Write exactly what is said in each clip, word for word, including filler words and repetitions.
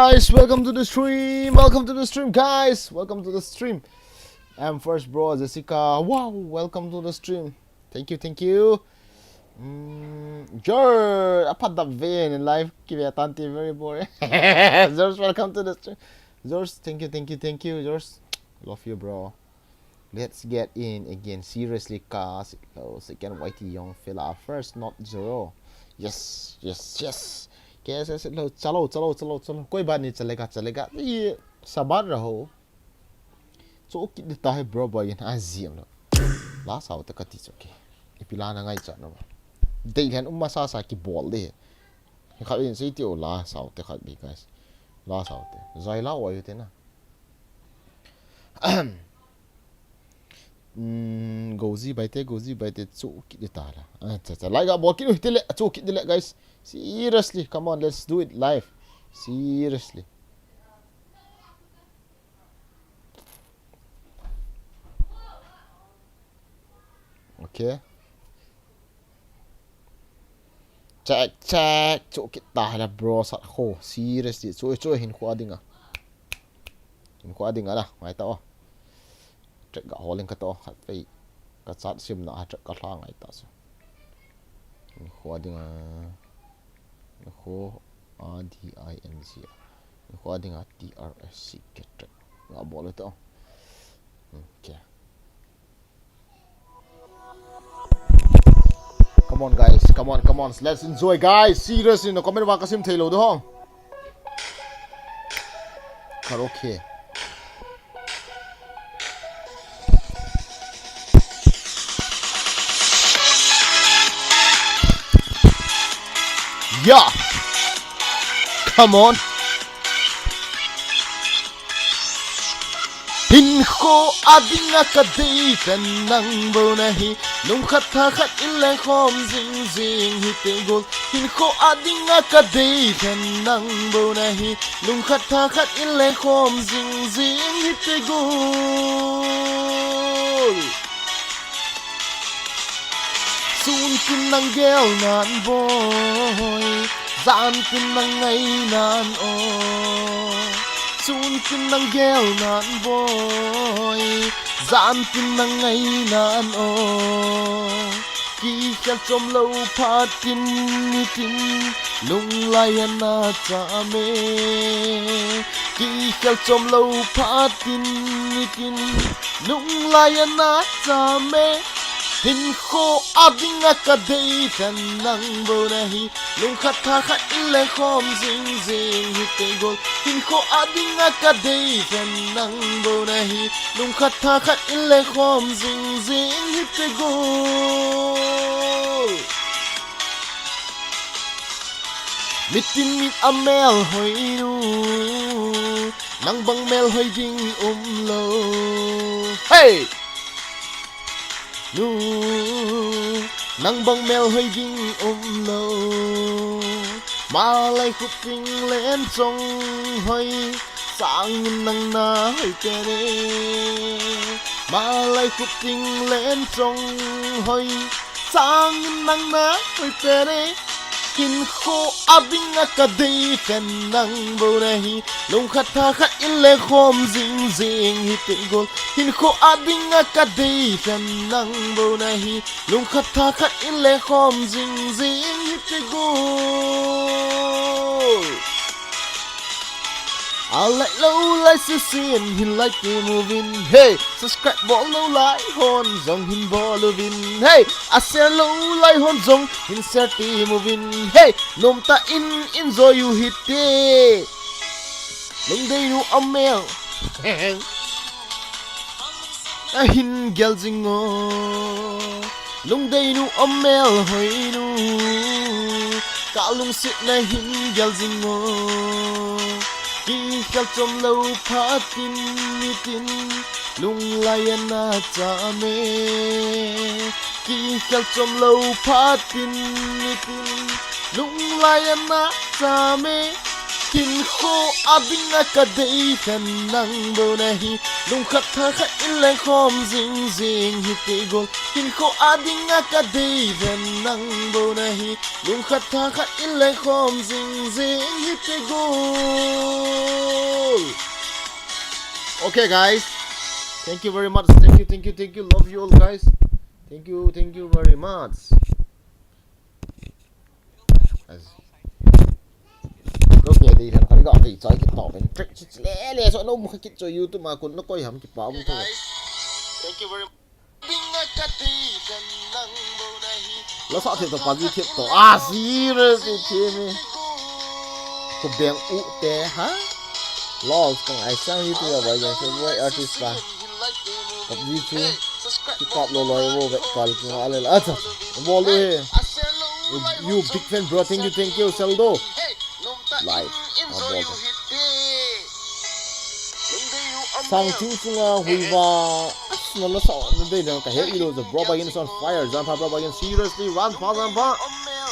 Guys, welcome to the stream. Welcome to the stream, guys. Welcome to the stream. I'm first bro Jessica. Wow, welcome to the stream. Thank you, thank you. Mm, George, apa da ven in live kive tante very boring. George, welcome to the stream. George, thank you, thank you, thank you, George. Love you, bro. Let's get in again. Seriously, ka si lo second Y T Young Fela first, not zero. Yes, yes, yes. K S S lo, chalo, chalo, chalo, chalo. Koi ba ni chalega, chalega. Ye sabar raho. Cho kit de ta hai bro boy in a ziam lo. La sao te kati cho ke. Ipi la na ngai cha no. Dei len um ma sa sa ki bol de. Khat in sei ti o la sao te khat bi guys. La sao te. Zai la o yu te na. Mm, gozi baite, gozi baite, cho kit de ta la. Ah, cha, cha, like a bol kit u hite le, cho kit de le, guys. Seriously, come on, let's do it live. Seriously. Okay. Check, check. Cho kit ta la bro sat kho. Seriously, cho, cho hin kho ading a. Hin kho ading a la. Ngai ta o. Track ga holing ka to khat fei. Ka chat sim na track ka hla ngai ta so. Kho ding a. Kho a D I N G. Kho ding a T R S C K track. Ga bol to. Okay. Come on, guys. Come on, come on. Let's enjoy, guys. Seriously, no comment wa kasim thei lo do hong. Karaoke. Yeah. Come on. Hinkho a ding a ka dei pen nang bou na hi. Lungkhat thakhat in leng khom jing jing hi te gol. Hinkho a ding a ka dei pen nang bou na hi. Lungkhat thakhat in leng khom jing jing hi te gol. Sun tin nang gel nan boi, jan tin nang ngai nan o. Sun tin nang gel nan boi, jan tin nang ngai nan o. Kikhel chom lo phat tin nitin, lunglai ana cham e. Kikhel chom lo phat tin nitin, lunglai ana cham e. Hinkho a ding a ka dei pen nang bou na hi. Lungkhat thakhat in leng khom jing jing hi te gol. Hinkho a ding a ka dei pen nang bou na hi. Lungkhat thakhat in leng khom jing jing hi te gol. Mitin mit a mel hoi nu, nang bang mel hoi ding um lo. Hey! Nu, nang bang mel hoi ding um lo. Malai khup ting len chong hoi, sang nang na hoi te re. Malai khup ting len chong hoi, sang nang na hoi te re. Hinkho a ding a ka dei pen nang bou na hi. Lungkhat thakhat in leng khom jing jing hi te gol. Hinkho a ding a ka dei pen nang bou na hi. Lungkhat thakhat in leng khom jing jing hi te gol. A like lou lai sesen hin like te uvin. Hey, subscribe bol lou lai hon jong hin bol uvin. Hey, a share lou lai hon jong hin share te uvin. Hey, nom tah in enjoy u hite. Lungdei nu a mel. A hin gel jing o. Lungdei nu a mel hoi nu. Ka lungset na hin gel jing o. Kikhel chom lo phat tin nitin, lunglai ana cham e. Kikhel chom lo phat tin nitin, lunglai ana cham e. Hinkho a dinga ka dei khan nang bou nahi. Lungkhat thakhat in lengkhom jing jing hite gol. Hinkho a dinga ka dei khan nang bou nahi. Lungkhat thakhat in lengkhom jing jing hite gol. Okay, guys. Thank you very much. Thank you, thank you, thank you. Love you all, guys. Thank you, thank you very much. As Look here, they have, I got the, so I can talk and trick, it's lele, so no more kit, so YouTube ma kun no koi ham ki pa um to. Thank you very much. Lo sa thip to, pa ji thip to. Ah, serious, it me. Ko beng u te, ha? Lost kong ai sang YouTube ba yang favorite artist ba. Pop ji chu. Ki pop lo lo wo ve kal ki nga le la. Acha. Bol de. You big fan, bro. Thank you, thank you, Saldo. Like. Ah, bol de. Sang Thing Chunga Huiva. As na la sa na de na ka he ilo the bro ba in on fire. Zan pa bro ba in seriously. Run pa, run pa.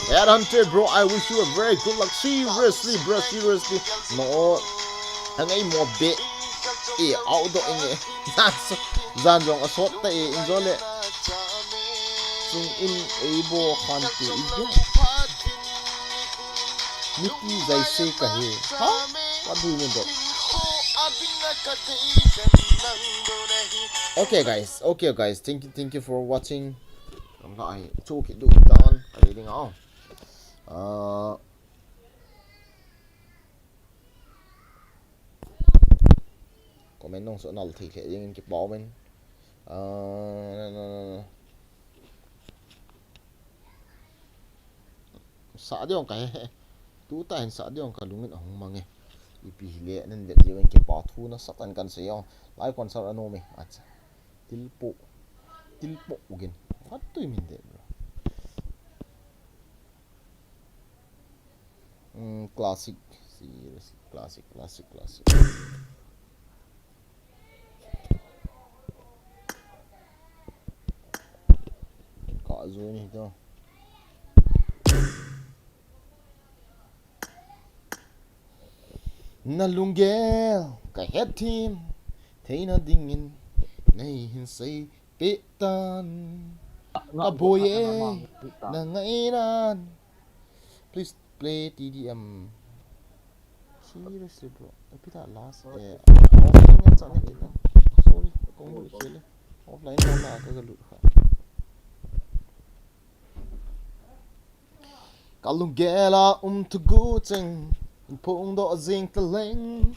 Headhunter, bro, I wish you a very good luck. Seriously, bro, seriously. No. Ang ai mo be. E, auto inge. Zan jong asot ta e, injole. Chung in ei bo khan te i be. Miti jai se ka he. Ha? What do you mean, bro? Okay, guys. Okay, guys. Thank you, thank you for watching. Ang ka ai, chu ki du tan. Ai ding au. Ah. Comment nong so nal thei thei ding in ki pau men. Ah, no, no, no, no. Sa diong ka he. Tu ta hin sa diong ka lungin ahung mang e. Ipi hile nen vet diu in ki pa thu na sa tan kan se yo. Lai kon sa ano me. Acha. Tilpo. Tilpo ugin. What do you mean there, bro? Mm, classic. Serious. Classic, classic, classic. Ka zo ni to. Na lunggel ka het thim theina dingin nei hin sei pe tan. Ka boi e, na ngai nan. Please play T D M. Seriously, bro. Ipi ta last, eh, offline yan sa na kita. Sorry, kong bol kele. Offline na na ka galut ha. Ka lunggel a um thugu cheng, in phung doh jing ta leng.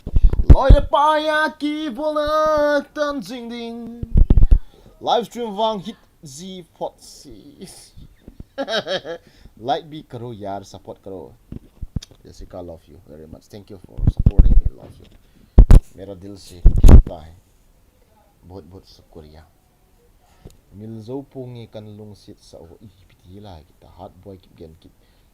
Loi le pai a kibol na tan jing ding. Live stream vang hit ji phot si. Like bhi karo yaar, support karo. Jessica, love you very much. Thank you for supporting me. Love you. मेरा दिल से कहता है, बहुत बहुत शुक्रिया. Mil jou pung nge kan lungset sa o, ipi ti lai kita, Heart Boy Kipgen Kip.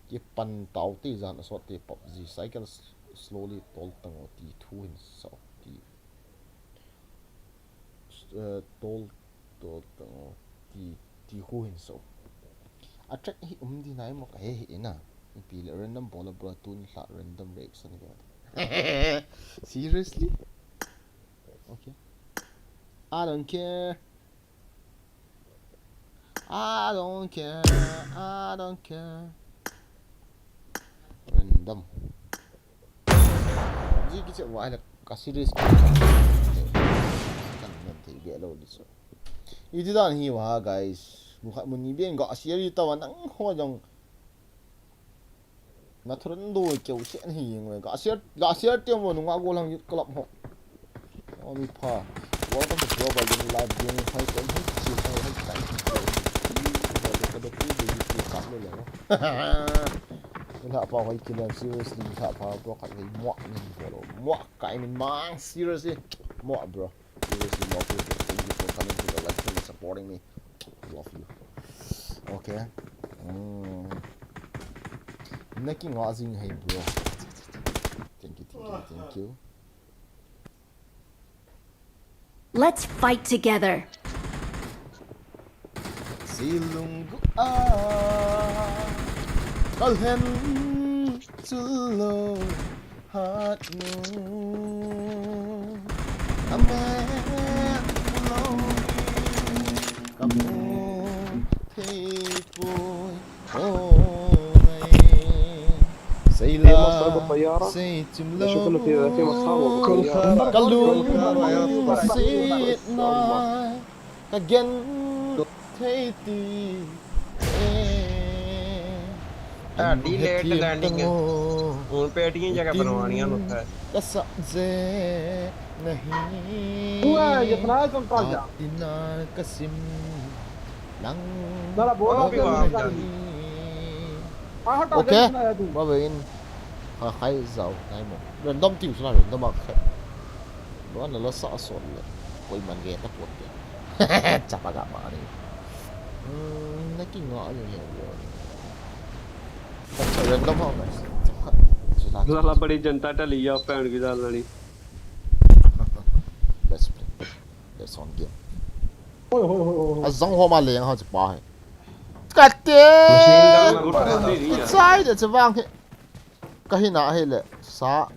Kipan tau te jan asot te PUBG, cycle s-, slowly tol tang o ti thu hin sa o ti. S-, eh, tol, tol tang o ti, ti khu hin sa o. A track hi um di nai mo ka he hi ina. Ipi le random bol a bro tun hla random reaction ke. Seriously? Okay. I don't care. I don't care, I don't care. Random. Ji kiche wa le ka serious. Kan men thei be lo di so. Iti dan hi wa guys. Mu khat mu ni be ga serious ta wa nang ho jong. Na thuran do keu se ni nge. Ga share, ga share te mo nunga golang youth club ho. Ami pha. Welcome to Global Gaming Live Gaming. Hai ko hai si hai hai kai. Ba de ka de ti de ti ka le le. Ni ha pa hoi killer, seriously ni ha pa bro khat hoi mo ni bro. Mo kai min mang seriously. Mo bro. Seriously, love you, bro. Thank you for coming to the live stream and supporting me. Love you. Okay. Mm. Naki nga jing hai, bro. Thank you, thank you, thank you. Let's fight together. Silung a kalhen chulo. Hat nu. Amen. Kamu. Thei poi. Oh, ai. Sei la. Sei chim lo. Kalu. Sit na. Ka gen thei ti e. Ah, delayed landing है। उन पे एडिटिंग जगह बनवानी है, नुस्खा है। Ka sa je nahi. हुआ है, ये सुनाया तुम कौन सा? Atina ka sim lang. जरा बोलो, वो भी वहाँ पे। हाँ, हटा, okay. जल्दी सुनाया तू। Ba ba in. Ha, khai zau, khai mo. Random tiu suna, random a khai. Lo na lo sa so le. Koi man ge ta pot te. Chapa ga ma ni. Hmm, na ki nga ni he lo. Acha, random ho guys. Chapa. Suna. Lala badi janta tali ya, bhand ki dal rani. Let's play. Let's on game. Oi, oi, oi, oi, oi. Azang ho ma le yang ha chapa hai. Kate. Machine gun number. Inside, it's a vang. Kahina ahile sa.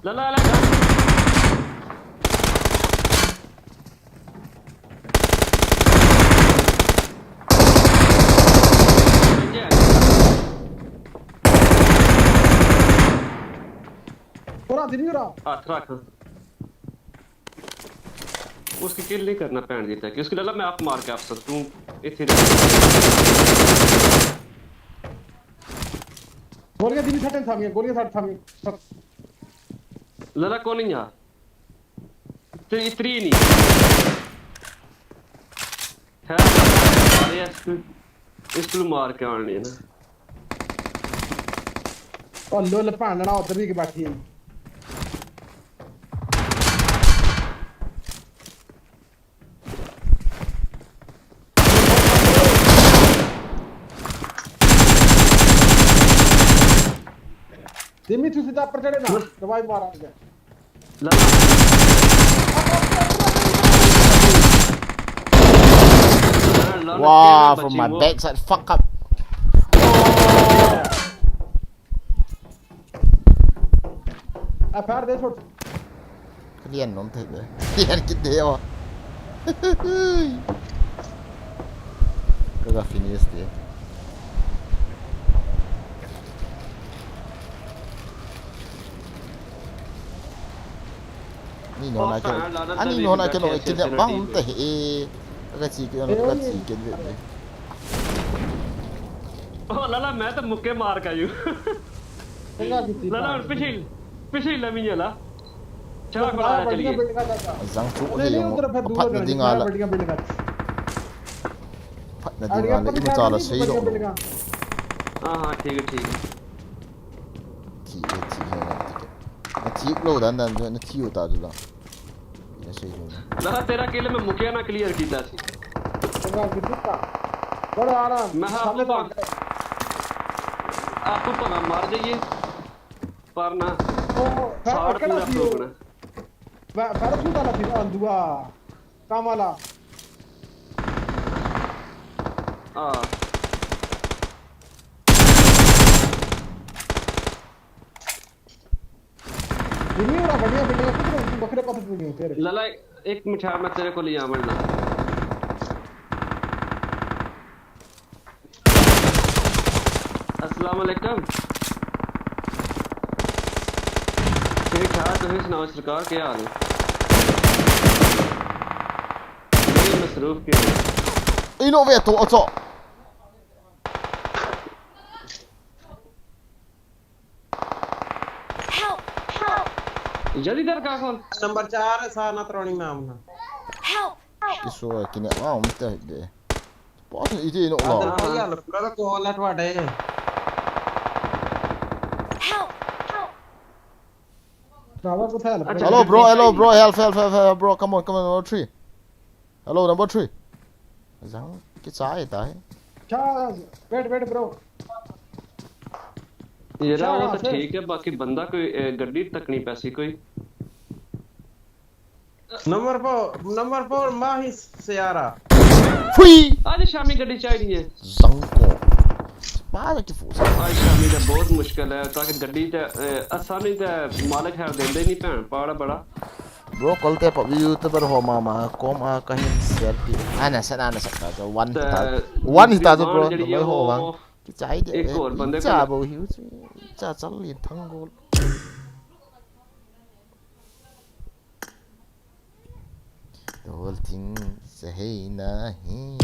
La, la, la, la. पूरा दिन ही रहा। हाथ रख। उसकी किल नहीं करना, भैन जी, तक उसकी। लाला, मैं आप मार के आप सब, तू इथे। गोलियां दी भी सटन सामने, गोलियां सट सामने। लाला, कौन नहीं यहाँ? इतनी, इतनी नहीं। है, अरे यार, इसको, इसको मार के आने ना। ओ, लो, ले, पांडा ना, उधर भी के बैठी है। Demi tu sida percaya na, dawai mara aja. Wow, from my backside, fuck up. Ah, fire de shot. Kalian nom thei le. Kalian kit de o. Kaga finish de. Ni no na ke. Ani no na ke no ke bang te he. Kaga chi ke no kaga chi ke de. Oh, लाला, मैं तो मुक्के मार के आयु। लाला, और पीछे, पीछे ला मिन्या ला। चला, चला, चला, चलिए। Jang chu le yo, phat na ding ala. Phat na ding ala, ima chala sei lo. हाँ, हाँ, ठीक है, ठीक है। Thi e, thi e, na thi lo dan dan, na thi uta tu la. Laga तेरा किल मैं मुक्या ना clear कीता सी। तेरा कितना? बड़ा आराम। मैं आपको सामने तो पा-, आपको पगा मार देंगे, पर ना। ओ, ओ, साठ पूरा ठोकना। मैं, मैं तो सुनता ना फिर, अंधुआ। काम वाला। हाँ। ये नहीं हो रहा, बढ़िया, बढ़िया, कुछ नहीं, बकरे पत्थर नहीं होते रे। लाला, एक मिनट, हाँ, मैं तेरे को ले आऊँ, वरना। अस्सलाम वालेकुम। ठीक ठाक, तुम सुनाओ सरकार, क्या हाल है? नहीं, मसरूफ क्यों? Ino ve to, ocho. Help! Help! जल्दी दर का खोल। नंबर चार है, साना त्रोणी में आमना। Help! Help! Isu kine ma um te de. Pos ni iti no. Ada ya lo, kada ko lat wa de. Help! Help! Hello, bro. Hello, bro. Help, help, help, help, bro. Come on, come on. Number three. Hello, number three. Jang, kicha e ta hai. Cha, wait, wait, bro. ये रहा, वो तो ठीक है, बाकी बंदा कोई, ए, गड्डी तक नहीं पैसी कोई। Number four, number four, माही सयारा। Free। आज शामी गड्डी चाहिए। Zangko। Para ki force. Aaj shaam da bahut mushkil hai, taaki gaddi da, eh, aasani da malik hai, dende nahi pehn, para bada. Bro, kal te PUBG YouTuber ho mama, kom a kahin share pi. Ana sa, ana sa ka, one hita, one hita jo bro, noi ho vang. Ki chai de, ek aur bande cha ko bo hiu, cha chal lin thang gol. The whole thing sahei nahi.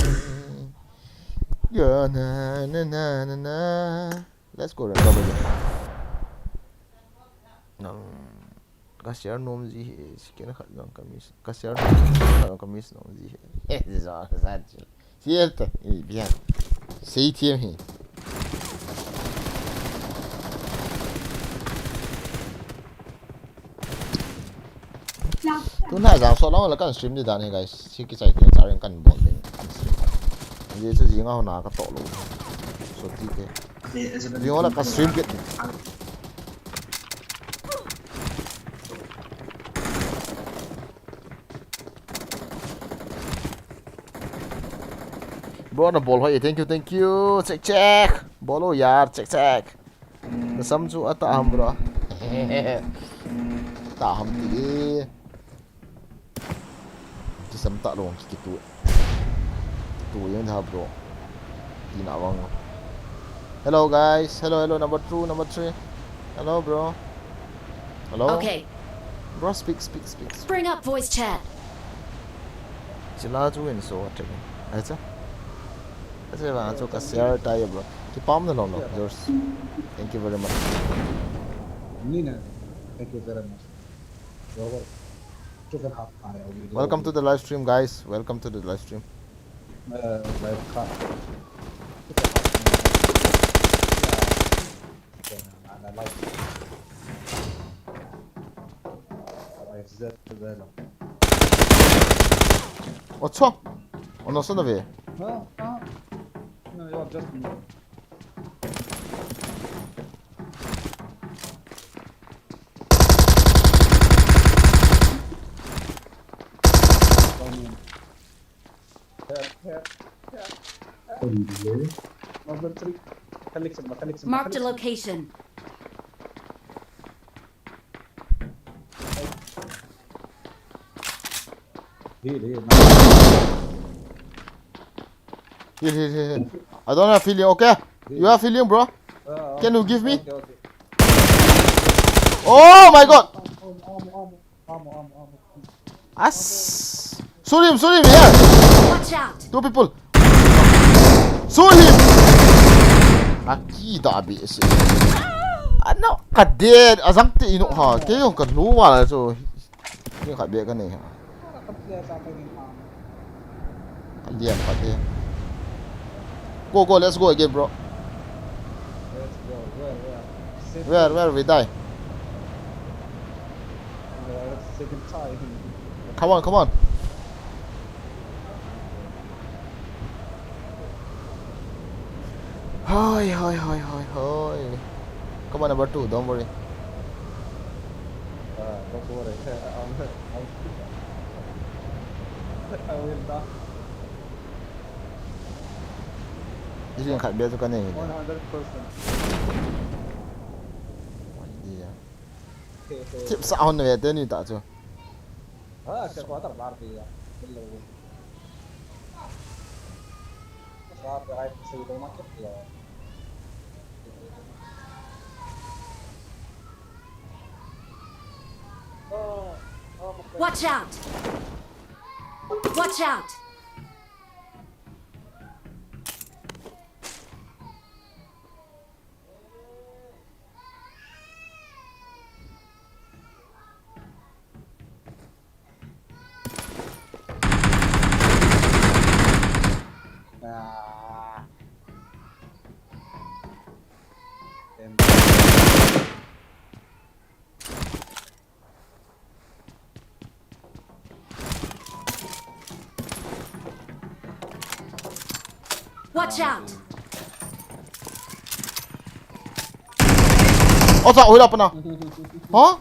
Ga na na na na na. Let's go, let's go. Nang ka share nom ji he, skin khat jong ka miss. Ka share nom ji he, khat jong ka miss nom ji he. Eh, this is all that. Sial ta, eh, bian. Sei thiam hi. Tuna jang so long la kan stream di dan hi, guys. Si ki chai ti cha ring kan bol ding. Ye chu jing a hona ka to lo. So ti ke. Jing a la ka stream ke. Bro, na bol hoi, thank you, thank you. Check, check. Bol o yaar, check, check. Na sam chu ata ham, bro. Ta ham ti. Ki sam ta long ki tu. Tu yang ha, bro. Ti na wang. Hello, guys. Hello, hello, number two, number three. Hello, bro. Hello? Okay. Bro, speak, speak, speak, speak. Bring up voice chat. Chila chu in so what again? Acha. Acha, ba chu ka share tai, bro. Ki pam na long, no, George. Thank you very much. Nina, thank you very much. Bro, two and a half hour. Welcome to the live stream, guys. Welcome to the live stream. Uh, live chat. Ocho. Ono sana ve. No, no. No, you are just me. Help, help, help, help. Number three. Collection, collection, Marked a collection. Location. Here, here, here, here. I don't have healing, okay? You have healing, bro? Uh, can you give me? Okay, okay. Oh my God! Ammo, ammo, ammo, ammo, ammo, ammo. As. Shoot him, shoot him, here. Watch out! Two people. Shoot him. Aki da be se. Ano, ka dead. Azang te ino ha. Ke yung ka luwa la so. Yung ka be ka ne ha. Alian pati. Go, go, let's go again, bro. Let's go. Where, where? Where, where we die? Uh, second time. Come on, come on. Hoi, hoi, hoi, hoi, hoi. Come on, number two, don't worry. Uh, don't worry. I'm, I'm, I will not. This one khat bia chu ka nei. One hundred percent. Idea. Tip sa hon ve te ni ta chu. Ha, ka quarter bar pe ya. Hello. Sa pe ai se do ma ke ya. Watch out! Watch out! Ah. Watch out! Ota, oi la pana. Huh?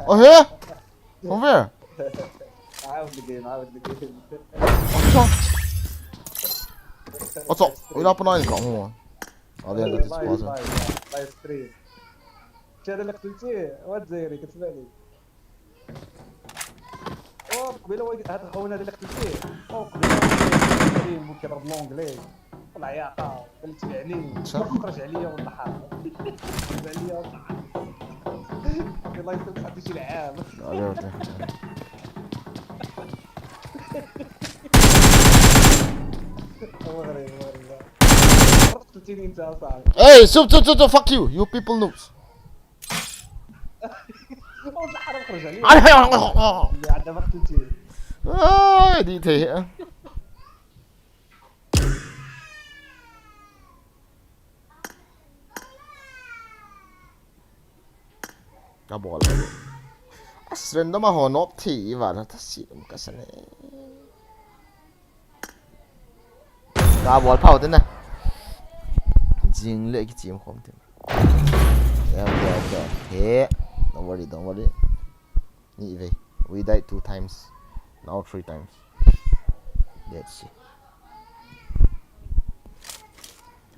Oh, here? From where? I was the game, I was the game. Ota. Ota, oi la pana in ka mo. Audience is possible. Live, live, live stream. Share لك تلتي، وات زيري كتبالي. اوه، قبيله هو هذا خونا هذا اللي قتلتيه. اوه، قبيله هو كريم وكيضرب لونجلي. والعياقه، قلت يعني. صح. خرج عليا والله حرام. خرج عليا والله حرام. الله يسلمك، عطيتي العام. لا، لا، لا. المغرب، المغرب. قتلتيني انت اصاحبي. Hey, stop, stop, stop, stop, fuck you, you people noobs. والله حرام خرج عليا. اللي عندها ما قتلتيه. آه، دي تهيئة. Kabol. As random a ho nop thi iva na ta si um ka sane. Kabol phau te na. Jing le kichim khom te. Okay, okay, okay. Hey, don't worry, don't worry. Ni ve. We died two times. Now three times. Let's see.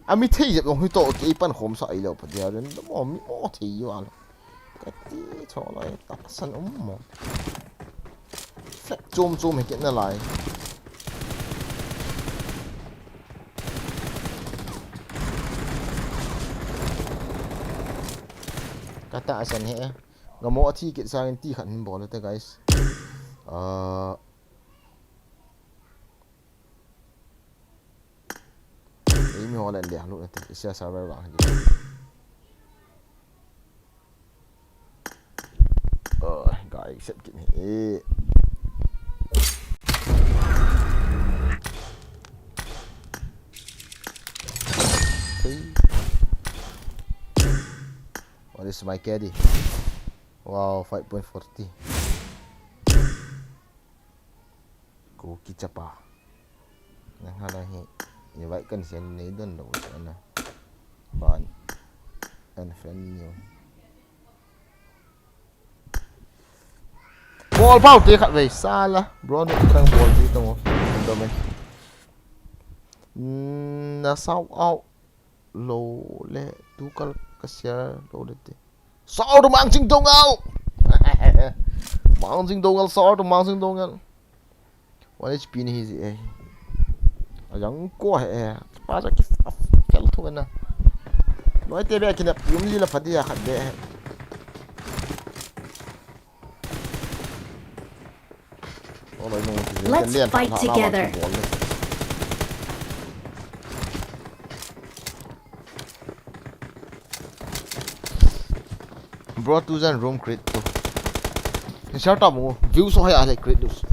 A mi thei jep long hi to kei pan khom sa i lo pa dia ren mo mi mo thei yo al. Ka ti cho lai ta san um mo. Flat chom chom he kit na lai. Ka ta san he. Ngamo a thi kit sang in ti khat hin bol te, guys. Ah. Ei mi ho le le lu te. Isia server vang hi. Oh, guys, set kit ni. Eh. What is my carry? Wow, five point forty. Ko kichapa. Nang hala hi. Invite kan send nei don lo sa na. Ban. Unfriend you. Bol pau te khat vei sala. Bro, ni kang bol di to mo. Ando me. Na shout out. Lo le, tu kal ka share lo le te. Shout out to Mang Jing Dong Al. Mang Jing Dong Al, shout out to Mang Jing Dong Al. One H P ni hi ji e. A jang ko he e. Pa ja ki fel thu na. Noi te be ki na pum li la pha dia khat be. Let's fight together. Bro, tu jan room create tu. Ni share ta mo. View so hai a le create dus.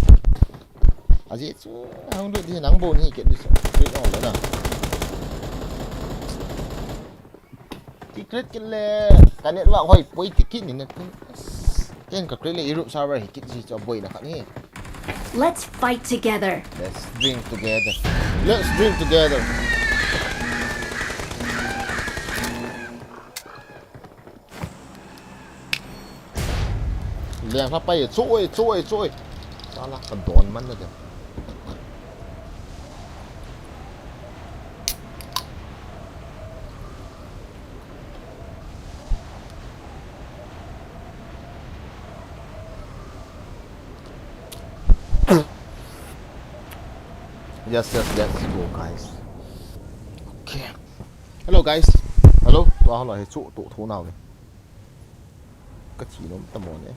Aji chu hang du di nang bo ni ke dus. Create on le na. Ti create kit le, ka network hoi poi ti kit ni na. Ken ka create le Europe server hi kit ji chu boi na khat ni. Let's fight together. Let's drink together. Let's drink together. Leng hla pai, choi, choi, choi. Sala ka don man na de. Yes, yes, let's go, guys. Okay. Hello, guys. Hello. Tua hello, he chu tu thu nau le. Ka thi nom ta mo le.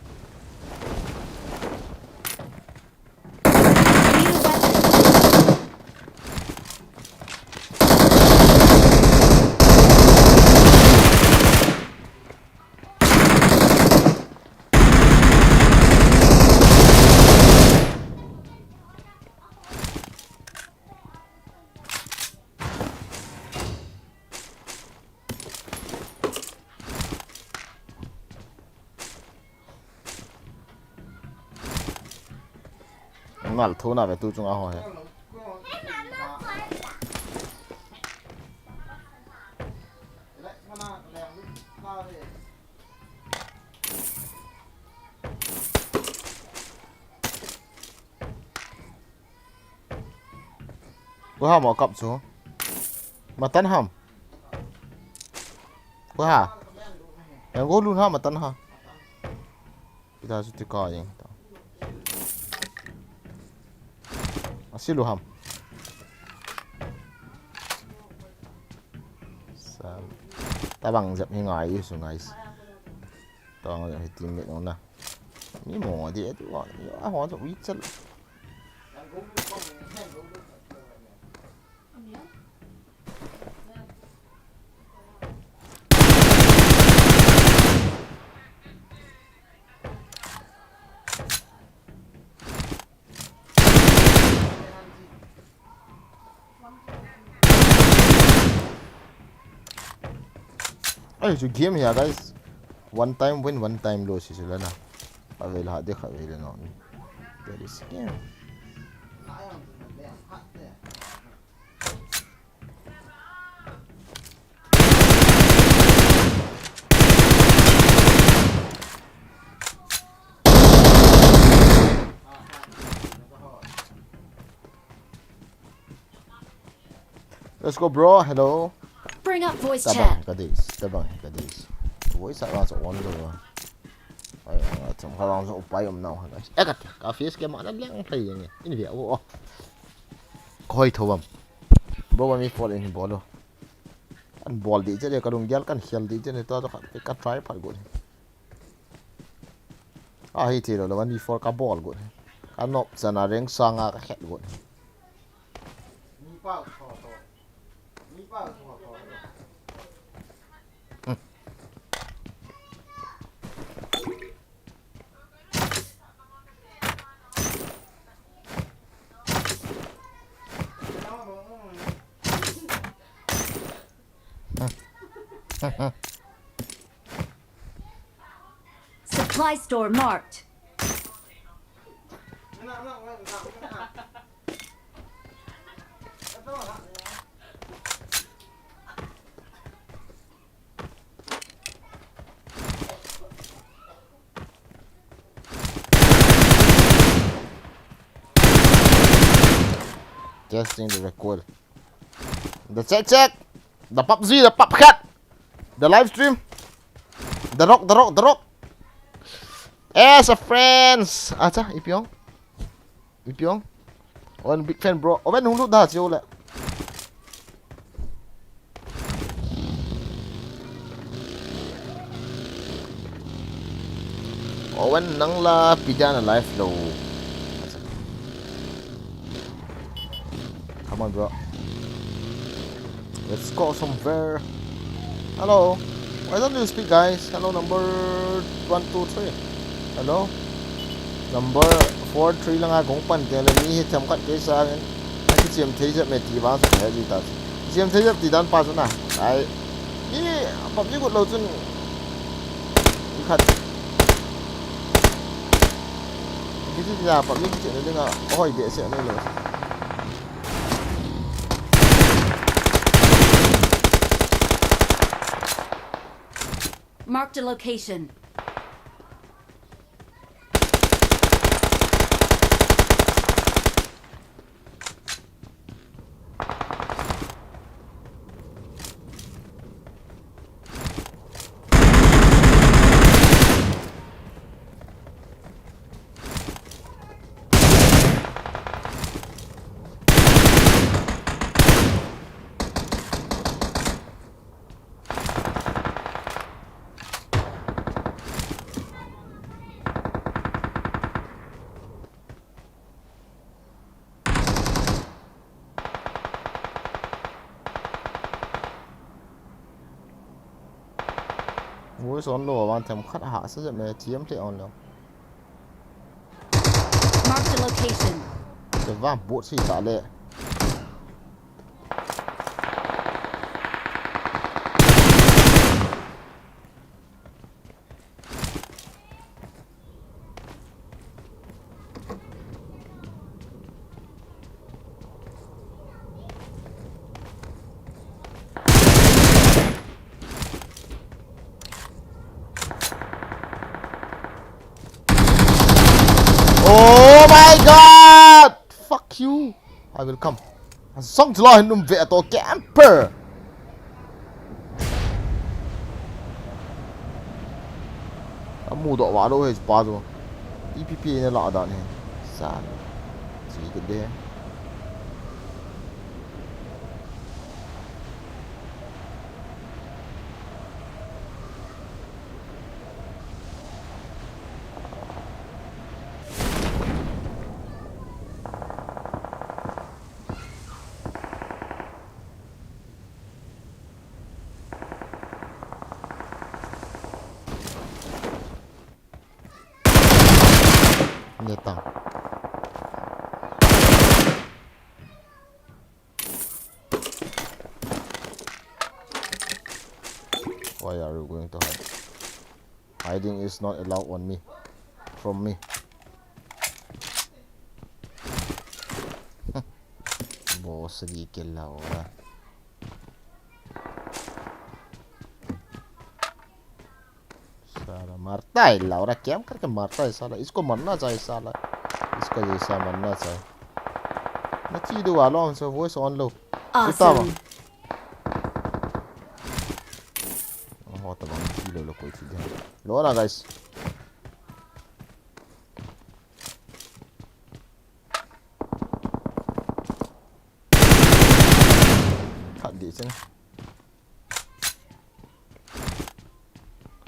Ngal thu na ve tu chung a ho he. Ko ham o kap chu. Matan ham. Pha. Yang go lun ha matan ha. Kita su ti ka yang ta. Asi lu ham. Sam. Tabang jep hi ngai su, guys. Tabang jep hi teammate nong na. Mi mo di etu wa. Yo a ho to wi chal. Ai, chu game hi a, guys. One time win, one time lose, si la na. Khatvei la, de khatvei la no. That is game. Let's go, bro. Hello. Bring up voice chat. Tabang ka days. Tabang ka days. Voice chat lang sa on lo. Ai, ang atam ka lang sa upay um na, guys. Eh, ka, ka face cam na lang play yang. Ini dia. Oh, oh. Koi thobam. Bro, ba mi fall in bolo. Kan bol di je, ka rung gel kan khel di je, to to ka, ka try phat go. A hi thei lo, lo one v four ka bol go. Ka nop chan a rank sang a ka khet go. Supply store marked. Testing the record. The check, check. The PUBG, the PUBCat. The live stream. The Rock, the Rock, the Rock. As a friends. Acha, Ipiong. Ipiong. One big fan, bro. Owen hung lut da chiu le. Owen nang la pi dan a live lo. Come on, bro. Let's go somewhere. Hello. Why don't you speak, guys? Hello, number one, two, three. Hello. Number four, three langa kong pan te le mi hi themkhat kei sangin. Aki chem thei jep me ti vang sa he ji ta. Chem thei jep ti dan pa sa na. Ai. Ni PUBG got lo chun. Ni khat. Ki ti ya PUBG ki chem le nga. Hoi be se ne lo. Marked a location. Voice on lo, van themkhat hahsa jep me, thiam hle on lo. Marked a location. Te van bot si ta le. Oh my God! Fuck you! I will come. Song tila hin um ve to camper. Mudoh vah lou hi pa chu. Ipi pi na la dan hi. Sa. Chi kit de. Neta. Why are you going to hide? Hiding is not allowed on me. From me. Boss ri ke la ora. साला मरता है, लाउरा कैम करके मरता है साला। इसको मरना चाहिए साला, इसका जैसा मरना चाहिए। मैं चीज हुआ लो हमसे, वॉइस ऑन लो। Awesome. हो तो हम चीज लो, लो कोई चीज है। लो ना guys. Khat di chang.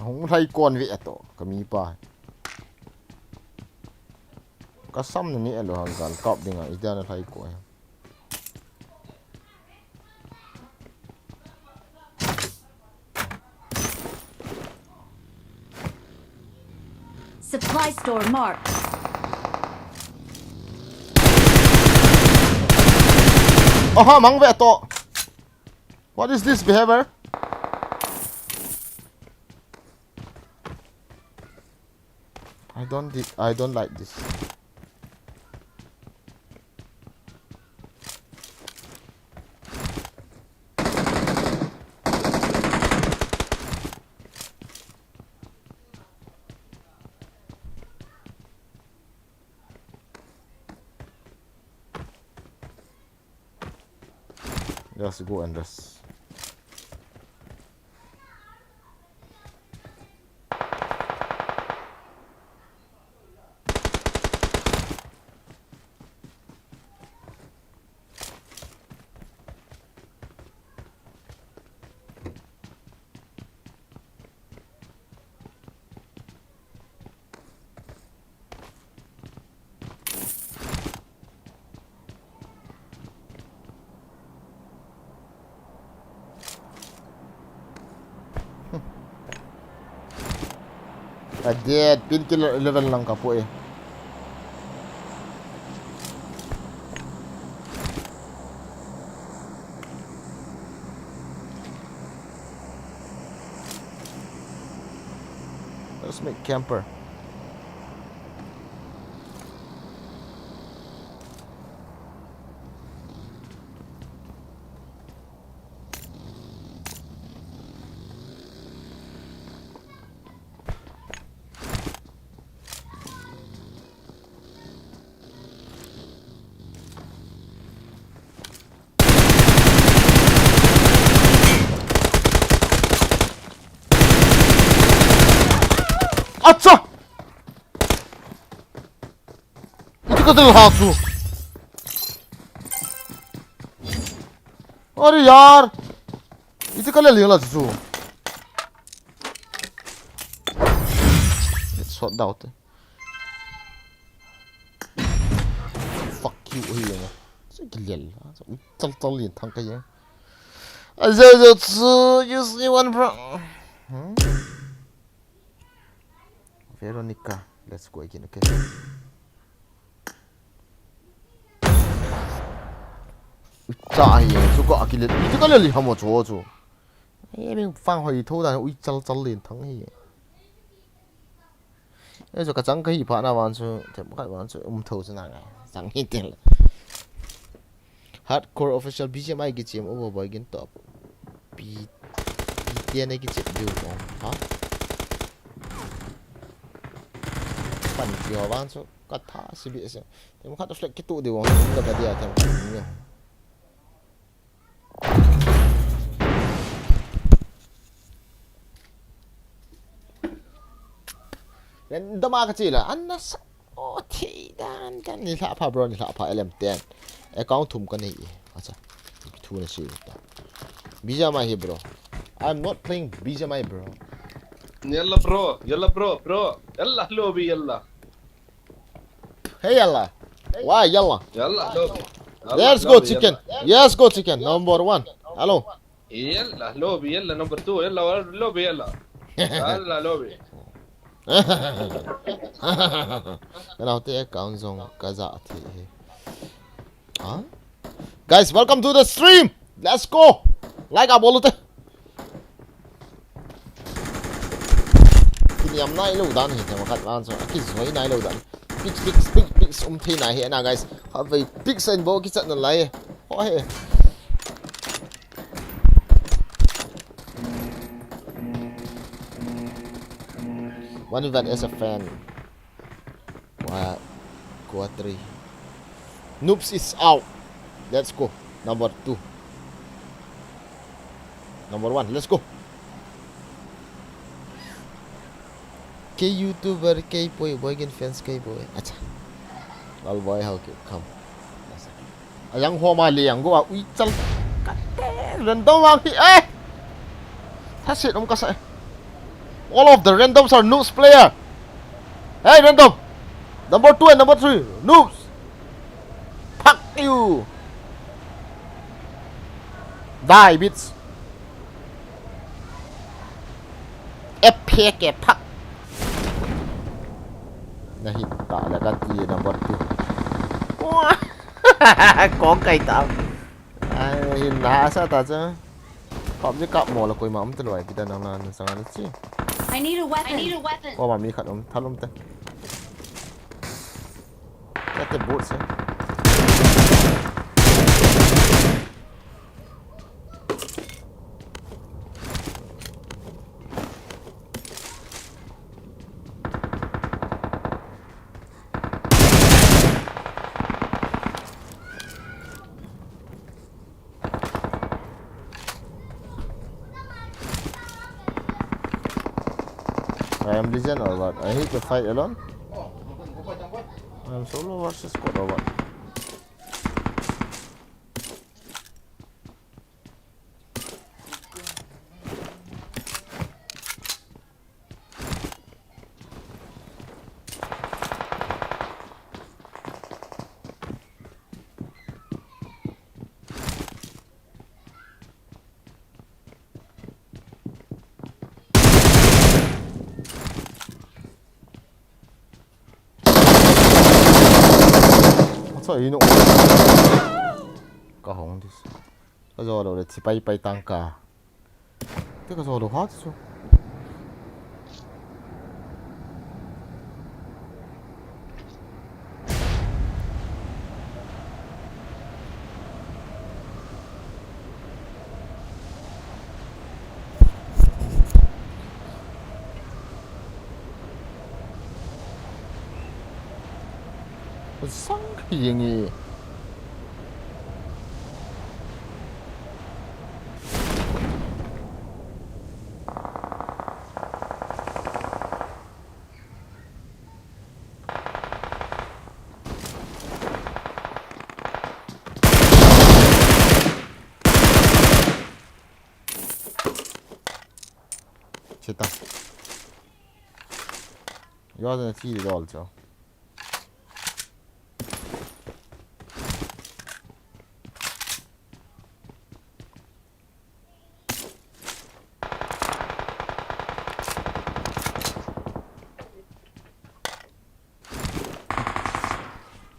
Hung lhai kon ve to, ka mi pa. Ka sam na ni alo hang gal kap ding a, ida na lhai ko. Supply store marked. Aha, mang ve to. What is this behavior? I don't di- I don't like this. Just go and rest. Ka det, painkiller eleven lang ka pu e. Let's make camper. Acha! Iti ka dal ha chu. Are yaar. Iti ka le ling la chu. It's shot down. Fuck you, hi ya. Chu kilel. Chu chal chal len thang ka ya. Ajo jo chu, you see one bro. Hmm? Veronica, let's go again, okay? Cha hi, chu ka kilel. Chu ka lel hi hamo chu chu. Ei, ming fang hoi tho dan, ui chal chal len thang hi. Ei, chu ka chang ka hi pha na van chu, tem khat van chu, um tho chu na ngai. Chang hi tel. Hardcore official B G M I ki chem over boy gin top. Pi, pi tian ki chem diu ko. Ha? Pan ki ho van chu, ka tha si bi se. Tem khat flag ki tu diu ko. Ka dia tem khat ni. Random a ka che la, an na sa. Oh, thei dan kan ni lha pha bro, ni lha pha L M ten. Account thum ka nei. Acha. Thu na si ta. Busy am I here, bro? I'm not playing busy am I, bro. Yalla bro, yalla bro, bro. Yalla lobby yalla. Hey, yalla. Why, yalla? Yalla lobby. Yalla Let's go, lobby, chicken. Yalla. Let's go, chicken. Number one. Hello. Yalla lobby, yalla number two, yalla lobby, yalla. Yalla lobby. Ka nau te account jong ka ja thei hi. Huh? Guys, welcome to the stream. Let's go. Like a bol te. Kiniam nai lou dan hi, tema khat lan so. Ki zoi nai lou dan. Pix, pix, pix, pix, um thei nai hi na, guys. Have a pix and bo ki chat na lai. Ho he. One event as a fan. Qua-, Quadri. Noobs is out. Let's go. Number two. Number one. Let's go. K YouTuber, K boy, boy gen fans, K boy. Acha. Lal boy, how cute. Come. Ayang ho ma liang go a ui chal. Kate, random ang hi eh. Thasit um ka sa. All of the randoms are noobs player. Hey, random. Number two and number three, noobs. Fuck you. Die, bitch. F K K, fuck. Na hit ta le ka ti number two. Kong kai ta. Ai, hin na sa ta cha. Pop ni kap mo la koi ma um ta loi kita nang na sang na chi. I need a weapon. I need a weapon. Ko ma mi khat um, thal um ta. Ka te boot se. I am legend or what? I hate to fight alone. I am solo versus squad or what? Acha, ino. Ka hong dis. Ka jo lo le thi pai pai tang ka. Te ka jo lo ha chu. Sang ka jeng e. Chita. Yo, then it's easy also.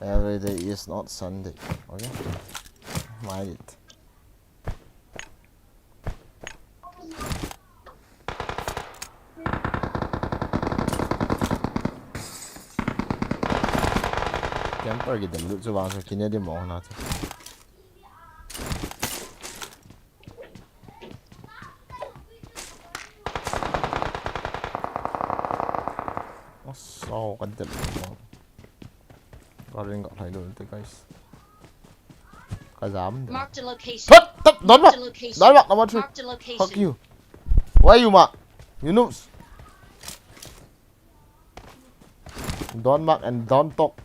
Every day is not Sunday. Okay? Mind it. Camper kidel lut chu vang chu kine di mo na chu. Asao ka del lut mo. Ka ring ka hlai lut te, guys. Ka jam de. Marked a location. Thot, thot, don Marked a ma. location. Don ma, number three. Marked a location. Fuck you. Why you ma? You noobs. Don't mark and don't talk.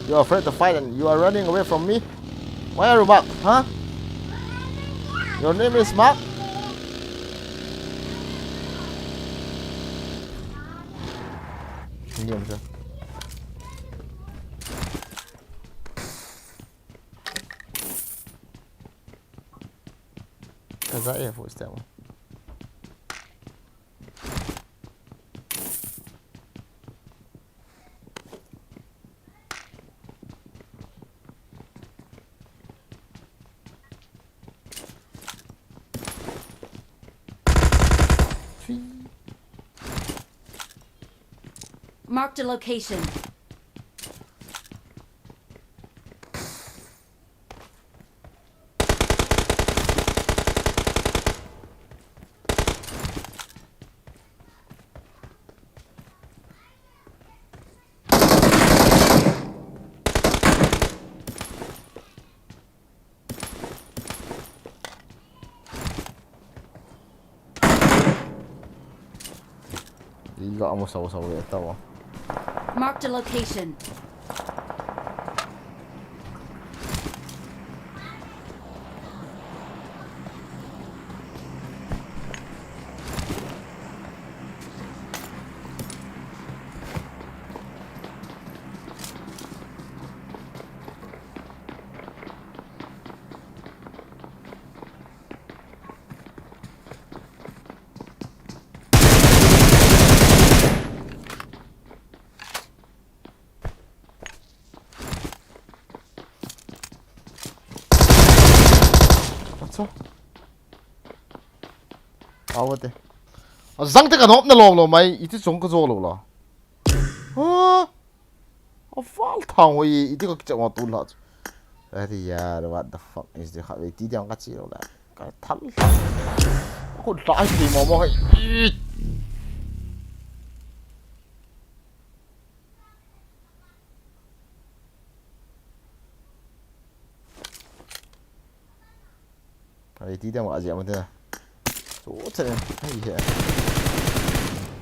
You are afraid to fight and you are running away from me? Why are you, Mark? Huh? Your name is Mark? Diam siya. Kaza e footstep. Marked a location. Iga amo sau sau le tao. Marked a location. Acha. Awate. Azang te ka nop na lom lom mai, iti chong ka jo lo la. Ha? Aval thang hoi, iti ka kicha ma tu la. Are yaar, what the fuck is this? Kha, iti diang ka chi lo la. Ka thal. Ko la ai thei mo mo hai. Ai, ti dam a jia ma te. So, che, ai, he.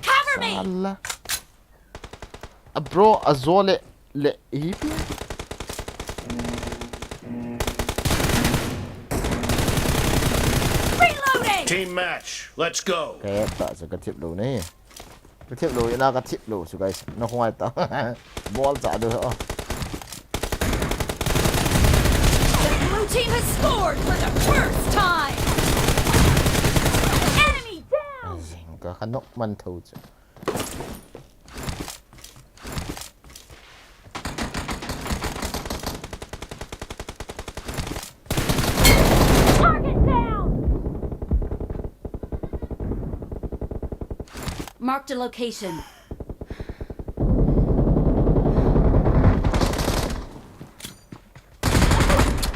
Cover me! Sala. A bro, a zo le, le, hi pi. Reloading! Team match, let's go! Ka ta, sa ka thip lo ne. Ka thip lo, ina ka thip lo, so guys. Na khong ai ta. Ball cha do. The blue team has scored for the first time. Enemy down. Jing ka ka nok man tho chu. Target down. Marked a location.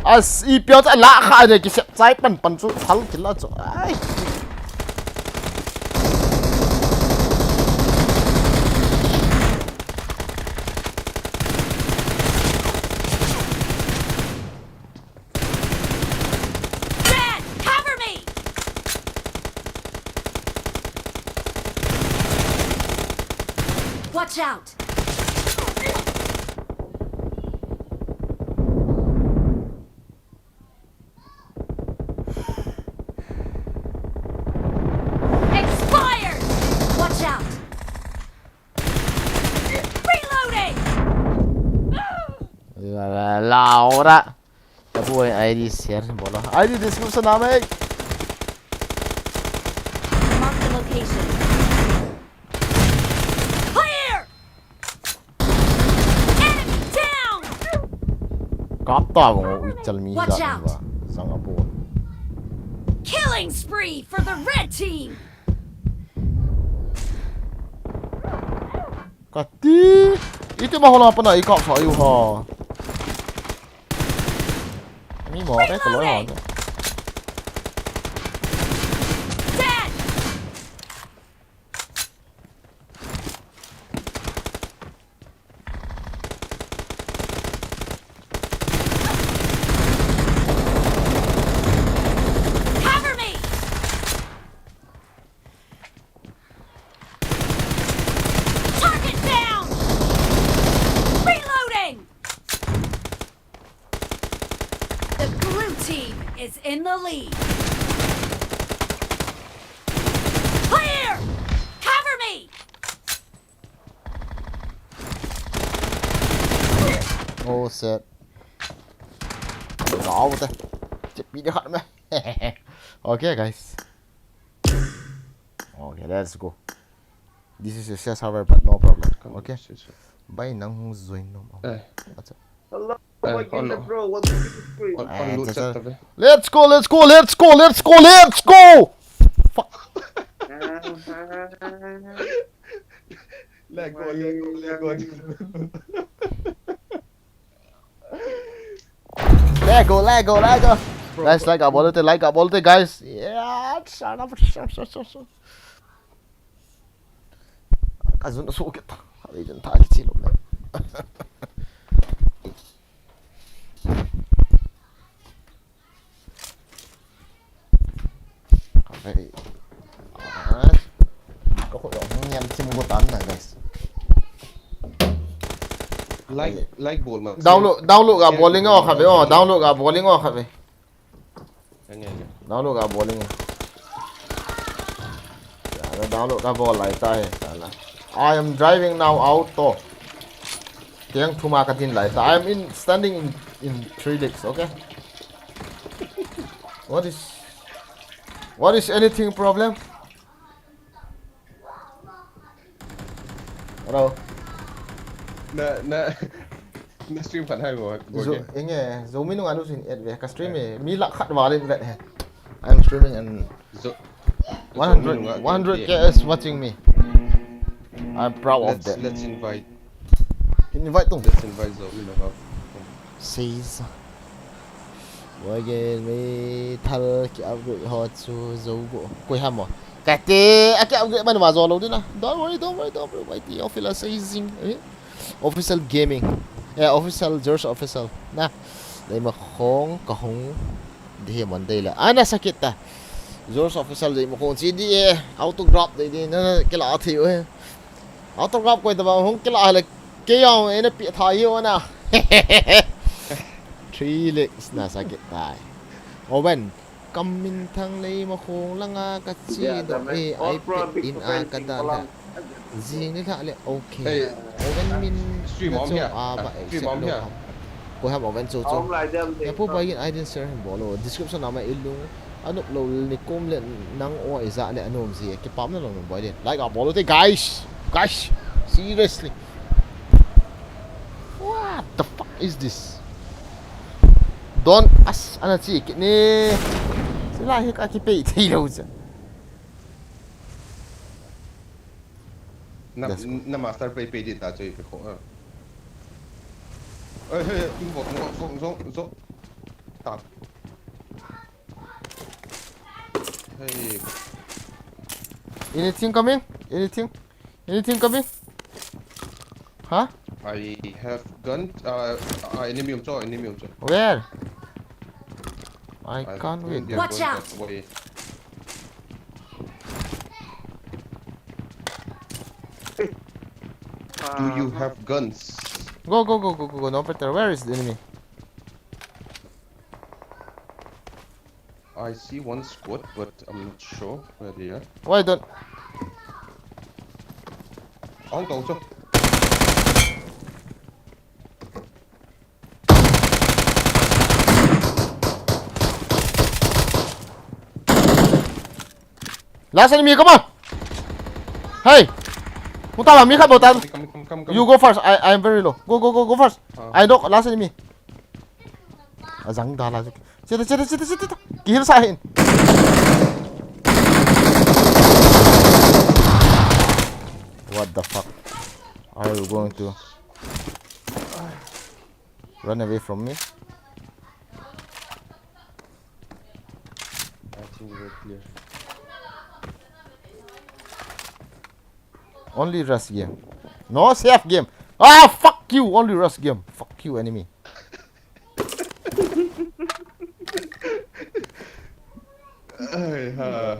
As, i piau cha la kha ne ki sep chai pan pan chu thal kila chu. Ai. Dad, cover me! Watch out! Expired! Watch out! Reloading! La, la, la, ora. Tapu ai I D share bolo. I D description a mai. Mark the location. Clear! Enemy down! Kap ta bang u chal mi. Watch out! Sang a bol. Killing spree for the red team! Kati. Iti ma hola pana i kap sa u ha. Mi mo re ko lo ha. Dead! Cover me! Set. Kau te. Chepi de khat me. Okay, guys. Okay, let's go. This is a share server, but no problem. Okay. Bai nang hung join nom. Acha. Hello, my gamer bro. What's the screen? Let's go, let's go, let's go, let's go, let's go. Fuck. Let go, let go, let go. Let go, let go, let go. Guys, like a bolte, like a bolte, guys. Yeah, son of a. Ka zun so ke ta. Ka zun ta ki chilo. Ka khut jong niam chim go tan na, guys. Like, like bol ma. Download, download ga bowling o kha ve o, download ga bowling o kha ve. Download ga bowling. Download ga bol lai ta he, sala. I am driving now auto. Tiang thuma ka din lai ta. I am in standing in in three legs, okay? What is What is anything problem? Hello. Na na na stream khat hai mo. Zo inge zo mi nunga lu sin et ve ka stream e mi lakh khat val in vet he. I'm streaming and one hundred one hundred K is watching me. I'm proud of that. Let's invite. Invite tung. Let's invite zo mi nunga. Says. Wai gen mi thal ki upgrade ho chu zo bo. Koi ham mo. Kate a ki upgrade man ma zo lo din na. Don't worry, don't worry, don't worry. Wai ti official sizing. Eh? Official gaming. Eh, official George official. Na. Dei ma khong ka hung. Di he mon dei la. Ana sakit ta. George official dei ma khong chi di eh. Autograph dei di na kila thi eh. Autograph koi ta ba hung kila le. Kei jong eina pi tha hi o na. Three legs na sakit tai. Owen, kam min thang lei ma khong langa ka chi do e ai pe in a ka da la. Zing ni la le okay. Owen min stream on here. A ba e stream on here. Ko ham Owen chu chu. Ya pu ba yin I didn't share him bolo. Description ama ilung. Anop lo ni kom le nang o iza le anom ji. Kipam na lo boi le. Like a bolo te guys. Guys. Seriously. What the fuck is this? Don't ask ana chi kit ni. Sila hi ka ki pei thei lo cha. Na na master pei pei di ta choi pe kho. Eh, eh, eh, zo, zo, zo, zo. Ta. Hey. Anything coming? Anything? Anything coming? Huh? I have gun. Uh, uh enemy umcho, enemy umcho. Where? I can't wait. Watch out! Do you have guns? Go, go, go, go, go, go. No better. Where is the enemy? I see one squad, but I'm not sure where they are. Why don't? Hong Kong, so. Last enemy, come on. Hey. Puta la, mi khat bo tan. Come, come, come, come. You go first. I, I am very low. Go, go, go, go first. Uh. I knock last enemy. Azang da la. Chita, chita, chita, chita. Kill sa hin. What the fuck? Are you going to run away from me? I think we're clear. Only rush game. No safe game. Ah, fuck you. Only rush game. Fuck you, enemy. Ai, ha.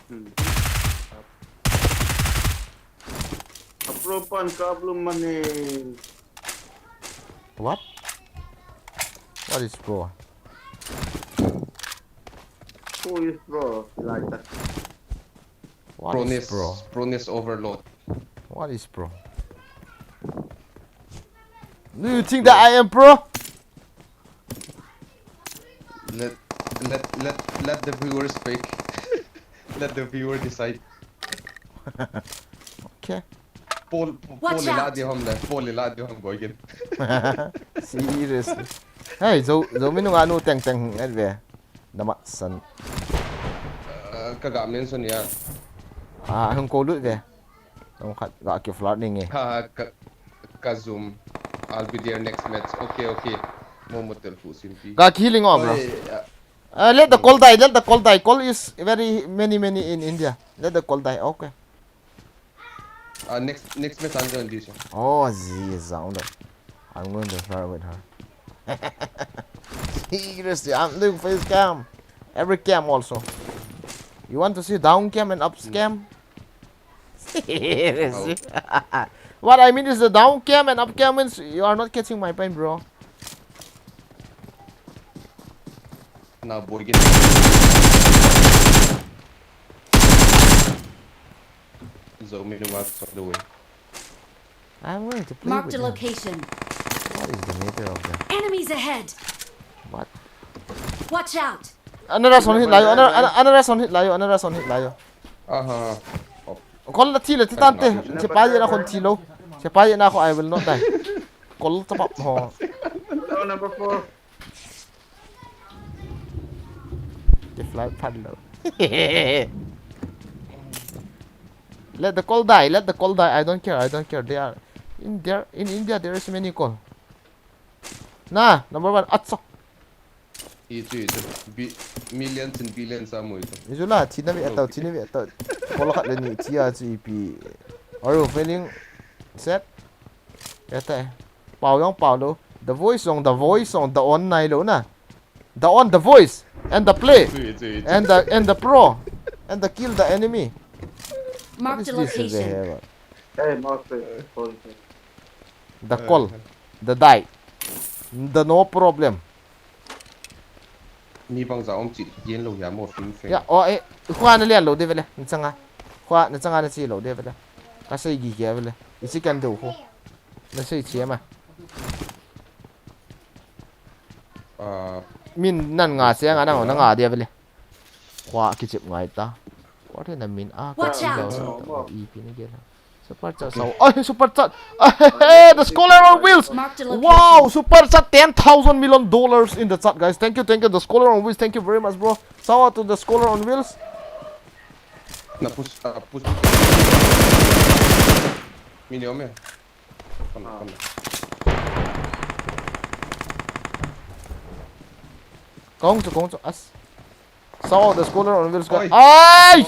Hmm. Apro pan ka aplo mane. What? What is pro? Who is pro? Like that. What is Proness, pro? Proness overload. What is pro? Do you think that I am pro? Let let let let the viewers pick. Let the viewer decide. Okay. Paul Watch Paul la out. di hom le. Paul la di hom boy gin. Seriously. Hey, zo zo minu nga nu teng teng et ve. Nama san. Uh, ka ga mention ya. Ah, hung ko lut ve. Tong khat ga ki flat ning e. Ha ka ka zoom. I'll be there next match. Okay, okay. Mo mo tel fu simpi. Ga ki healing o bro. Oi, uh, Uh, let the call die, let the call die. Call is very many many in India. Let the call die. Okay. Uh, next next match I'm going to do so. Oh, Jesus, I'm, the, I'm going to flirt with her. Seriously, I'm doing face cam. Every cam also. You want to see down cam and up cam? Seriously. What I mean is the down cam and up cam means you are not catching my point, bro. Now boy gin. So many marks on the way. I'm going to play Marked with a him. Location. What is the nature of them? Enemies ahead! What? Watch out! Another son hit layo, another, another son hit layo, another son hit layo. Aha. Oh, Kol na thi le thi tante. Sepai na kon thi lo. Sepai na ko I will not die. Kol tapap ho. Hello, number four. They fly phan lo. Let the call die, let the call die. I don't care, I don't care. They are in there, in India there is many call. Na, number one, atsak. Itu itu. Bi millions and billions amu itu. Izula, thi na mi atau, thi na mi atau. Kol khat le ni thi a chu ipi. Are you feeling sad? Ete. Pau yang pau lo. The voice song, the voice song, the on nai lo na. The on, the voice and the play Itu itu itu. and the and the pro and the kill the enemy. What Marked is a this in the location. Heaven? Hey, Mark, sorry. The call, the die, the no problem. Ni bang za om chi yen lo ya mo film film. Ya, o eh, khua na lian lo de vele, na changa. Khua na changa na chi lo de vele. Ka sei gi ge vele. Isi kan do ho. Na sei chi ma. Ah, Min nan nga se nga na na nga de vele. Khua ki chip ngai ta. What in the min a ka Watch chi out. lo. I pi ni ge la. Super chat sao. Oh, super chat. The scholar on wheels. Marked a location. Wow, super chat, ten thousand million dollars in the chat, guys. Thank you, thank you. The scholar on wheels. Thank you very much, bro. Shout out to the scholar on wheels. Na push, ah, push. Mini ome. Come on, come on. Kong chu, kong chu, as. Shout out the scholar on wheels, guys. Oi. Ai!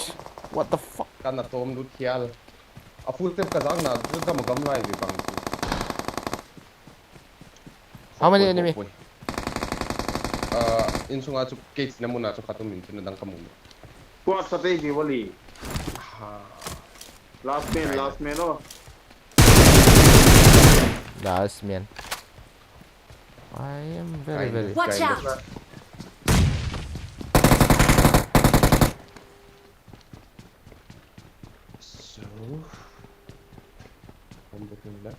What the fuck? Kana tom lut hial. A full step ka jang na, ka ma gam lai ve bang. How many Oi, enemy? Oi. Ah, in sunga chu cage na muna chu khatum in chu na dang ka mu. Squad sa tayo, di wali. Ha. Last man, last man, oh. Last man. I am very, very. Watch out! So, I'm looking left.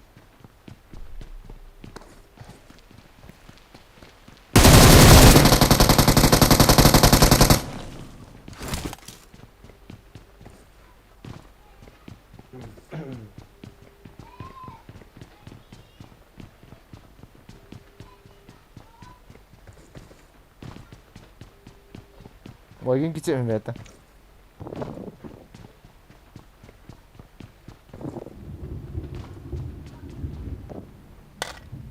Boy, kin kiche me ta.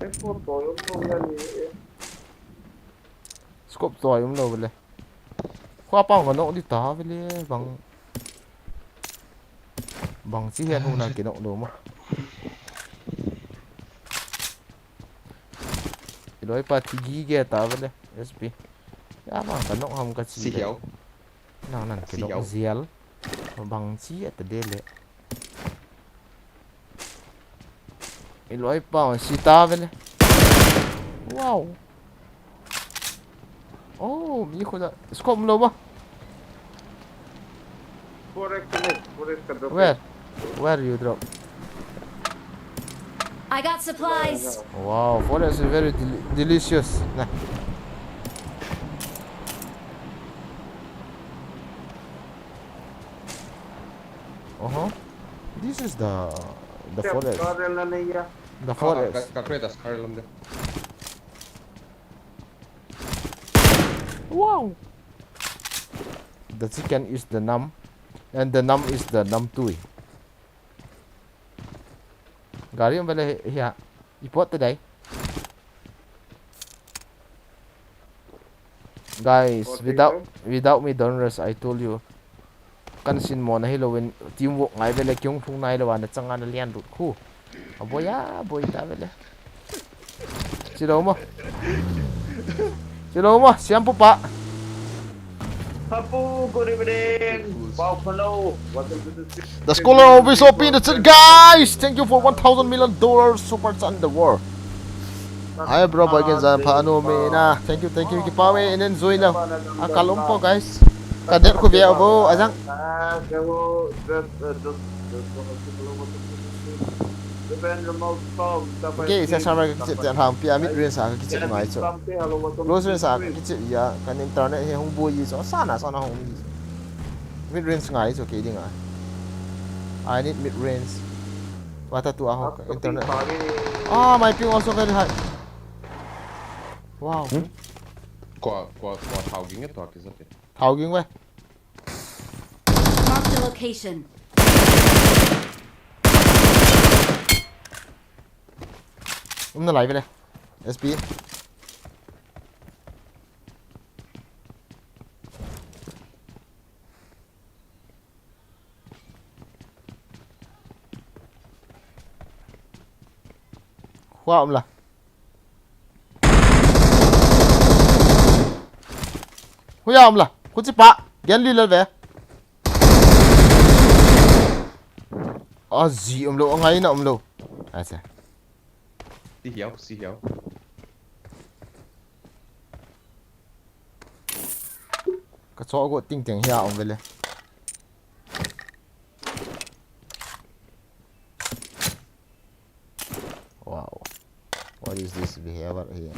Eko to yung mo yan eh. Scope to yung lo le. Khua pang ka nok di ta vele bang. Bang chi hian huna ki nok lo ma. I loi pa thi gi ge ta vele S P. Ya bang ka nok ham ka chi. Si hiau. Nang nan ki Si nok hiau. Zial. Bang chi ata de le. I loi pa si ta vele. Wow. Oh, mi khu da. Scope lo ba. Where? Where you drop? I got supplies. Wow, forest is very del- delicious. Nah. Uh-huh. This is the the forest. The forest. Ka, ka, ka create a scar lam de. Wow. The chicken is the nam, and the nam is the nam tui. Gari um vele hi, hi ha. Ipot te dai. Guys, without without me, don't rush, I told you. Kan sin mo na hi lo win teamwork ngai vele kyung phung nai lo wa na changa na lian rut khu. Aboi a, boi ta vele. Chilo mo. Chilo mo, siam pu pa. Papu, good evening. Wow, hello. Welcome to the stream. The scholar always open the chat, guys. Thank you for one thousand million dollars super chat in the world. Hi, bro, boy, kin zan pha anu me na. Thank you, thank you. Kipa me, and enjoy now. A kalum po, guys. Ka det khu bia bo, ajang. Okay, sa sa ka kichep te ham pia mid range sa ka kichep ngai chu. Close range sa ka kichep ya, kan internet he hung boi so sana sana hung. Mid range ngai chu ke ding a. I need mid range. Wata tu a ho internet. Ah, my ping also very high. Wow. Hmm? Kwa, kwa, kwa thao ging e to ki zate. Thao ging we. Mark the location. Um na lai vele. S P. Hua um la. Hua um la. Khu chi pa. Gen li lel ve. A zi um lo, a ngai na um lo. A se. Si hiau, si hiau. Ka cho go ting ting hia um vele. Wow. What is this behavior here?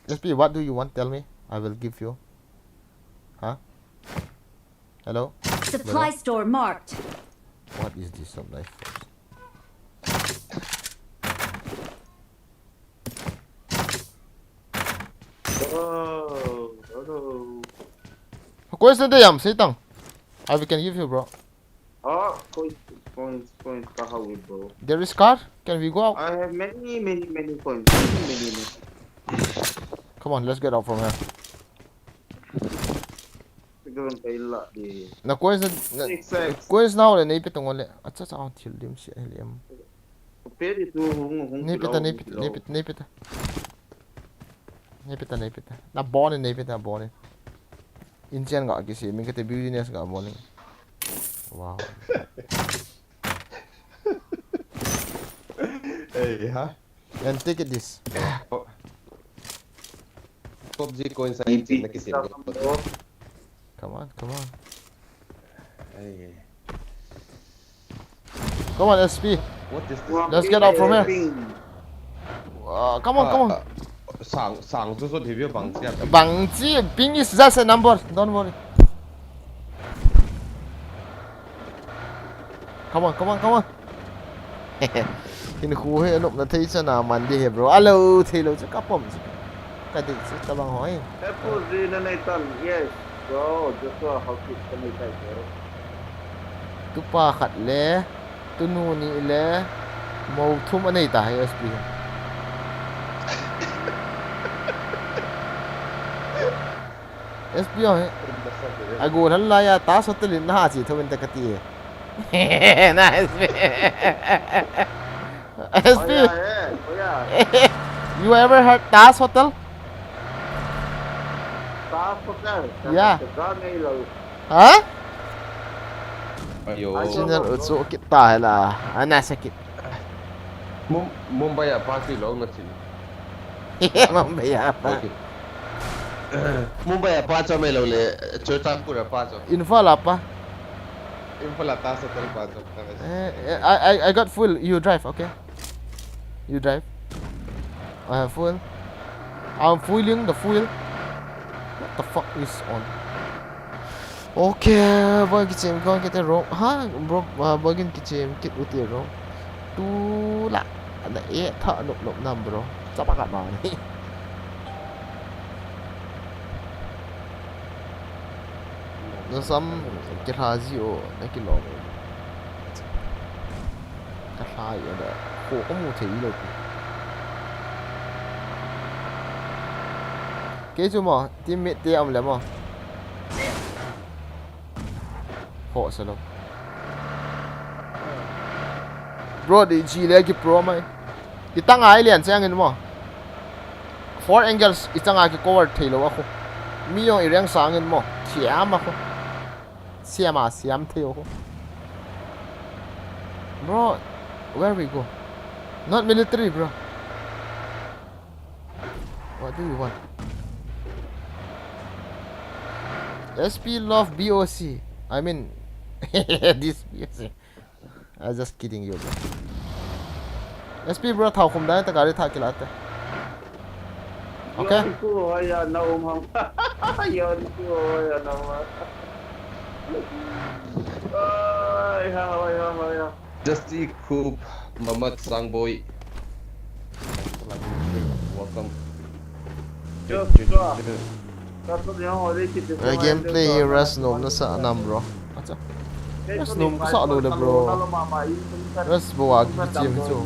S P, what do you want? Tell me. I will give you. Huh? Hello? Supply store marked. What is this supply store? Oh, hello. Coins na dei am, sei tang. I we can give you, bro. Oh, coins, coins, coins, kahawi, bro. There is car. Can we go out? I have many, many, many coins. Many, many, many. Come on, let's get out from here. Sigurong kaila di. Na coins na, na, six X. Coins na ole, nei pe tong ole. Acha, acha, ang thil dim si, helium. Pe di tu hung, hung. Nei pe ta, nei pe ta, nei pe ta, nei pe ta. Nei pe ta, nei pe ta. Na bone, nei pe ta, bone. Inchen ga kisi, min kate business ga bone. Wow. Hey, ha? And take it this. Oh. Top G coin sa. Come on, come on. Hey. Come on, S P. What is this? Let's get out from here. Uh, come on, come on. Sang, sang, so, so, heavy bang siya. Bang si, ping is just a number. Don't worry. Come on, come on, come on. Hin khu he, anop na thei chana man di he, bro. Alo, thei lo cha ka pom cha. Ka dei cha tabang hoi. Apple ri na nei tan, yes. Bro, Joshua, how to ka nei tai, bro. Tupa khat le, tunu ni le, mo thum anei ta he S P. S P ho he. Ago lhan laiya, ta sotelin na ha chi thum in ta kati he. Na S P. S P. Oh, yeah, yeah. Oh, yeah. You ever heard Taj Hotel? Taj Hotel? Yeah. Huh? Ayo. Channel u chu kit ta hi la. Ana sa kit. Mum- Mumbai a pa chu lou na chin. Mumbai a pa. Okay. Mumbai a pa chu mai lou le, Churachandpur a pa chu. Imphal a pa. Imphal a ta sa tal pa chu. Eh, eh, I, I, I got fuel. You drive, okay? You drive. I have fuel. I'm fueling the fuel. What the fuck is on? Okay, boy, kichem kong kite ro. Ha, bro, uh, boy, kichem kit uti ro. Tu la, na e tha nop nop nam, bro. Chapa ka ma ni. Na sam ke ha ji o, na ki lo. Ka ha ya da. Ko ko mu thei lo. Ke chu mo, teammate te am le mo. Ho sa lo. Bro, di ji le ki pro mai. Itang ai lian chang in mo. Four angles itang a ki cover thei lo a khu. Mi jong i reng sang in mo. Siam a khu. Siam a siam thei o khu. Bro, where we go? Not military, bro. What do you want? S P love B O C. I mean, this B O C. I was just kidding you, bro. S P bro, thao khum dai ta gari tha kila te. Okay. Yon ku hoya na um ham. Yon ku hoya na um ham. Oi ha oi ha oi ha. Dusty Coop, Mamat Sangboi. Welcome. Yo, yo. Ka to ne ho le ki te. Uh, gameplay hi rush nom na sa nam, bro. Acha. Rush nom ka sa lo le, bro. Rush bo a ki chem chu.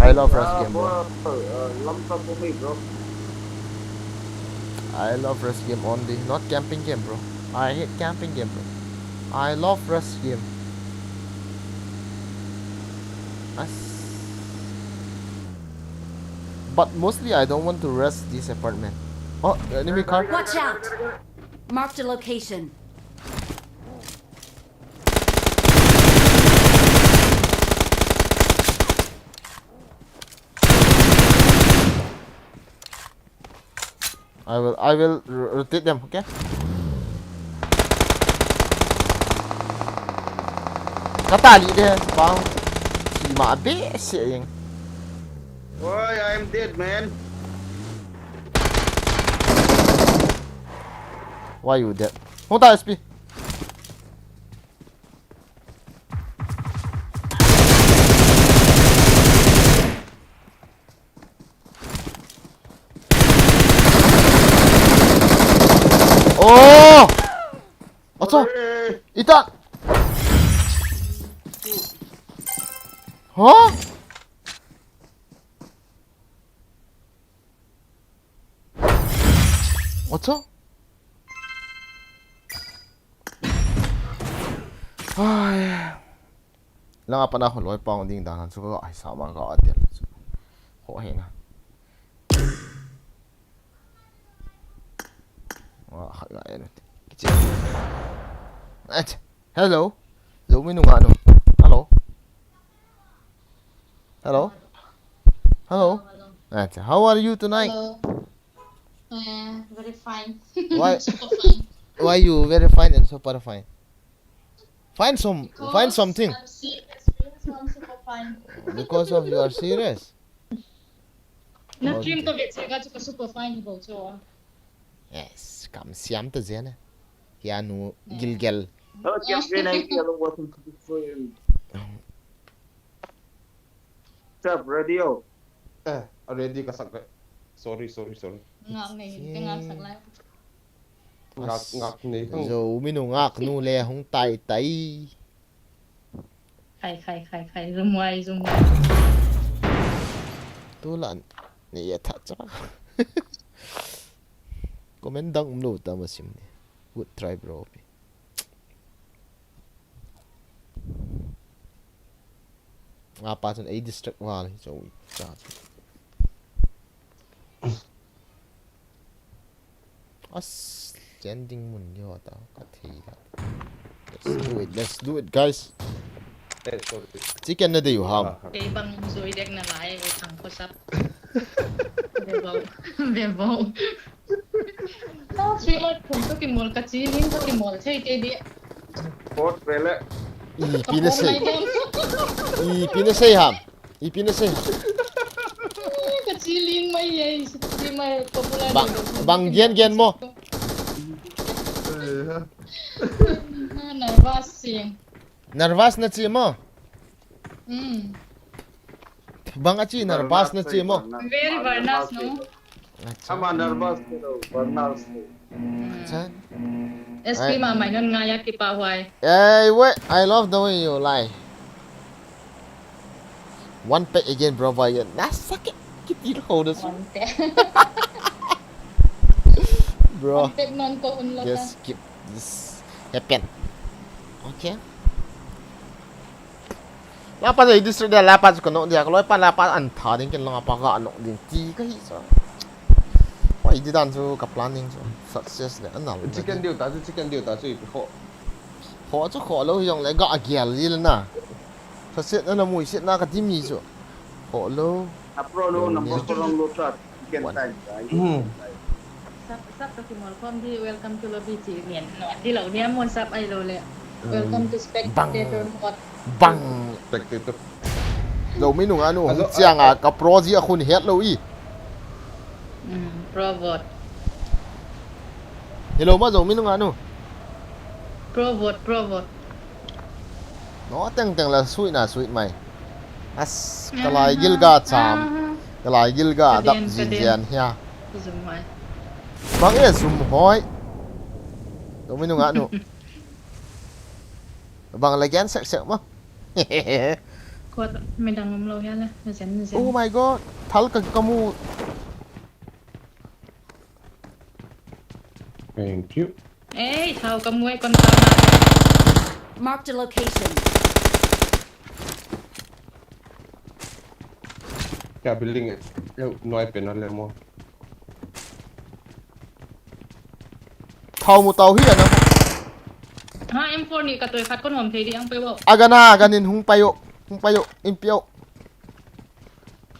I love rush game, bro. I love rush game only, not camping game, bro. I hate camping game, bro. I love rush game. As- But mostly I don't want to rush this apartment. Oh, enemy car. Watch out! Marked a location. I will, I will r- rotate them, okay? Katali de, bang. Sima be se yang. Oi, I'm dead, man. Why you dead? Hung ta S P. Oh! Acha! Ita! Huh? Acha? Ai. Langa pana holoi pang ding dan han chu ka ai sa ma ka atel. Ho he na. Wa kha ga en. Kiche. Ach. Hello. Zomi nunga nu. Hello. Hello. Hello. Ach. How are you tonight? Hello. Uh, very fine. Why? Super fine. Why you very fine and super fine? Find some, find Because something. I'm serious. Because I'm super fine. Because of you are serious. Na Oh, dream to get sega to super fine go so. Yes, kam siam ta jena. Ya nu gilgel. Hello, champion, I feel welcome to the stream. What's up, radio? Eh, already ka sak. Sorry, sorry, sorry. Ngak nei, te ngak sak lai. Ngak, ngak nei. Zomi nu ngak nu le hung tai tai. Khai, khai, khai, khai. Zoom wai, zoom wai. Tu lan. Ni ya tha cha. Comment dang um lo ta ma sim ni. Good try, bro. Apa chun ei distract val hi chu cha chu. As Chen ding mun di ho ta, ka thei ta. Let's do it, let's do it, guys. Chicken na dei u ham. Kei bang zui dek na lai, u thang ko sap. Ve bo, ve bo. Tao streamer thum to kimol ka chi ling ka kimol thei te di. Pot vele. Ipi na sei. Ipi na sei ham. Ipi na sei ham. Ka chi ling mai ye, streamer popular. Bang, bang gen gen mo. Nervous sing. Nervous na chi mo. Hmm. Bang a chi nervous na chi mo. Very nervous no. Ama nervous ke lo, nervous. Acha. S P ma mai non nga ya kipa huai. Hey, wait, I love the way you lie. One pack again, bro, boy. Na sakit. Kitil ho da su. Bro. Just keep this happen. Okay. Lapa sa i district dia lapa sa kano dia kaloi pa lapa an tha ding ken long apa ga nok ding ti ka hi sa. Oi di dan su ka planning su success le anal. Chicken diu ta su chicken diu ta su i ho. Ho chu ho lo hi jong le ga agel li le na. Sa set na na mui set na ka ti mi chu. Ho lo. Na pro lo na mo ko long lo ta. Chicken time. Sap sap to ki mol kom di welcome to lobby chi ngen no. Di lo ni amon sap ai lo le. Welcome to spectator mode. Bang. Spectator. Zo mi nunga nu hung chiang a ka pro ji a khun het lo i. Provot. Hello ma zo mi nunga nu. Provot provot. No teng teng la sui na sui mai. As kalai gil ga cham. Kalai gil ga dap jin jian hia. Zum mai. Bang e zum hoi. Zo mi nunga nu. Bang la gen sek sek ma. Kot midang um lo hia la. Zen zen. Oh my god. Thal ka kamu. Thank you. Ei, thao ka mu e kon ta na. Marked a location. Kya building e? Yo, noi pe na le mo. Thao mu tao hi ana. Ha, M four ni ka toi khat kon hom thei di ang pe bo. Agana, aganin hung payo. Hung payo. In pio.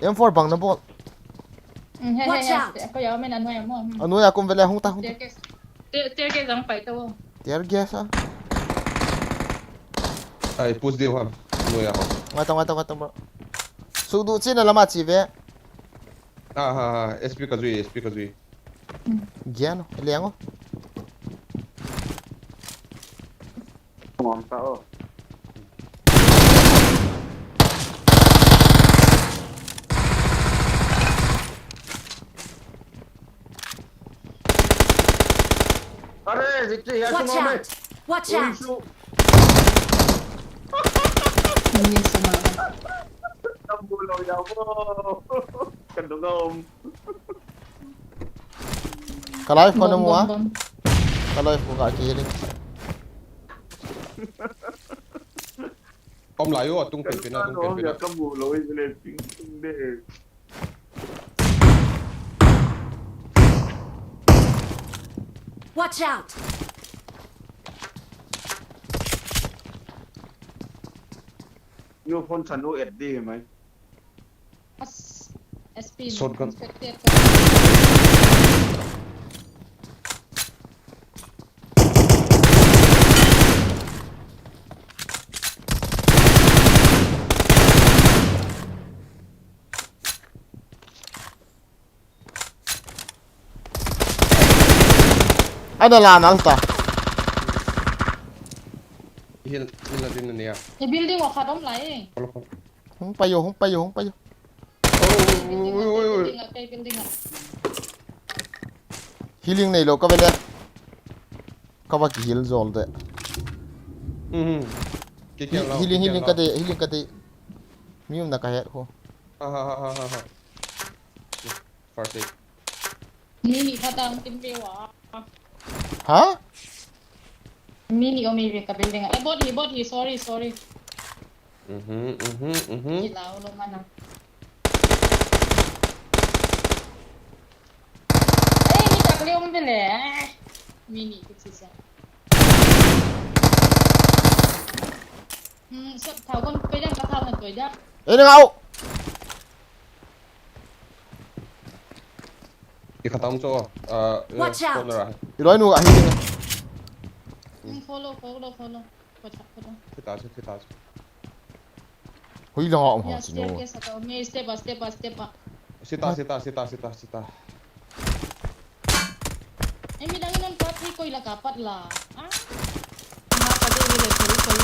M four bang na bol. Watch out. Ko ya men anoi mo. Anoi akum vele hung ta hung ta. Tear gas ang pai to. Tear gas a. Ai push diu ham. Anoi a ho. Ngai ta ngai ta ngai ta bro. Su du chin la ma chi ve. Ha ha ha. S P ka jui, S P ka jui. Giano, liango. Ngom ta o. Are, Victor, ya Watch out! Watch out! Ni sama. Tambulo ya mo. Kandungom. Ka live ko na mua. Ka live ko ka kiling. Om la yo tung pen pen tung pen pen. Ka mu lo i le ping ping de. Watch out. Yo phone chan o et de mai. S P shotgun. Ana la nang ta. Hil hil na din niya. Ni building wa khat om lai. Hung pa yo, hung pa yo, hung pa yo. Oi oi oi. Healing nei lo ka vele. Ka va ki heal jol de. Mhm. Ki ki la. Healing healing ka de, healing ka de. Mi um na ka het ko. Ha ha ha ha ha. First aid. Ni ni kha tang tin be wa. Ha? Mini omi ve ka building a. Eh, bot hi, bot hi, sorry, sorry. Mhm, mhm, mhm. Kilau lo mana. Eh, ni tak le om vele. Mini kichi sa. Hmm, sep thao kon pe dam ka thao na toi da. Ei, nang au. I khatam cho, ah, eh, Watch out! Corner ah. I loi nu ahi. Hmm, follow, follow, follow. Kotha, kotha. Thita chu, thita chu. Hui lang a um ho chi no. Staircase a ka um e, step a, step a, step a. Sita, sita, sita, sita, sita. Ei, mi dang in an pat hi koi la ka pat la. Ah. Ma pa de le thori koi.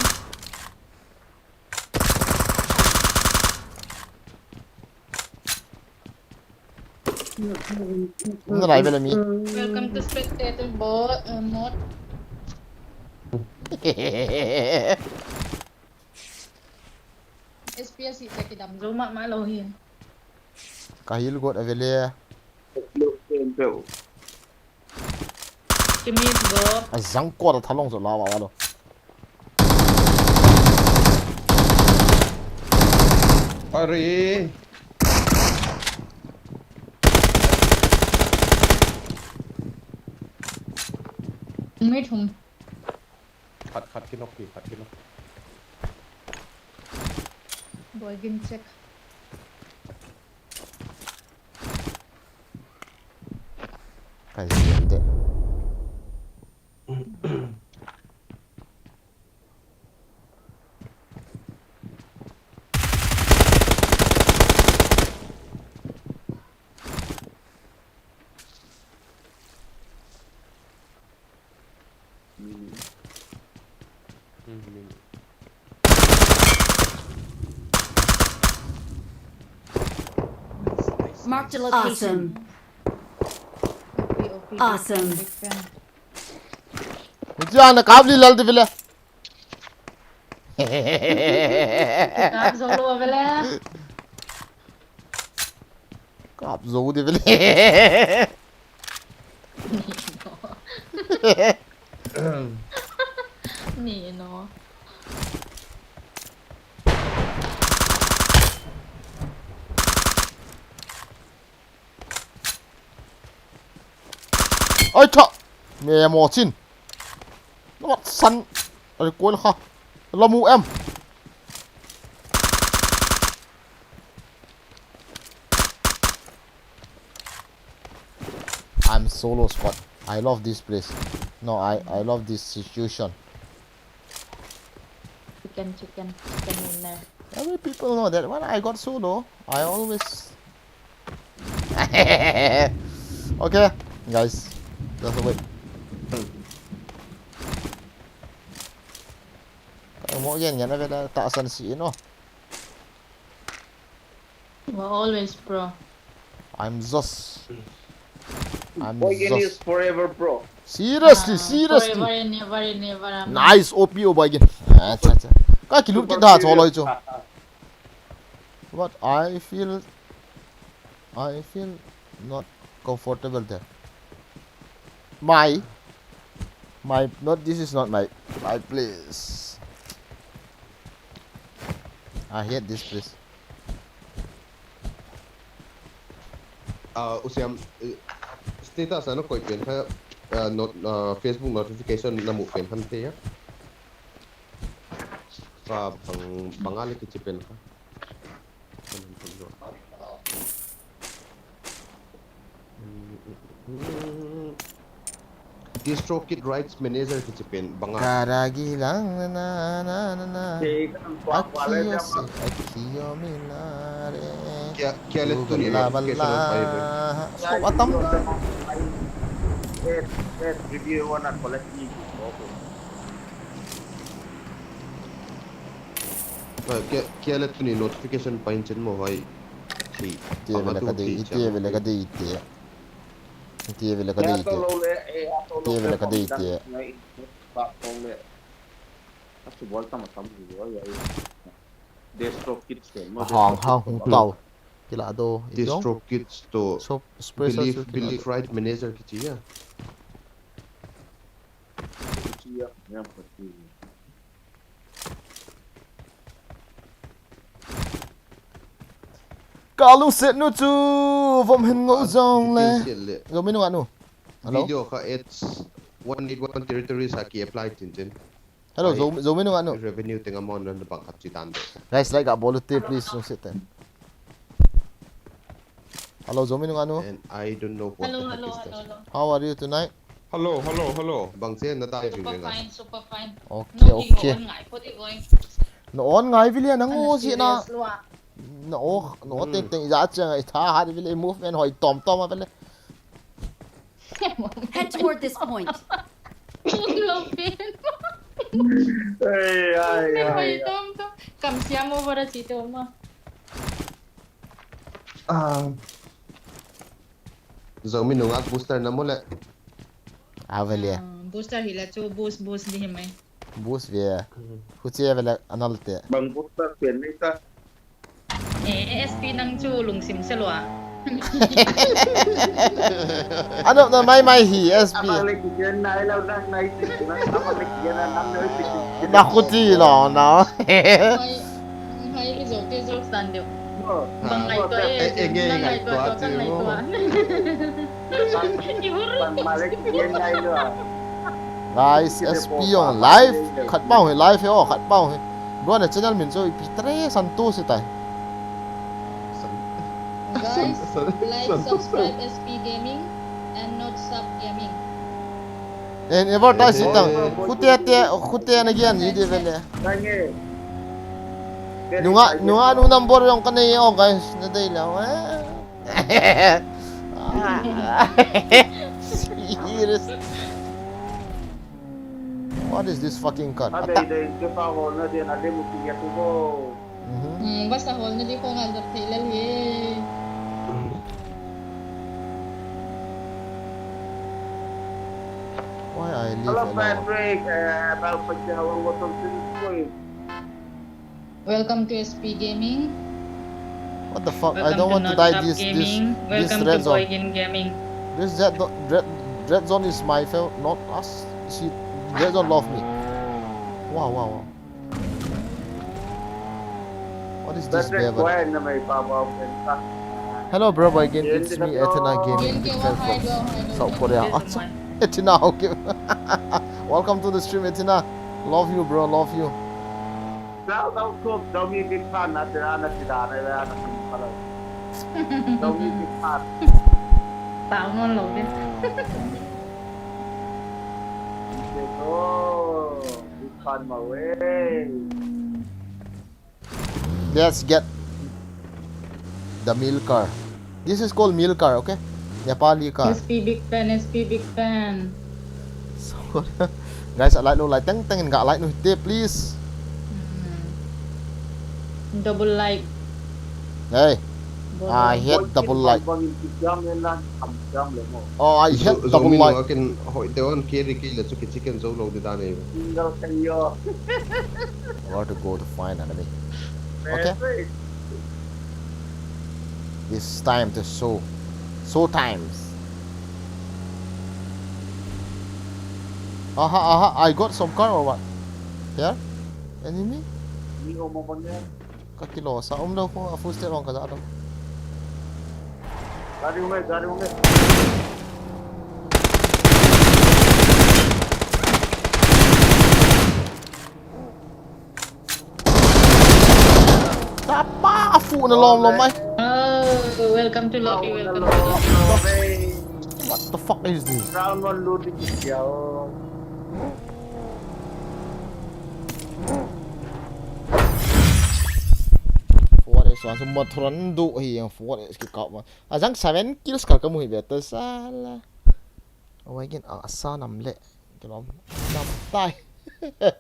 Nalai vele mi. Welcome to spectator bo-, uh, mode. S P S hi kidam jou mama lou hi. Ka heal got a vele. Kimi go. A jang ko da thalong jo la wa wa lo. Are. Mi thum. Khat, khat kinok pi, khat kinok. Boy gin check. Ka ziam de. Mini. Hmm, mini. Marked a location. Awesome. Awesome. Mutia na kabli lal de vele. Kap jou lou vele. Kap jou de vele. Ni no. Oi, tha. Me mo chin. Lo san. Ai, kol kha. Lo mu em. I'm solo squad. I love this place. No, I, I love this situation. Chicken, chicken, chicken in there. Every people know that when I got solo, I always Okay, guys, just wait. Mo yan yan na vela ta san si ino. We're always pro. I'm just I'm Boy, just forever pro. Seriously, ah, seriously. Forever and never and never. Amen. Nice O P O Boy. Ah, cha cha. Ka kilut ki da cholo icho. But I feel, I feel not comfortable there. My, my, not, this is not my, my place. I hate this place. Ah, usiam, eh, status ano koi pen kha, ah, not, ah, Facebook notification namu pen khan te ya. Ka bang, bang ale kichi pen ka. DistroKid Rights Manager kichi pen banga. Karagi lang na na na na na. Akiyo se, akiyo milare. Kya, kya le tuni bala bala. Scope atam da. Eh, eh, review one and collect me. Okay. Kya, kya le tuni notification pain chen mo hai. Thi. Tia vele ka dei, tia vele ka dei tia. Tia vele ka dei tia. Tia vele ka dei tia. Hang hang hung tau. Kila do. DistroKid to. So special. Believe, believe right manager kichi ya. Ka lungset nu chu vom hin ngol jong le. Zo minu anu. Hello? Video kha ads. one eight one territories a ki apply chin chin. Hello, Zo, Zo Minung anu. Revenue teng amount nan bang khat chi dan de. Guys, like a bol te, please, sung sit. Hello, Zo Minung anu. And I don't know what Hello, the heck hello, is this. Hello, hello. How are you tonight? Hello, hello, hello. Bang che na dai jing Super fine, super fine. Okay, no, okay. On ngai, put it going. No on ngai vile na ngo si na. No, no, hmm. Teng teng ja chang ai tha ha vile movement hoi tom tom a vile. Head toward this point. Hey, ay, ay, ay. Kam siam over a chito ma. Ah. Zo Minung a booster na mole. Avele. Ah, booster hila chu boost, boost di himai. Boost ve. Huche vele anal te. Bang booster pen ni ta. Eh, S P nang chu lungsim se lua. Ano na mai mai hi S P. Abang le kijen nai lo nang nai ti na abang le kijen nang nai ti. Na khuti lo na. Hai, hai ki jok te jok san deu. Bang ngai to eh, eh, eh, ngai to, ngai to, ngai to. Bang ma le kijen nai lo. Guys, S P on live. Khat pau hi live hi, oh, khat pau hi. Bro, na channel min chu ipi tre Santosh tai. Guys, like, subscribe S P Gaming and not Sub Gaming. En advertise tang. Khute te, khute na gian ni de vele. Nunga, nunga nu number yong ka nei o guys, na dei le. Serious. What is this fucking car? Ata. Mhm. Hmm, basta hol na di ko ngal dap thei lal ye. Why I live alone? Hello, Patrick. Eh, about pagkihawang mo tong siniskoy. Welcome to S P Gaming. What the fuck? I don't want to die this, this, this red zone. This red, red, red zone is my favorite, not us. She, red zone love me. Wow, wow, wow. What is this, Bevan? Hello, bro, again, it's me, Athena Gaming, big fan from South Korea. Acha, Athena, okay. Welcome to the stream, Athena. Love you, bro, love you. Sao, sao, sao, sao mi big fan na, tira na, tira na, tira na, tira na. Sao mi big fan. Sao non lo din. Ito, big fan mo, eh. Let's get the meal car. This is called meal car, okay? Nepali car. S P big fan, S P big fan. So, guys, a like lo like teng teng in ga like nu te, please. Hmm. Double like. Hey. Double. I hate double like. Oh, I hate double like. Ken hoi te on carry kei le chu ki chicken zo lo di dan e. Single kayo. Where to go to find enemy? Okay. It's time to show. Show times. Aha, aha, I got some car or what? Here? Enemy? Ni o mo bang ya. Ka kilo sa um lo ko a full step ang ka ja lo. Gari hung hai, gari hung hai. Tapa, a fu na lom lom mai. Oh, welcome to lobby, welcome to lobby. What the fuck is this? Round one loot ki kya ho? Forest wan sum mathuran du hi forest ki kap ma. Ajang seven kills kar kamu hi beta sala. Awai gin a sa nam le. Kilom nam tai. Let's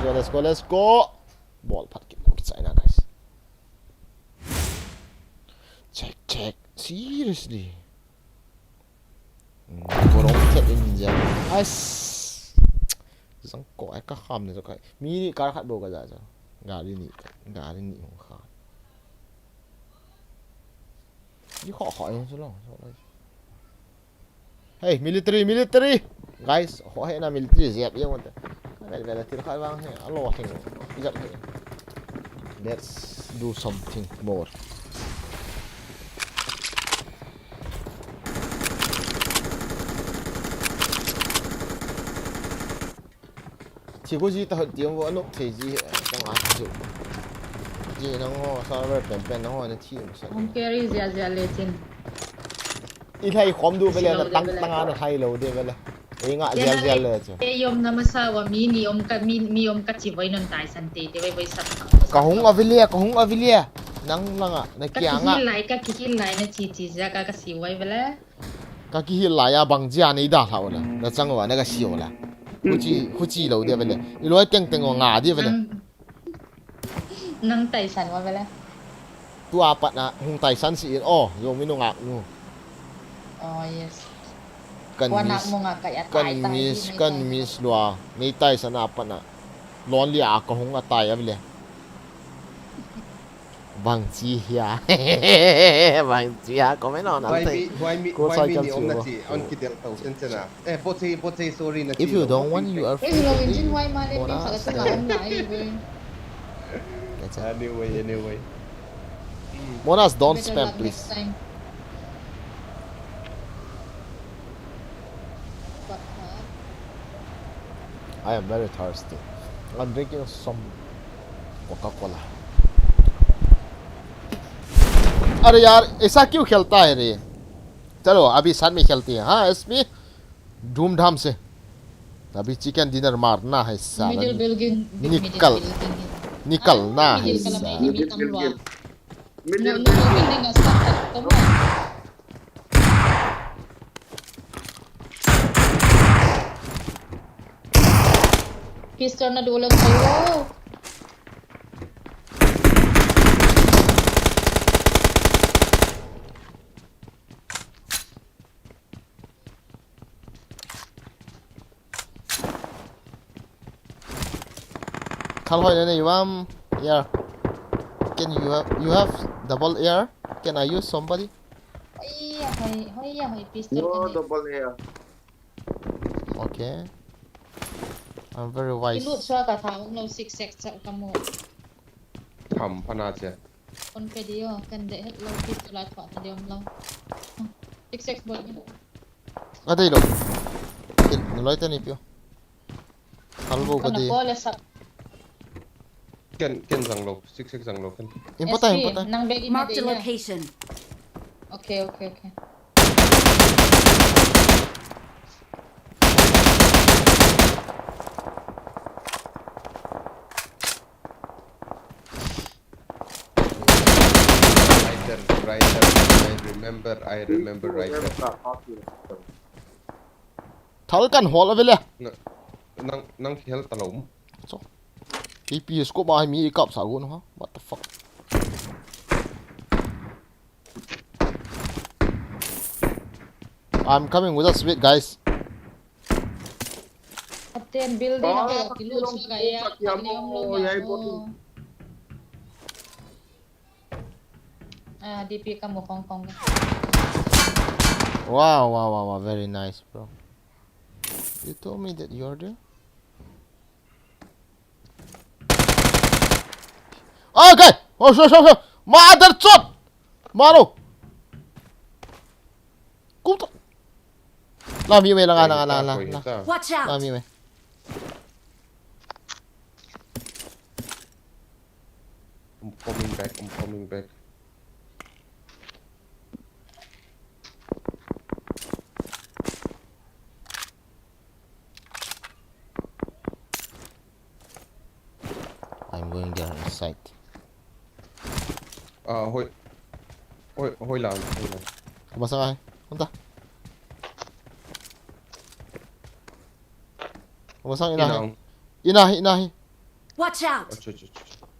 go, let's go, let's go. Ball phat ki mur chai na, guys. Check, check. Seriously. Borong khet in ja. Ais. Jang ko ai ka kham ne jo kai. Mi ni kar khat bo ka ja jo. Gari ni, gari ni hung kha. Ni kho kho ai hung so lo. Hey, military, military! Guys, ho he na military jep ye mo te. Vel vel til kha vang he, alo thing. Jep he. Let's do something more. Thi ko ji ta hot ti vo anok thei ji he, tang a ji. Ji nang ho server pen pen nang ho na thi um sa. Hung carry jia jia le chin. I lai khom du vele na tang tang a na lai lo de vele. Ei nga jia jia le chu. Te yom na masa wa mi ni om ka mi mi om ka chi voi non tai san te te voi voi sap. Ka hung a vele, ka hung a vele. Nang langa na kia nga. Ka kihil lai, ka kihil lai na chi chi ja ka ka si voi vele. Ka kihil lai a bang jia nei da hlau la. Na chang wa na ka si o la. Huchi, huchi lo dia vele. I loi teng teng wa nga dia vele. Nang, nang taisan wa vele. Tu a pat na hung taisan si in. Oh, yo mi nu ngak nu. Oh, yes. Kan miss, kan miss lua. Nei taisan a pat na. Lonely a ka hung a tai a vele. Bang chi hia. Bang chi hia, comment on. Why me, why me, why me ni om na chi, on ki del tau chen chen a. Eh, bo chi, bo chi, sorry na chi. If you don't want, you are free to leave. Why me ni sa ka sa om na ai. That's it. Anyway, anyway. Monas, don't spam, please. I am very thirsty. I'm drinking some Coca-Cola. अरे यार, ऐसा क्यों खेलता है रे? चलो, अभी साथ में खेलते हैं, हाँ, एसपी? धूमधाम से। अभी चिकन डिनर मारना है, साला। निकल, निकलना है, साला। Pistol na dulang sa'yo. Thal hoi na nei vam. Air. Can you have, you have double air? Can I use somebody? Hoi ya, hoi, hoi ya, hoi, pistol. No double air. Okay. I'm very wise. Ilut sua ka tha um lo six six sa ka mu. Tham pana che. Kon pe dio, kan de het lo pistol a tha ta diom lo. Six six boy ni. A dei lo. Kin, ni loi ta ni pio. Hal bo ka di. Ken, ken jang lo, six six jang lo, ken. Important, important. Nang bag in. Mark the location. Okay, okay, okay. Right there, right there. I remember, I remember right there. Thal kan hol a vele. Nang, nang khel ta lo. So. P P scope a mi kap sa gun ha. What the fuck? I'm coming with us, wait, guys. Aten building a kilu sa ga ya. Ah, D P ka mo kong kong. Wow, wow, wow, wow, very nice, bro. You told me that you're there? Okay! Oh, sure, sure, sure! Mother chot! Maro! Kum to! La mi me la la la la la. Watch out! La mi me. I'm coming back, I'm coming back. I'm going there inside. Ah, hoi. Hoi, hoi la, hoi la. Masang ai. Kunta. Masang inahi. Inahi, inahi. Watch out!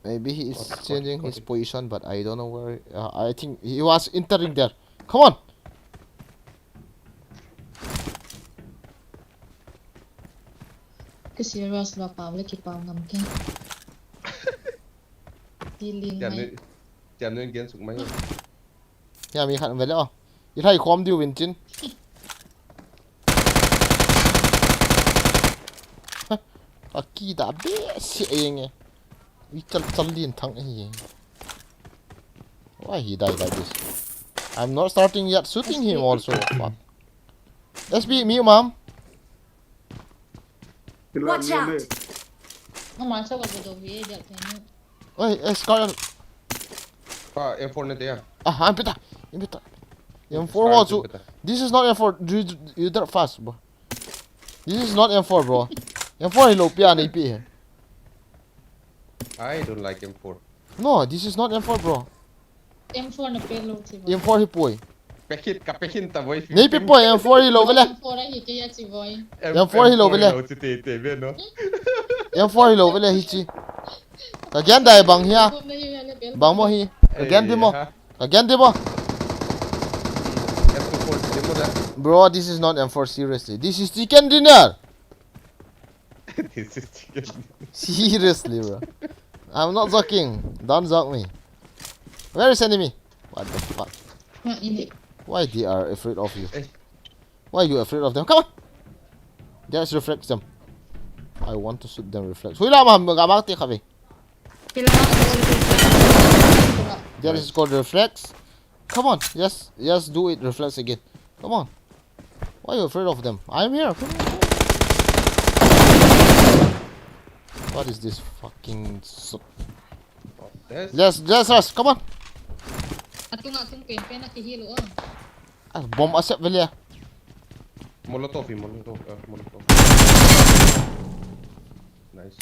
Maybe he is changing his position, but I don't know where. Uh, I think he was entering there. Come on! Ka serious la pau le kipau ngam ke. Tiling mai. Tiam nun gen suk mai. Ya mi khat vele o. I thai khom diu vin chin. Aki da be si enge. I chal chal lin thang e. Why he died like this? I'm not starting yet shooting him also. Fuck. S B, me, mom. Watch out! Ama sa ka do hi, eh, dia thai ni. Oi, eh, Scar. Ah, M four na dia. Ah, I'm pita. I'm pita. M four ho chu. This is not M four. You, you drop fast, bro. This is not M four, bro. M four hi lou pia nei pi he. I don't like M four. No, this is not M four, bro. M four na pe lou chi voi. M four hi poi. Pekin, ka pekin ta voi. Nei pi poi, M four hi lou vele. M four ahi ke ya chi voi. M four hi lou vele. Chi te te ve no. M four hi lou vele hi chi. Ka gen dai bang hia. Bang mo hi. Ka gen di mo. Ka gen di mo. M two four di mo da. Bro, this is not M four, seriously. This is chicken dinner. This is chicken. Seriously, bro. I'm not joking. Don't joke me. Where is enemy? What the fuck? Ha, ini. Why they are afraid of you? Eh. Why you afraid of them? Come on. Just reflect them. I want to shoot them reflex. Hui la ma ga ma te khabe. Kila ma ko. That is called reflex. Come on. Yes, yes, do it reflex again. Come on. Why you afraid of them? I'm here. Come on. What is this fucking so Yes. Yes, yes, yes. Come on. Atung atung pen pen na kihilo o. Ah, bomb asep vele. Molotov, eh, Molotov, eh, Molotov. Nice.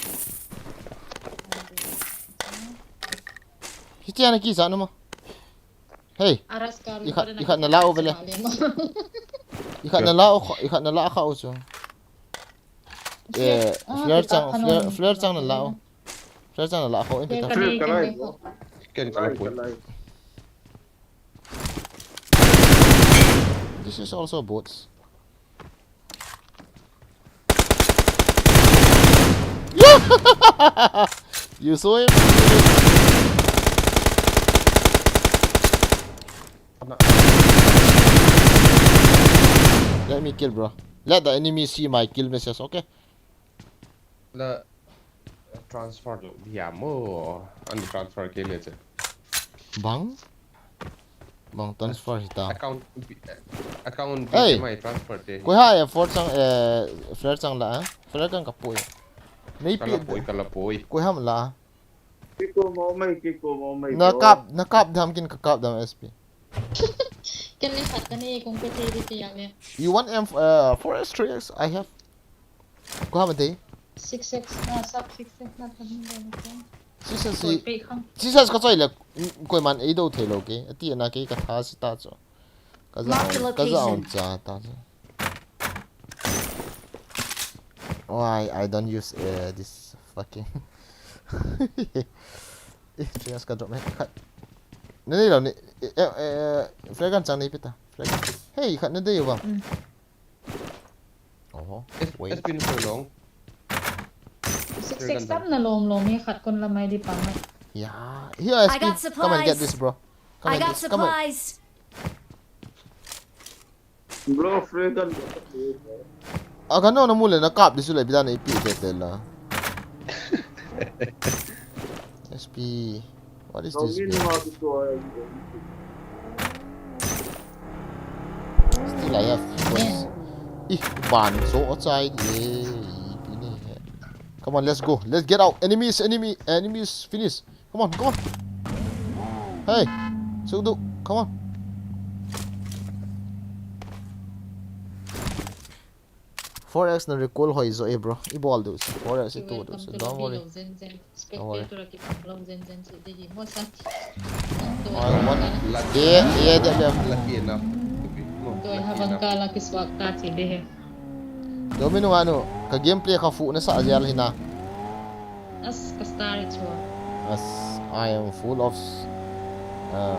Hiti ana ki sa no mo. Hey, Aras ka ikhat, ikhat na lao vele. Ikhat na lao, ikhat na lao kha usu. Eh, flare chang, flare, flare chang na lao. Flare chang na lao ko in pita. Flare ka lai. Ken ka la poi. This is also bots. You saw him? Let me kill, bro. Let the enemy see my kill message, okay? La transfer do dia mo. An transfer ke le che. Bang? Bang transfer hita. Account account Hey. Mai transfer te. Koi ha eh, flare chang eh, flare chang la eh. Flare kan ka poi. Nei Ka la pi. Poi, ka la poi. Koi ham la. Kiko mo mai, kiko mo mai. Na kap, na kap dam kin ka kap dam S P. Ken le khat ka ne kong pe te di te ya le. You want M uh, four S three X? I have. Koi ham te. Six six na sub six six na ka hin le ko. Six S Koi si. pe kham. Six S ka choi le. Koi man ei do thei lo ke. Ati na ke ka tha si ta cho. Ka za. Mark the Ka za on location. Cha ta cho. Why I don't use uh, this fucking. Eh, three S ka drop eh. Khat. Na nei lo ni. Eh, eh, eh, flare gun chang nei pita. Flare gun. Hey, khat na dei bang. Mm. Oh, S wait. S P no so long. Six six tam na lom lom he khat kon la mai di pa mai. Yeah. Here, I got S P. Come and get supplies. This, bro. Come I and got get this. Come on. Supplies. Bro, flare gun. Aga no na mule na kap disu le bida na ipi te te la. S P. What is Don't this? mean Bro? What to do. Still I have friends. Ih, ban so outside. Ye, ipi ni he. Come on, let's go. Let's get out. Enemies, enemy, enemies. Finish. Come on, come on. Hey, Sukdu, come on. Four X na recall hoi zo eh, bro. I bol du. Four X i tu du. So don't worry. Don't worry. Spectator ki pang long zen zen si di hi mo sa. I want. Yeah, yeah, yeah, yeah. Lucky enough. Doi ha bang ka la ki swak ta chi de he. Domi nung anu, ka gameplay ka fu na sa jel hina. As ka star i chua. As I am full of uh,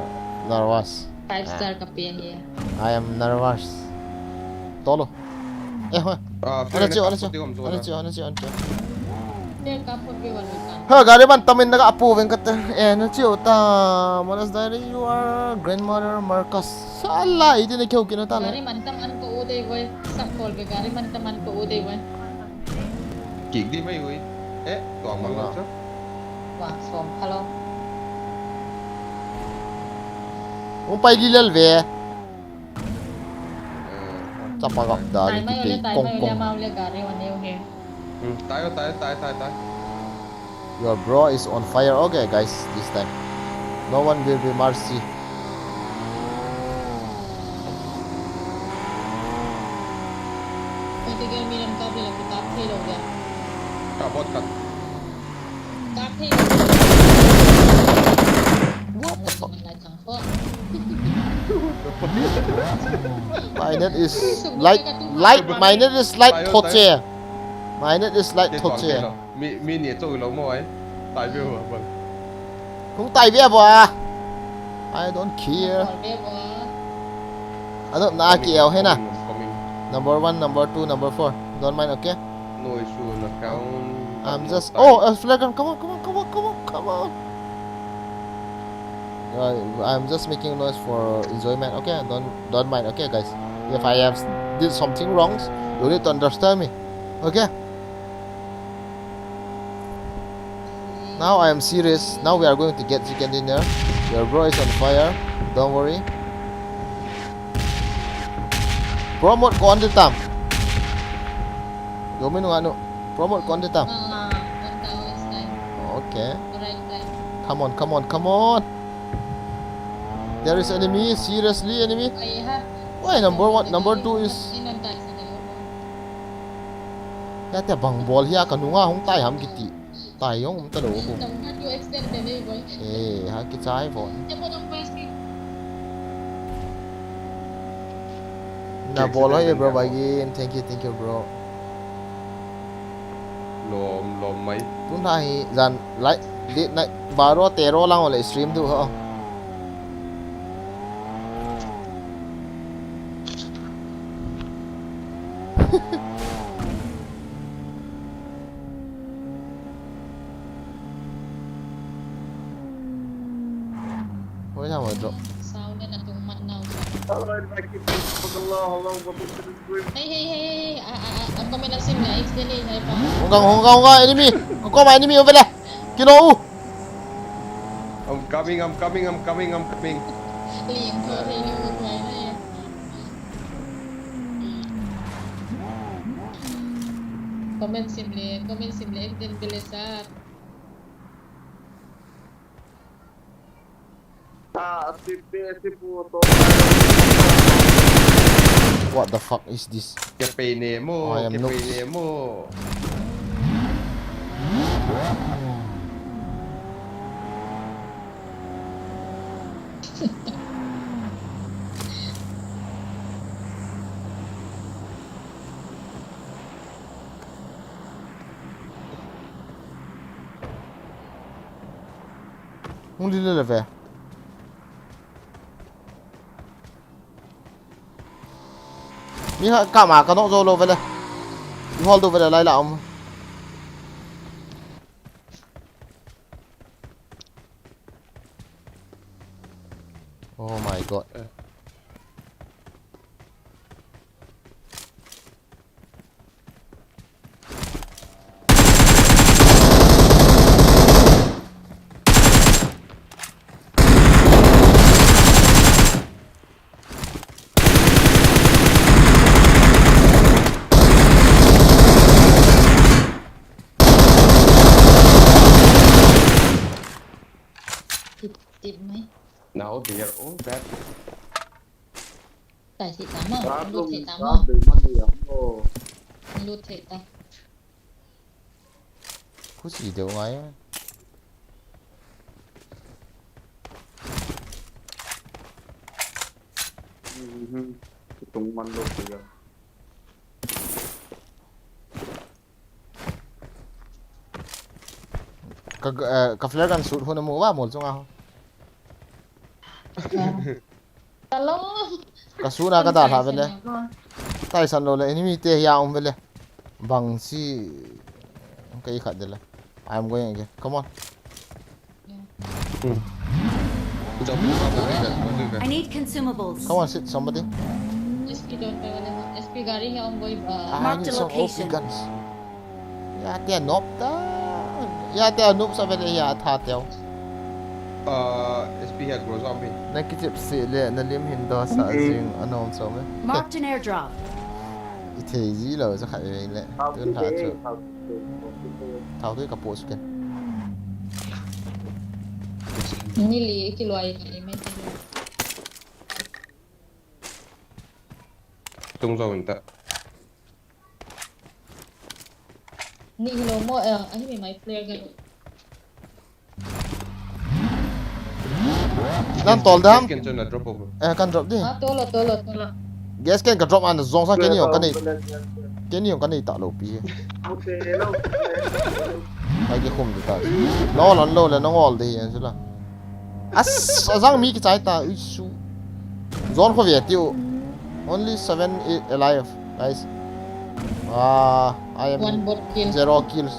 nervous. Five star ka pen ye. I am nervous. Tolo. Eh, ha. Ah, Ana chiu, ana chiu. Pati kom so Ana na. Chiu, ana chiu, ana chiu. Te ka put ke wan kan. Ha, gari man tamin naga apu veng kata. Eh, na chiu ta. Manas Diary, you are grandmother Marcus. Sala, idi na keu kino ta Gari le. Man tam an ko u dei voi. Sak kol be gari man tam an ko u dei voi. Kik di mai ui. Eh, to ma Wala. Lo cha. Wa som hello. Umpai di lel ve. Eh, Chapa gap da. Tai mai Di le tai kong mai le kong. Mau le gari wan neu he. Hmm, tai tai tai tai tai. Your bro is on fire. Okay, guys, this time. No one will be mercy. Kati gel mi lam kap le la kap thei lou ya. Kap bot kap. Kap thei lou. What the fuck? My net is light, light, my net is light thoche. My net is light thoche. Mi, mi ni chou lou mo ai. Tai ve ba. Kung tai ve ba. I don't care. I don't na ki el hena. Number one, number two, number four. Don't mind, okay? No issue, no count. I'm just, oh, a flare gun. Come on, come on, come on, come on, come on. Uh, I'm just making noise for enjoyment, okay? Don't, don't mind, okay, guys? If I have did something wrong, you need to understand me, okay? Now I am serious. Now we are going to get chicken dinner. Your bro is on fire. Don't worry. Promote kon de tam. Yo minu anu. Promote kon de tam. Okay. Come on, come on, come on. There is enemy. Seriously, enemy. Why number one, number two is. Ya te bang bol hia ka nunga hung tai ham kiti. Tai jong um talou ko. Eh, ha kichai von. Na bol hoi bro, Baigin. Thank you, thank you, bro. Lom, lom mai. Tun hi jan lai, late night, baro tero lang ole stream du ho. Hoi na wa drop. Hey, hey, hey, hey. Ah, ah, ah, ah, kami na sim na, it's delay na pa. Hung gang, hung gang, hung gang, enemy. Kung koma enemy, over there. Kilo u. I'm coming, I'm coming, I'm coming, I'm coming. Ling ko, ling ko, ling ko. Comment sim le, comment sim le, ek din bile sa. Ah, si pe, si pu to. What the fuck is this? Ke pe ne mo, I am ke pe noobs. Ne mo. Hung lile le ve. Mi ha kama ka nok jo lo vele. I hol do vele lai la um. Oh my God. Eh. Tip, tip mai. Now they are all dead. Tai si ta ma, lut thei ta ma. Lut thei ta. Khusi deu ngai. Mhm. Tung man lo ko ya. Ka, eh, ka flare gun shoot ho na mu va mol chunga ho. Ka suna ka dalha vele. Taisan lou le, enemy te hia um vele. Bang si kei khat de le. I'm going again. Come on. Hmm. I need consumables. Come on, sit somebody. S P don't have any, S P gari hia um boi ba. Ah, I need some O P guns. Marked a location. Ya te nop ta. Ya te nop sa vele ya tha teo. Uh, S P hia Groza mi. Na kichep se le, na lim hin do sa jing anom so me. Marked an airdrop. I thei ji lo sa khat ve le. Tun tha chu. Thau tui ka post ken. Ni li kiloi ka i mai ta. Tung zo in ta. Ni lo mo, eh, ahi mi mai player ga. Nan tol dam. Gas can chun a drop over. Eh, kan drop di. Ah, tolo, tolo, tolo. Gas can ka drop an zong sa keni ong ka nei. Keni ong ka nei ta lo pi. Ai ke khum di ta. Lo lan lo le nong ol di an sula. As, azang mi kichai ta, isu. Zone kho ve tiu. Only seven i- alive, guys. Ah, I am One bot kill. Zero kills.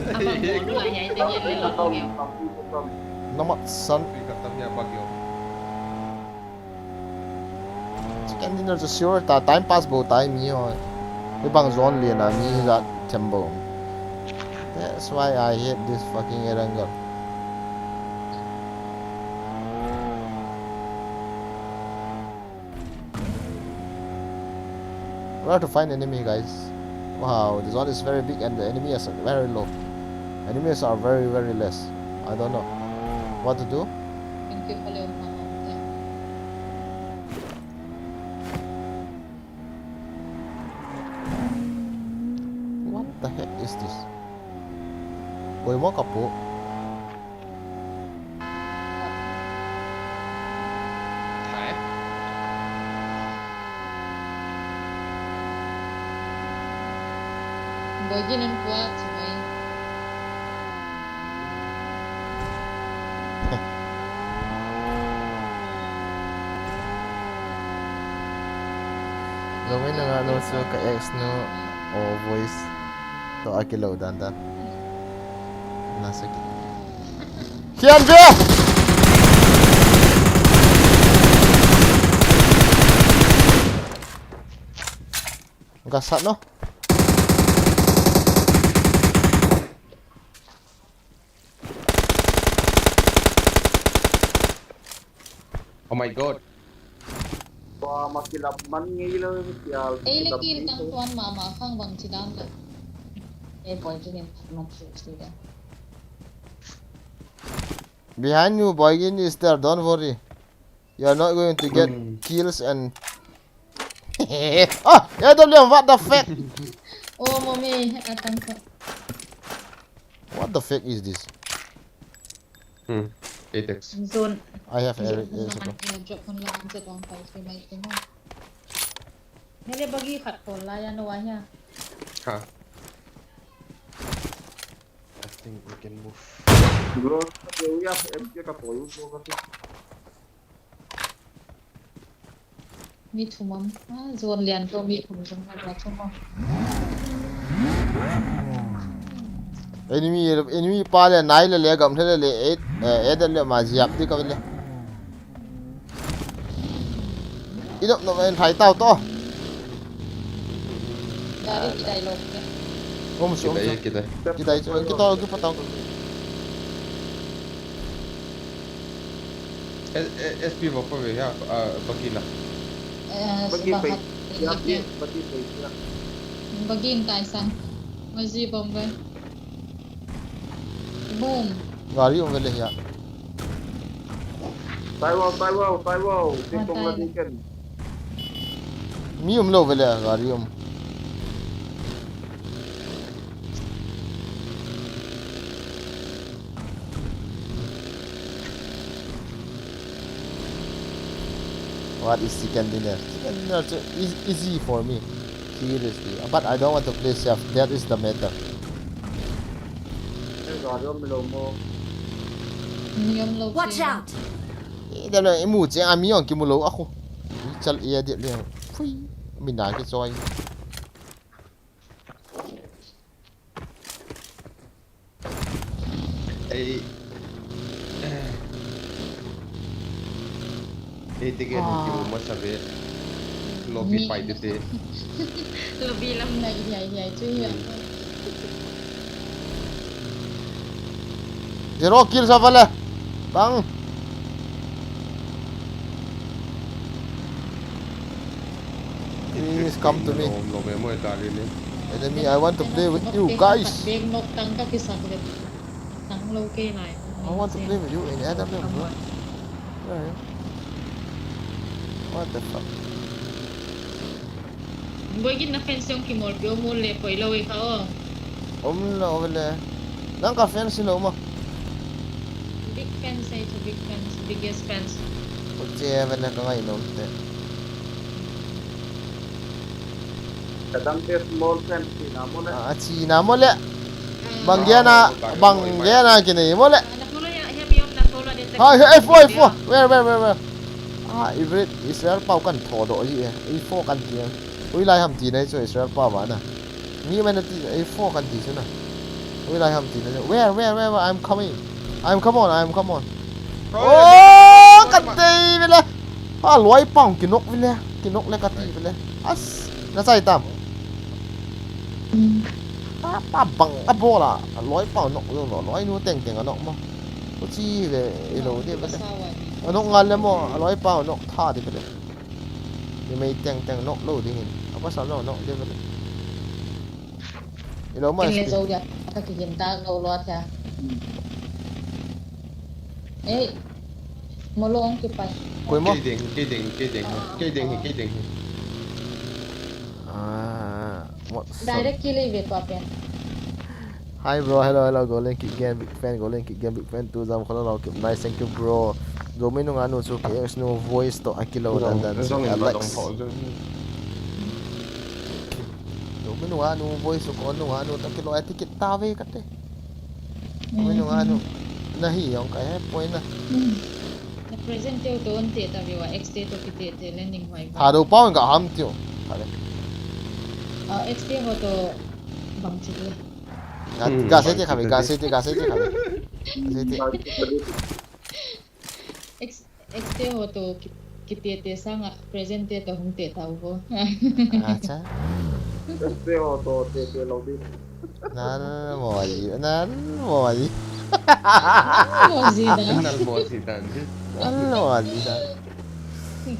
Abang bot lah ya, itu yang lelaki. Namat san. Ui, kap tam ya bak yo. Second dinner chu sure ta, time pass bou tai mi ho. Hibang zone lian a mi hijat them bou. That's why I hate this fucking Erangel. Where to find enemy, guys? Wow, the zone is very big and the enemy is very low. Enemies are very, very less. I don't know what to do. Thank you for your mama. Yeah. What the heck is this? Koima kapu. Thai. Boigin an kuat sumai. Gawin na nga no so ka ex no o voice. To akilo dan dan. Nasa ki. Kian je! Gasat no. Oh my god. Wa makilap man ngei lo sial. Ei le kilap kill ni tang ko. Tuan mama khang bang chi dan le. Ei boy chu nin man chu si da. Behind you, Boygin is there. Don't worry. You are not going to get Hmm. kills and ah, A W M, what the fuck? Oh, mommy, atang ko. What the fuck is this? Hmm. Apex. Zone. I have Zone every- every- naman, eh, joke ko lang ang sa tong five, may tingnan. Nele bagi khat ko la yan wa ya. Ha. I think we can move. Bro, ya M K ka poi ko ka. Mi thum am. Ah, zone lian to mi thum jong ha ba thum am. Enemy, enemy pa le nai le le gam le le eight, eh, eight le ma ziap di ka le. Inop nop en thai tau to. Dari kidai lo. Om su, om su. Kidai, kidai. Kidai, kidai, kidai, kidai. Eh, eh, S P bak pa ve ha, ah, bagi la. Eh, bagi bak pai. Hat. Ya, bagi pai, ya. Bagi in tai sang. Maji bom ve. Boom. Gari um ve le ya. Tai wow, tai wow, tai wow. Ting tong la ting ken. Mi um lo ve le gari um. What is chicken dinner? Chicken dinner is eas-, easy for me. Seriously. But I don't want to play chef. That is the matter. Watch out! Eh, da lo, imu che, ami ong kimu lo, ako. Chal iya di le. Phui. Mina kichoi. Ei. Ei, te gen ki uma sabe. Lobby pai te te. Lobby lam na ihai ihai chu ya. Zero kill sa vale. Bang. Please come to me. No, no, me mo ta le le. Enemy, I want to play with you guys. Bag nok tang ka kisak le. Tang lo ke lai. I want to play with you in Adam, bro. Where are you? What the fuck? Boy, gin na fence jong kimol peh, mol le poi lo e ka o. Um lo le. Nang ka fence lo ma. Big fence, eh, to big fence, biggest fence. Ko che ve le ka ngai nom te. Kadang te small fence chi na mo le. Ah, chi na mo le. Bang gei na, bang gei na kinei mo le. Hai, hai, F four, F four. Where, where, where, where? Ah, Israel, Israel pau kan tho doh ji e. F four kan ti e. Hoilai ham ti na chu Israel pau va na. Mi man ti, F four kan ti chu na. Hoilai ham ti na chu. Where, where, where, where? I'm coming. I'm come on, I'm come on. Oh, kan tei ve le. A loi pau kinok ve le. Kinok le ka ti ve le. As, na chai tam. A pa bang a bol a. A loi pau nok lo lo. Loi nu teng teng a nok mo. Ko chi ve i lo di ve le. A nok ngal le mo. A loi pau nok tha di ve le. Ni mei teng teng nok lo ding in. A pasal lo nok di ve le. I lo ma. Kin le S P. Zo dia. Ka ki gin ta lo lo thia. Eh. Mo lo ong ki pai. Koi mo? Kei ding, kei ding, kei ding, kei ding, kei ding. Ah, what? Direct kill ve pa pen. Hi bro, hello, hello, Golden Kick Game, big fan, Golden Kick Game, big fan, tu jam kho lo, keep nice, thank you bro. Zomi nunga nu chu K S nu voice to akilo dan dan chu Alex. Zomi nunga nu voice to ko nunga nu to kilo etiquette ta ve kate. Zomi nunga nu. Na hi jong ka he poi na. Na present teu to on te ta ve wa, X te to kite te le ning vai. Tha do pau ka ham teu. Tha le. Ah, X te ho to bang chi le. Ga, ga se te kha ve, ga se te, ga se te kha ve. Ga se te. X, X te ho to ki, kite te sanga present te to hung te ta u ho. Acha. X te ho to te te lo di. Nan mo ji, nan mo ji. Mo ji da. Nan mo ji da. Nan mo ji da.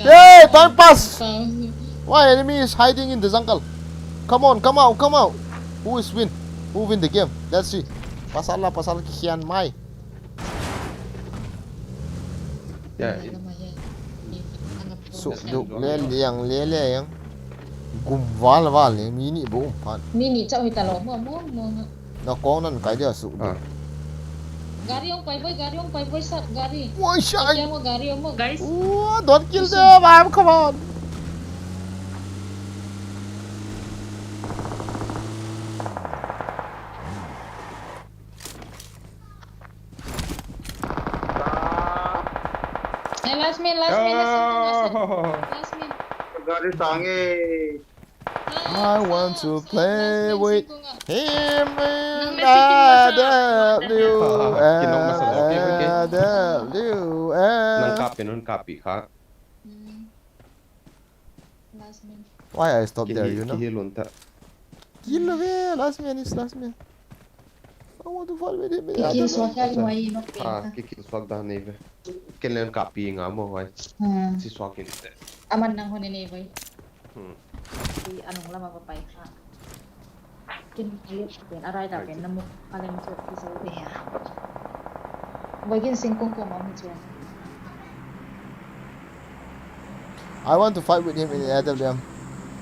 Hey, time pass! Why enemy is hiding in the jungle? Come on, come out, come out! Who is win? Who win the game? Let's see. Pasal la, pasal ki khian mai. Ya, i- Suk duk le liang le le yang. Gum val val le, mi ni bu um pan. Mi ni chau hi ta lo, mo, mo, mo, mo. Na kong nan kai dia suk duk. Ah. Gari ong pai boy, gari ong pai boy, sat gari. Woi, shai. Pai mo gari ong mo, guys. Oh, don't kill them, I'm come on. Eh, last man, last man, last man, last man. Oh. Last man. Gari sange. I want to play with him in A W S. Nang kapi, nang kapi kha. Hmm. Last man. Why I stop there, you know? Kihi, kihi lon ta. Kill away, last man is last man. I want to fall with him. Kill suak kya, why not? Ah, kill suak da nei ve. Ken len kapi nga mo, why? Hmm. Si suak in te. Aman nang hone nei ve. Hmm. Si anung lama ba pai kha. Kin, kin, arai ta pen namu, kalen chu, ki so de ya. Boy kin sing kong kong ma mi chu. I want to fight with him in A W M.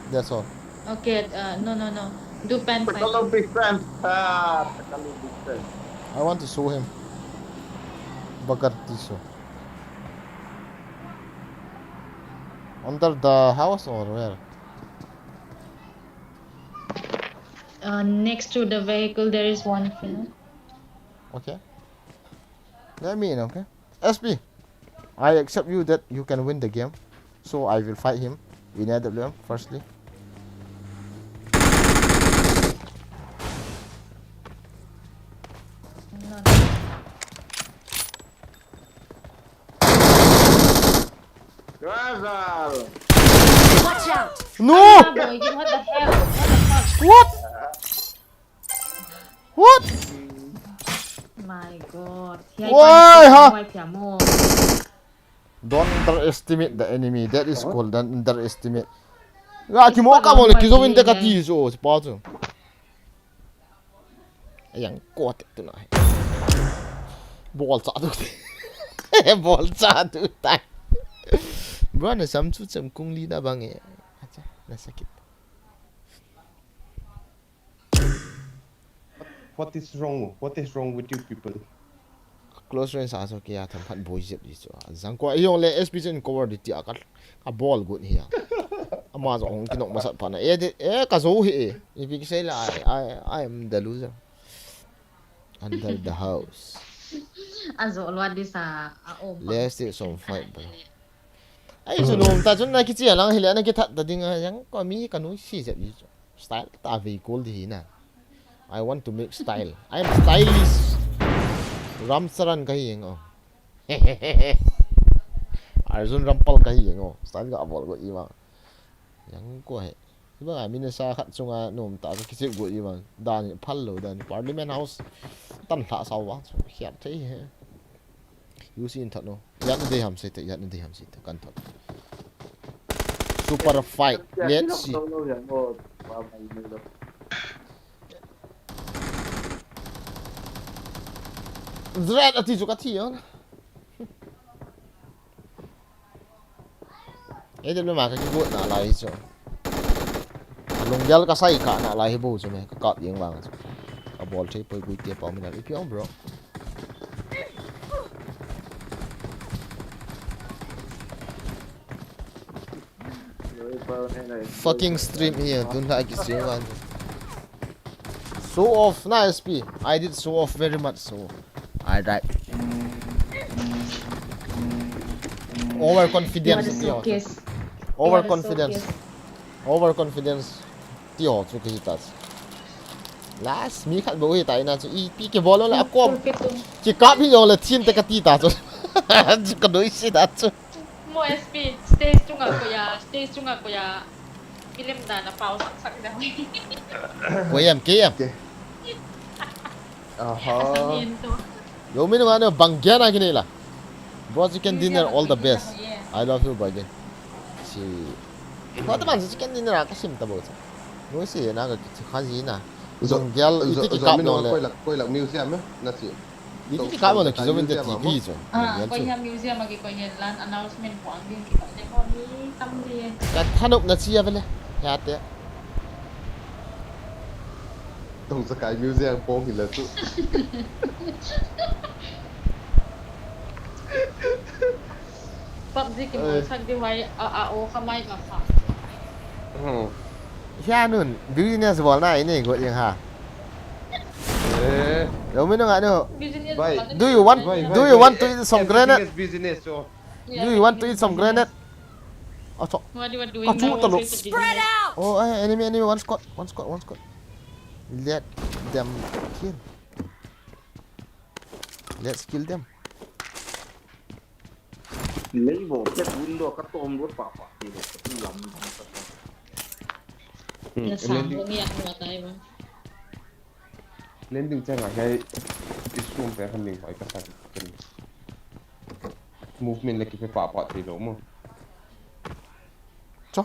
That's all. Okay, uh, no, no, no. Do pen fight. Takalo big friend. Ah, Takalo big friend. I want to show him. Bagar Tiso. Under the house or where? Uh, next to the vehicle, there is one thing. Okay. Let me in, okay? S P, I accept you that you can win the game. So I will fight him in A W M firstly. No, no. Gravel. Watch out! No! What the hell? What the fuck? What? What? My God. Why, ha? Don't underestimate the enemy. That is called don't underestimate. Ga kimo ka mo le kizo in te ka ti so, si pa chu. Ayang kote tu na. Bol cha tu. Bol cha tu tai. Bro, na sam chu cham kung li na bang e. Acha, na sakit. What is wrong? What is wrong with you people? Close range a so kia tham phat boi jep di chu. Jang ko ayong le S P chen cover di ti a ka, ka bol gut hi a. Ama jo hong kinok masat pha na. E de, e ka jo hi e. Ipi kisei la I, I, I am the loser. Under the house. Ajo lua di sa a om. Let's take some fight, bro. Ai, chu nom ta chun na kichi a lang hi le na kithat ta ding a, jang ko mi ka nui si jep di chu. Style ta ve kol di hi na. I want to make style. I am stylish. Ram Charan ka hi eng o. Arjun Rampal ka hi eng o. Style ka bol go i ma. Jang ko he. Iba ngai min sa khat chunga nom ta ka kichep go i ma. Dan phal lo dan. Parliament House. Tan hla sau wa. Khiat thei he. U C in that no. Yat na dei ham sei te, yat na dei ham sei te, kan that. Super fight. Let's see. Zret ati chu ka thi on. Ei de ma ka kigot na lai chu. Lunggel ka sai ka na lai hi bu chu me ka kap yeng vang chu. Ka bol thei poi gui te pa mi na ipi ong bro. Fucking stream here, don't like it, you want. Show off, nice P. I did show off very much so. I died. Overconfidence. Overconfidence. Overconfidence. Ti ho chu kahi ta. Last mi khat bou hi ta ina chu ipi kibol le akom. Kikap hi jong le thim te kati ta chu. Chu ka doi si ta chu. Mo S P, stage chunga koya, stage chunga koya. Film dan a pau sak sak da. Koyam, koyam. Aha. Yo minu ano bang gyan a kinela. Bro, chicken dinner, all the best. I love you, bro. Si. Ko ta man chicken dinner a ka sim ta bo. No si na ka khaji na. Zong gel iti ki kap no le. Koilak, koilak museum eh. Na si. Iti ki kap no ki zo min de T V zo. Ah, koya museum a ki koya lan announcement ko ang din ki ko de ko mi tam de. Ka thanop na chi a vele. Ya te. Tong Sakai Museum pong hi la chu. PUBG ki mo chak di wai a a o khamai ka kha. Hia nun business bol na ini go jing ha. Eh. Lo mi nung anu. Do you want do you want to eat some grenade? Business so. Do you want to eat some grenade? Oh, so. What do you want to eat? Spread out. Oh, enemy, enemy, one squad, one squad, one squad. Let them kill. Let's kill them. Lei bo, ket window ka tom ro pa pa, ti bo, ka tu lam ni ka ta. Hmm, na sa ko ni a ko tai ba. Landing chang a hei, isum pe khan ding hoi ka sa ken. Movement le ki pe pa pa ti lo mo. Cho.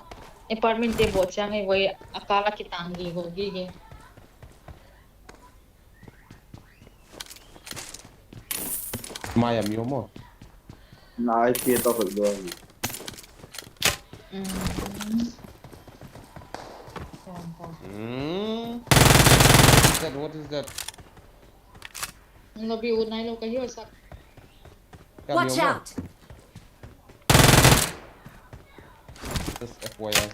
Apartment te bo chang e wai akala ki tang gi go gi gi. Maya mi omo. Na ai ke to ko do. Mm. What is that? What is that? No bi unai lo ka hiyo sa. Watch out. Just F Y I.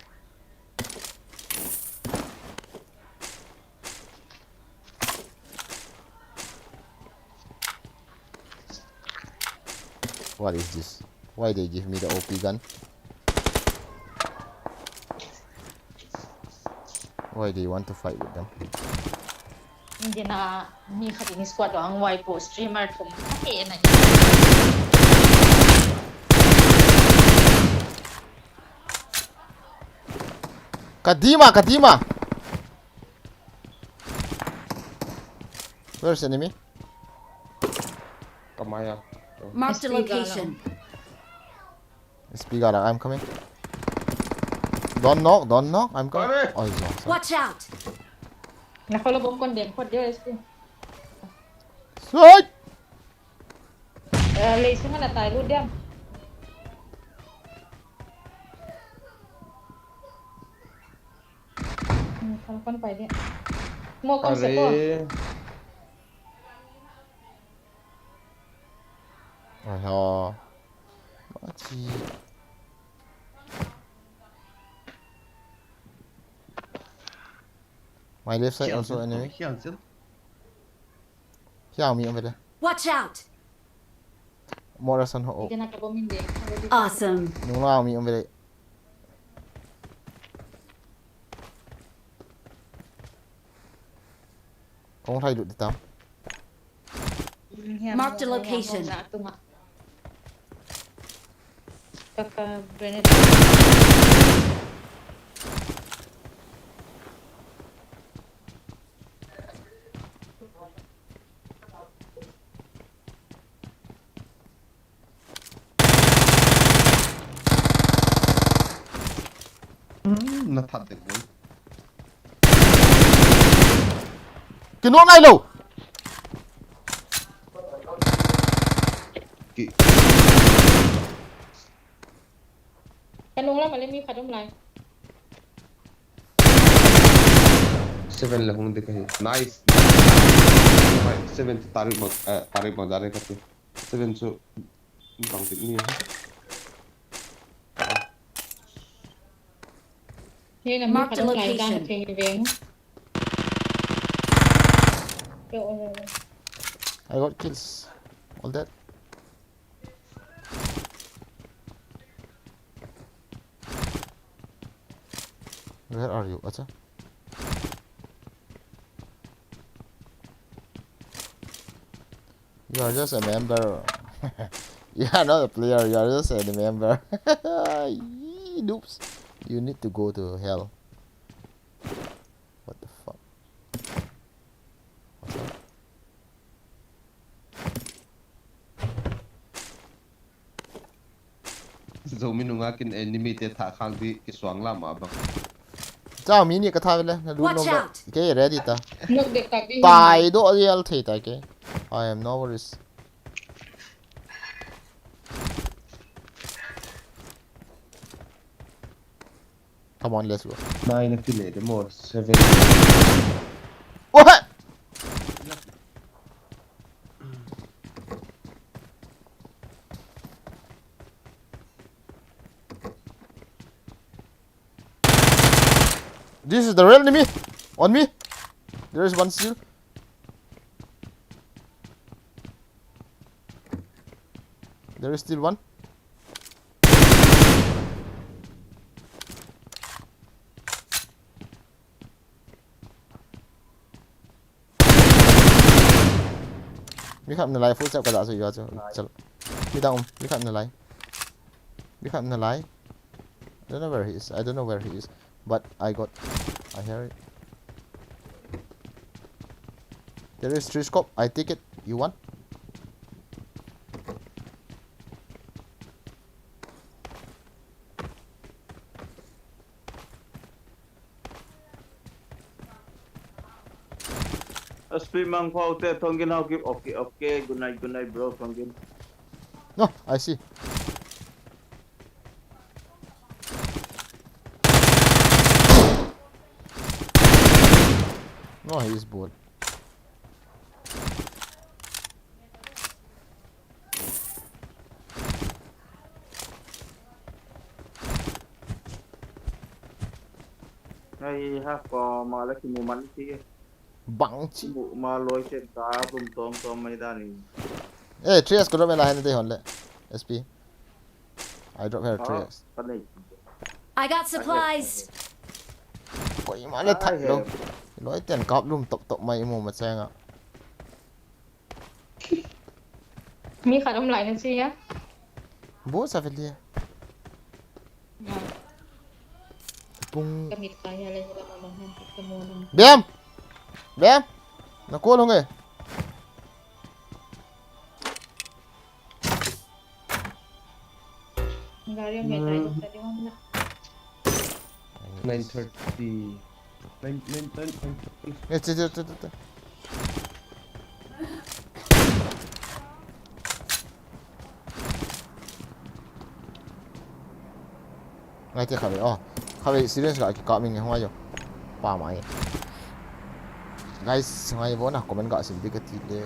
What is this? Why they give me the O P gun? Why they want to fight with them? Hindi na mi khat in squad ang wai po streamer thum. Hey, na. Kadima, Kadima. Where's enemy? Kamaya. Mark the location. S P got, I'm coming. Don't knock, don't knock, I'm coming. Oh, he's awesome. Watch out! Na follow bom kon dem, kon dem S P. Slide! Eh, lei sunga na tai lut diam. Hmm, kon pai dia. Mo kon se ko. Are. Aha. Mati. My left side also enemy. Hian sil. Hian mi um ve le. Watch out! Morrison ho. Ite na ka bom in de. Awesome. Nung la mi um ve le. Kong thai lut di tam. Marked a location. Kaka grenade. Hmm, na that dek bol. Kino nai lo. Ki. Ka nung lam a le mi khat um lai. Seven la hung dek ahi. Nice. Seven chu tarik ma, eh, tarik ma dare kati. Seven chu bang tik ni. He na mi khat um lai dan theng veng. Yo, oh, oh, oh. I got kills. All that. Where are you? Acha. You are just a member. You are not a player. You are just a member. Yee, noobs. You need to go to hell. What the fuck? What's up? Zomi nunga kin enemy te tha khang di ki suang lam a bang. Chao mi ni ka tha le na lu no. Watch out! Ke ready ta. Nok de ka bi. Pai do real thei ta ke. I am no worries. Come on, let's go. Nine na kile de more seven. What? This is the real enemy. On me. There is one still. There is still one. Mi khat na lai full step ka da so yo cho. Chal. Mi dang um, mi khat na lai. Mi khat na lai. I don't know where he is. I don't know where he is. But I got, I hear it. There is three scope. I take it. You want? S P Mangphao te Thongin how keep. Okay, okay. Good night, good night, bro. Thongin. No, I see. No, he is bored. Ai ha, ko ma la kimu man ti. Bang chi. Mu ma loi chen ka bum tong tong mai da ni. Eh, three S ko drop la hen te hon le. S P. I drop here, three S. Ka nei. I got supplies. Koima le that lo. Loi ten kap lum top top mai mu ma chenga. Mi khat um lai na chi ya. Bo sa velia. Na, Pung. ka mit ka ya le la ma ma han ka mo na. Bem. Bem. Na ko lo nge. Gari me tai ko ta di wang na. Nine thirty. Nine, nine, nine, nine thirty. Eh, che, che, che, che, che. Ngai te khatvei, oh. Khatvei serious ga kikap inge, hung ngai jo. Pa mai. Guys, ngai vo na, comment ga sim ding kati le.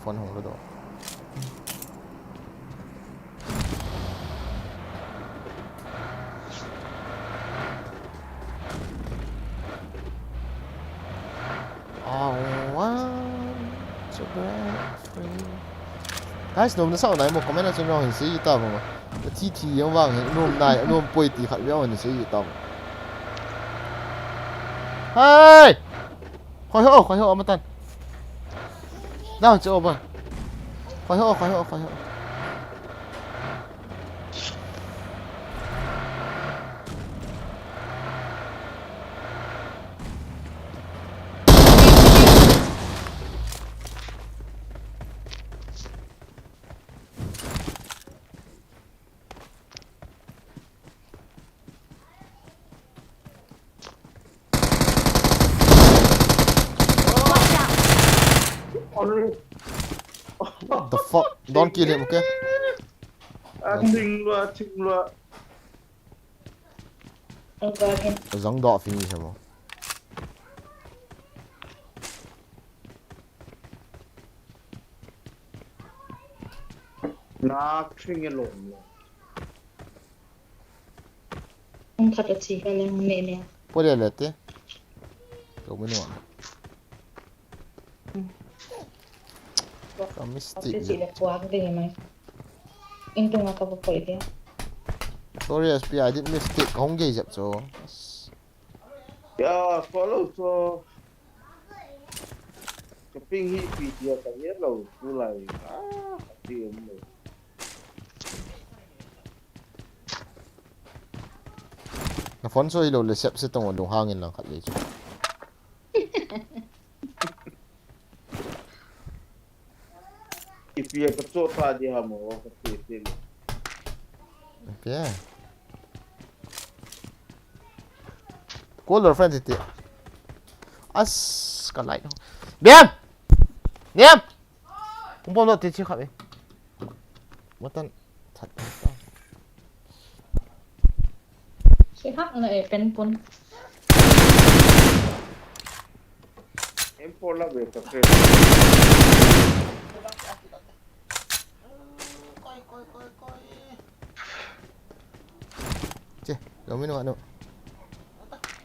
Phone hung lo do. I want to break free. Guys, nom na sao nai mo, comment a chun nong hin sei ta mo. Thi thi jong vang hin nom nai, nom poi ti khat jong hin sei ta mo. Hey! Khoi ho, khoi ho, amatan. Down, che over. Khoi ho, khoi ho, khoi ho. What the fuck? Don't kill him, okay? Ah, ting lua, ting lua. Zang doh finish mo. Nak sing alone. Hung khat a chi he le hung ne ne. Poi le le te. Ka min wa. Hmm. Ka mistake. Ate chi le puak ding mai. Intung a ka poi de. Sorry, S P, I did mistake. Hung gei jep cho. Ya, follow cho. Ka ping hi pi dia ka ye lo, tu lai. Ah, ka ti um lo. Na phone so ilo le sep se tong lung hangin lang khat le chu. Ipi ka cho ta di ha mo, ka ti ti le. Okay. Call your friend iti. As ka light. Biam! Biam! Hung pom lo ti chi khat e. Matan that. Si hak na e pen pun. M four la ve ka friend. Koi, koi, koi, koi. Che, lo min wa no.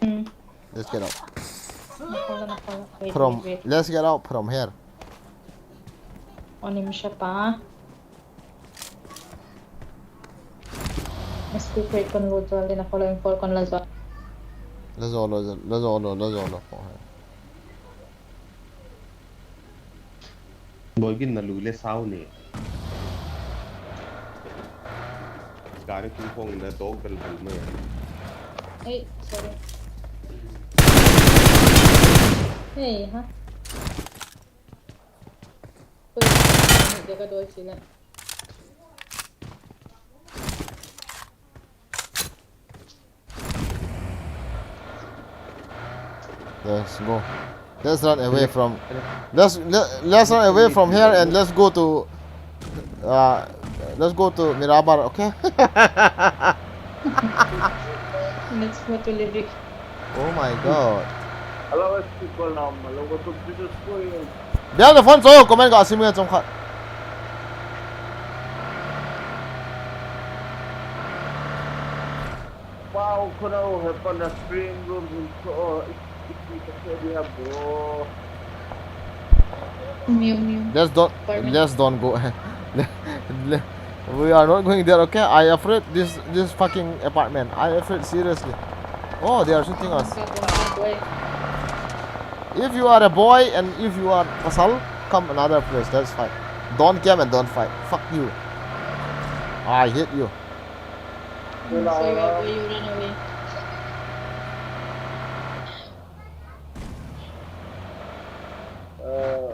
Hmm. Let's get out. Nakola, nakola. Wait, from, wait, wait. Let's get out from here. Oni misha pa. School break kon lo jol, nakola info kon la jol. La jol lo, la jol lo, la jol lo. Boy gin na lu le sao ne. Gari kum phong na dog bel bel me. Hey, sorry. Hey, ha. Ui, ni de ka doi chila. Let's go. Let's run away from. Let's let, let's run away from here and let's go to. Uh, let's go to Miramar, okay? Let's go to Livik. Oh my God. Hello, people. Now, hello, what the business going? Biar the phone so comment ka sim nge chong khat. Wow, kau nak hepan dah stream room untuk oh, itu tak dia bro. Miu, miu. Let's don't, let's don't go. Le- le- we are not going there, okay? I afraid this this fucking apartment. I afraid seriously. Oh, they are shooting us. If you are a boy and if you are pasal, come another place. That's fine. Don't camp and don't fight. Fuck you. I hate you. So you are, you run away. Uh,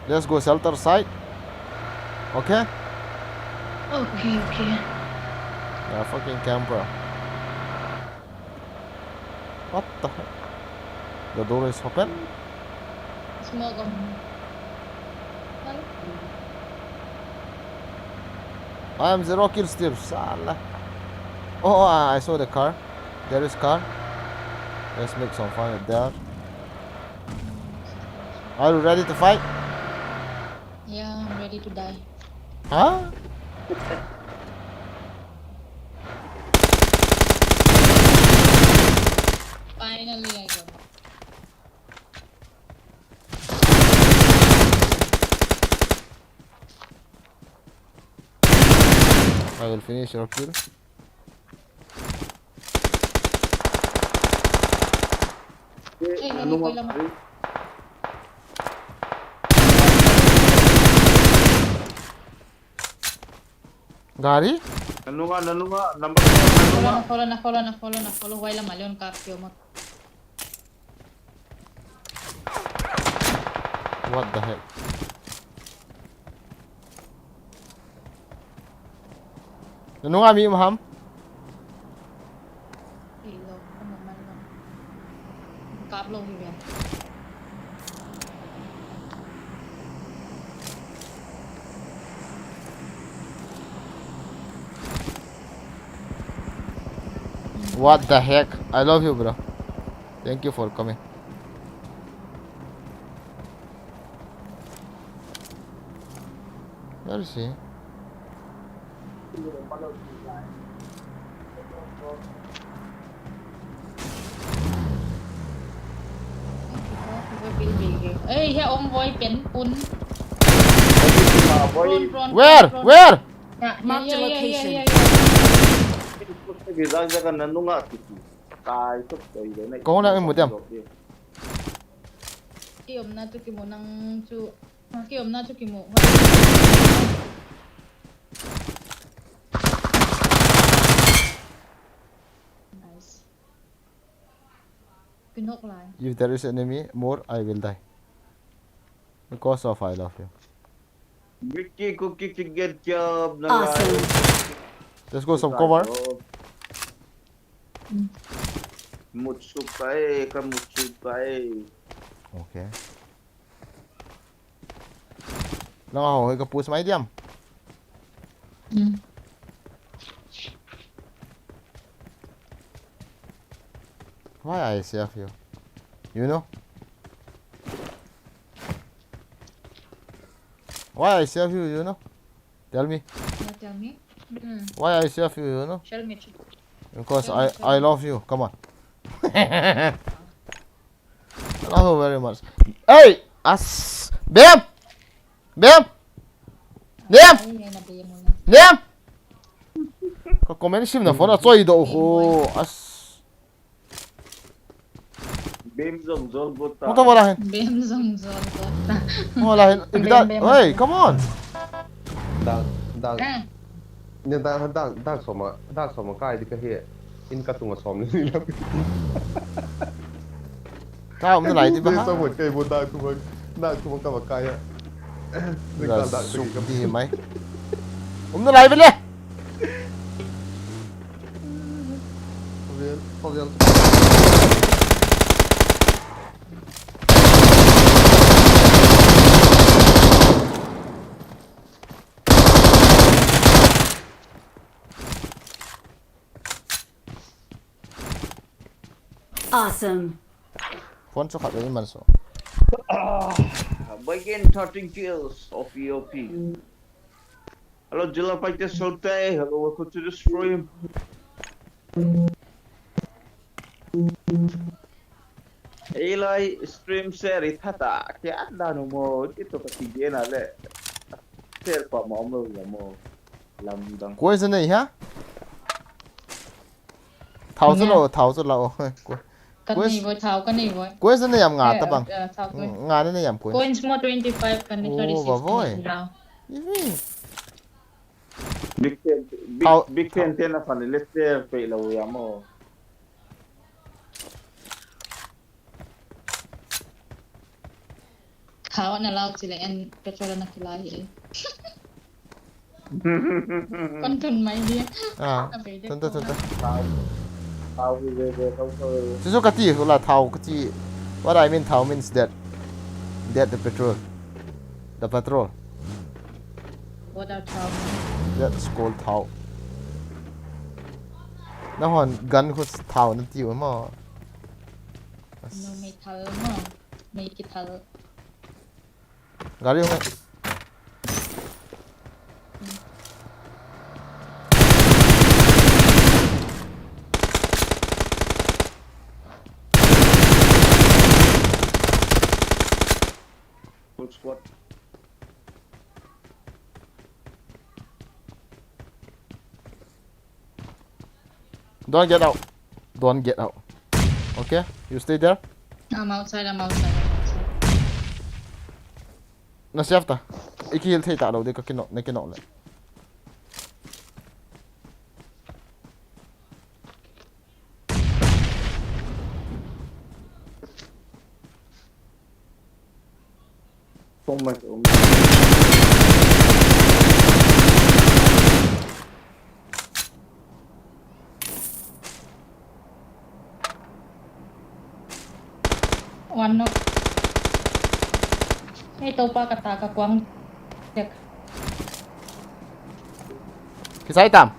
let's go shelter side. Okay? Okay, okay. Yeah, fucking camper. What the heck? The door is open. Smoke on. I am zero kill still. Sala. Oh, oh, I saw the car. There is car. Let's make some fun of that. Are you ready to fight? Yeah, I'm ready to die. Huh? Finally, I got. I will finish your kill. Hey, hey, hey, koila ma. Gari? Nanunga, nanunga, number four, nanunga. Follow na, follow na, follow na, follow na, follow. Wai la malion kap kio ma. What the heck? Nanunga mi um ham? Kap lou hi ve. What the heck? I love you, bro. Thank you for coming. Where is he? Ei, he ong voi pen pun. Where? Where? Mark the location. Kong na mu diam. Ki om na chu ki mu nang chu. Ki om na chu ki mu. Nice. Pinok lai. If there is enemy more, I will die. Because of I love you. Vicky, Cookie, Chicken, Job, na. Awesome. Let's go some cover. Mutsukai, ka mutsukai. Okay. Lang ho, ka push mai diam. Mm. Why I save you? You know? Why I save you, you know? Tell me. Yeah, tell me. Mm. Why I save you, you know? Tell me. Because I, I love you. Come on. Thank you very much. Hey! As! Bem! Bem! Nem! Nem! Ka comment sim na phone a choi do ho. As. Bem jong jol bota. Muta wala hin. Bem jong jol bota. Wala hin. Ibida. Hey, come on. Dang, dang. Ni dak, dak, dak soma, dak soma kai di ka hi. In ka tunga som ni la. Ka um na lai di ba? Ni som kai bu dak tunga, dak tunga ka ba kai ya. Ni ka dak suk di mai. Um na lai bele. Pavel, Pavel. Awesome. Phone chu khat le man so. By gain thirteen kills of E O P. Hello, Jilla Fighter Solte. Hello, welcome to the stream. Ei lai stream share i thata, kei a dan u mo, kei to ka ti gena le. Share pa ma mo la mo. Lamdang. Koi se nei ha? Thao chu lo, thao chu lo. Koi. Ka nei voi, thao ka nei voi. Koi se nei am nga ta bang. Nga nei am koi. Coins mo twenty-five ka nei, thirty-six ka nei. Ivi. Big ten, big, big ten ten a fan le share pe lo ya mo. Thao na lau chile en petrol na kilai e. Kon tun mai dia. Ah, tun ta, tun ta. Thao, thao, we, we, we, thao, thao. Chu chu ka ti, hula thao ka ti. What I mean, thao means that. That the petrol. The petrol. What are thao? That's called thao. Nahon gun khu thao nati u mo. No, mei thal mo. Mei kithal. Gari hung. Full squad. Don't get out. Don't get out. Okay? You stay there. I'm outside, I'm outside, I'm outside. Na safe ta. I kiheal thei talou ding, ka kinok, na kinok le. Không mà ốm. One knock. Hei, topa kata ka kuang. Check. Kisai tam.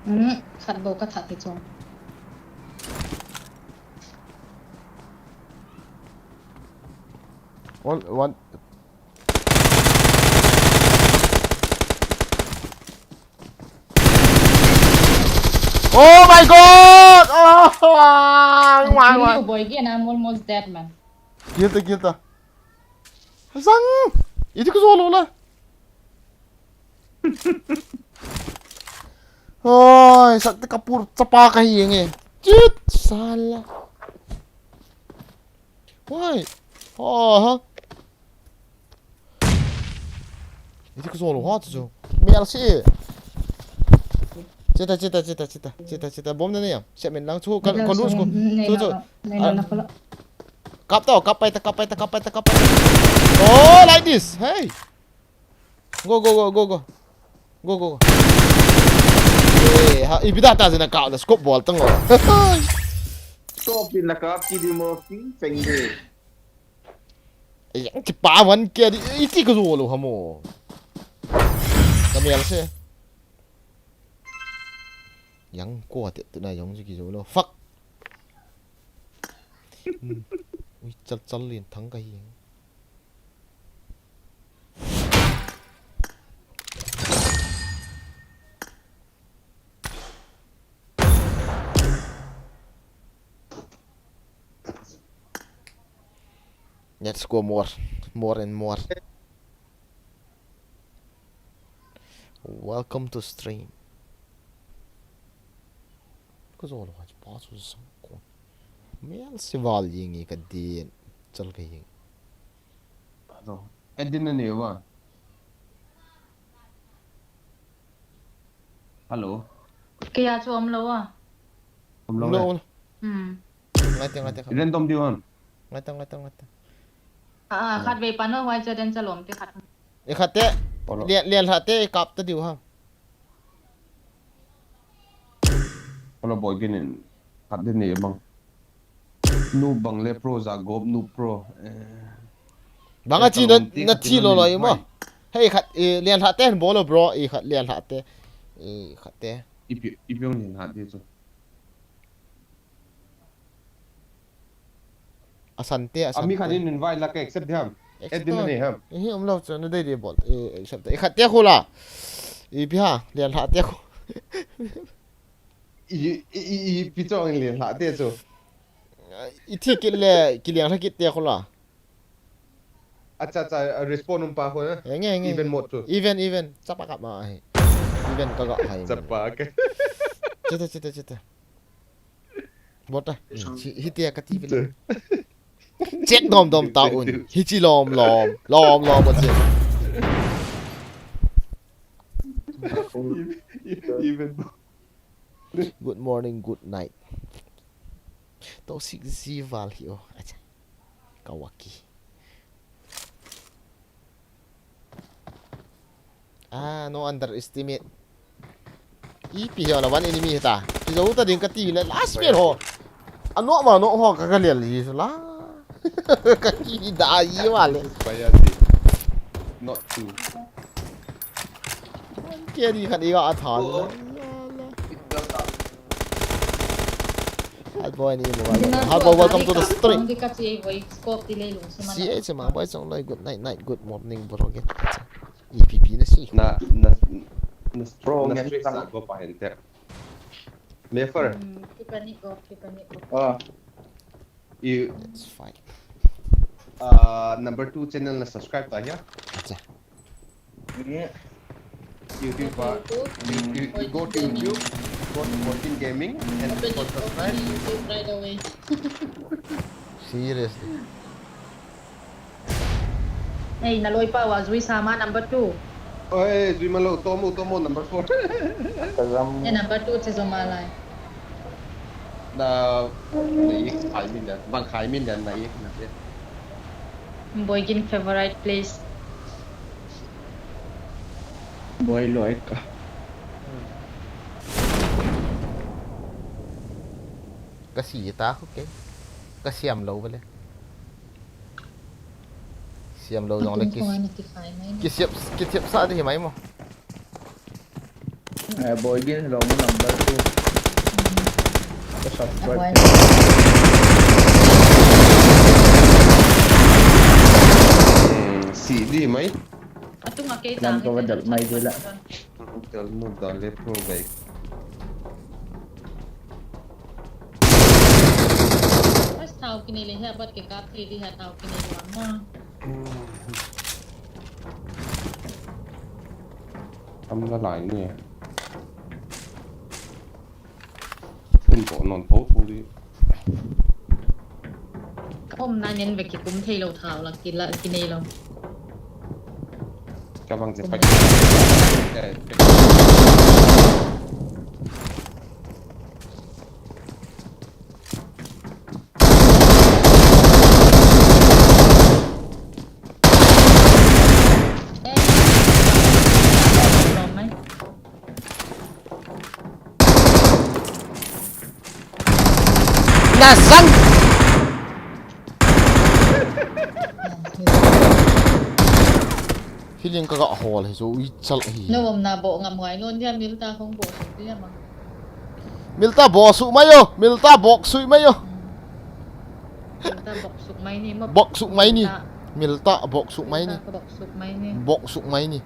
Hmm, khat bou ka that hi chong. One, one. Oh my god! Oh, why, why, Continue, why? Boy, again, I'm almost dead, man. Kill ta, kill ta. Sang! Iti ko solo la. Oi, sa te kapur chapa ka hi nge. Chit sala. Why? Oh, ha. Iti ko solo ha chu. Mel si. Chita, chita, chita, chita, chita, chita. Bomb na niya. Siya min lang chu, kon, kon lose ko. Chu, chu. Ah. Kap tau, kap pai ta, kap pai ta, kap pai ta, kap pai ta. Oh, like this. Hey. Go, go, go, go, go. Go, go, go. Eh, ha, ipi da ta jena ka, na scope bol tang o. Stop in la kap ki di mo, ting, ting, ting. Yang chi pa wan kia di, iti ko zo lo ha mo. Ka mel se. Yang ko te tu na yang chi ki zo lo. Fuck. Hmm. Ui, chal chal lin thang ka hi. Let's go more, more and more. Welcome to stream. Ka zo lo ha pa su sang ko. Mel se val ying i ka din. Chal ka ying. Hello. Edin na ne wa. Hello. Kaya chu om lo a. Om lo. Lo. Lo. Lo. Hmm. Ngai te, ngai te. Random di wan. Ngai te, ngai te, ngai te. Ah, khat vei pan o, huai chu den chalom te khat. E khat te. Olo. Lian, lian khat te kap ta diu ha. Olo boy ginin. Khat din ne mang. Noob bang le pro ja gop noob pro. Eh. Bang a chi na, na chi lo lo i mo. Hei khat, e, lian khat te bol o bro, e khat lian khat te. E khat te. Ipi, ipi ong lian khat te chu. Asan te, asan. Ami khat in invite la ka accept di ham. Edin na ne ham. E hi um lo chu na dei dei bol. E, accept te. E khat te khu la. Ipi ha, lian khat te khu. I, i, i, ipi chong lian khat te chu. I thi kit le, ki lian khat kit te khu la. Acha, acha, respawn um pa khu na. Nge, nge, nge. Event mode chu. Event, event. Chapa kap ma hi. Event ka ga hai. Chapa ke. Chita, chita, chita. Bota. Hi, hi te ka ti vile. Chet dom dom ta un. Hi chi lom lom. Lom lom a che. Event mode. Good morning, good night. To sik zival hi o. Acha. Kawaki. Ah, no underestimate. Ipi hi la one enemy hi ta. Ki zo ta ding ka ti le last player ho. Ano ma no ho ka ka lian li su la. Kaki da i wale. Fire di. Not two. Kei ni khat i ga a tha. Oh. Hard boy ni mo. Hard boy, welcome to the stream. Di ka chi ei voi scope di le lung suma. Si ei suma boy song loi, good night, night, good morning bro. Ke. E P P na si. Na na na bro, na ngen stream sang sa go pa hente. Mefer. Hmm, keep on it, go, keep on it, go. Ah. You, it's fine. Uh, number two channel na subscribe ta hia? Acha. Yeah. YouTube, uh, YouTube. You, you, you go to YouTube, go to Fourteen Gaming and open, go it, open subscribe. YouTube right away. Seriously. Ei, na loipa wa jui sa ma number two. Oi, jui ma lo, tomo, tomo number four. Kazam. Ei, number two chi jo ma lai. Na, na i khai min dan, bang khai min dan na i na te. Boigin favorite place. Boi loi ka. Ka si ta khu ke. Ka siam lo bale. Siam lo jong le ki, kisiap, kisiap sa di hi mai mo. Eh, Boigin lo mo number two. Ka subscribe. Eh, si di mai. Atung a kei tang ka va dal mai de la. Tel nu dal le pro bai. Bas thao kinei le hia bat ke kap thei di ha thao kinei le wang na. Am la lai ni. Pun to non to to di. Om na ngen ve kikum thei lo thao la kila kinei lo. Ka bang je pa. Na sang. Healing ka ga hol hi chu ui chal hi. No, um, na bo ngam ngai non dia mil ta khong bo su dia ma. Mil ta bo su mai yo, mil ta bok su mai yo. Mil ta bok su mai ni mo. Bok su mai ni. Mil ta. Mil ta bok su mai ni. Mil ta bok su mai ni. Bok su mai ni.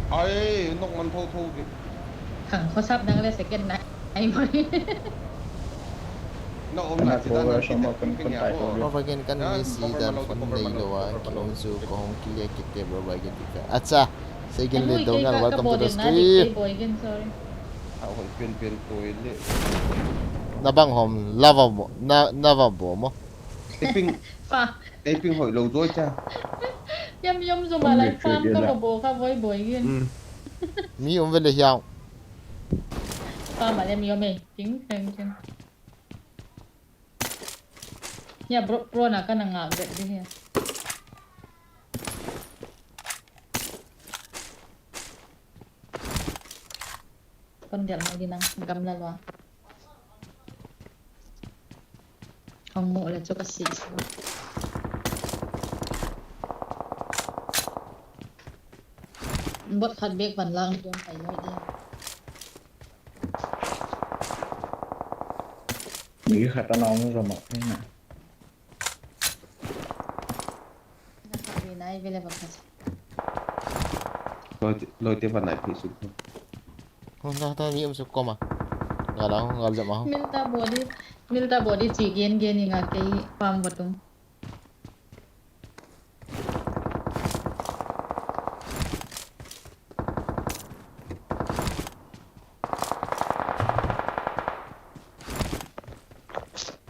Ai, nok man tho tho di. Khang khosap dang le second na. Ai mo. Na om na ti dan na ti dan. Overgen kan ni si dan phone nei lo a, ki om su ko hong ki le ki te bro bai ki ti ka. Acha. Second le do na, welcome to the stream. Boy gen, sorry. A hoi pen pen to le. Na bang hom lava mo, na, na va bo mo. Taping. Pa. Taping hoi lo joi cha. Yam yam jo ma lai farm ka bo ka voi boi gin. Mi um ve le hiao. Farm a le mi um e. Ting ting ting. Ya bro, bro na ka na nga ve de he. Kon del mai di nang gamla lua. Hong mo le chu ka si chu. Bot khat bek ban lang jong kai noi de. Mi khat ta nong jong ma kai na. Loi te, loi te van nai phi su. Hon ta ta ni um su koma. Nga la, nga la jama. Milta body, milta body chi gen gen ni nga kei pam vatung.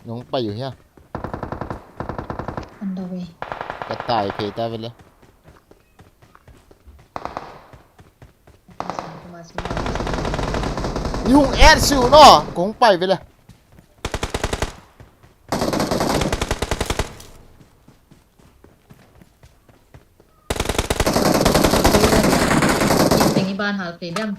Nong pai u hia. On the way. Ka tai phei ta vele. Ni hung er siu no, kong pai vele. Teng iban hal phei dem.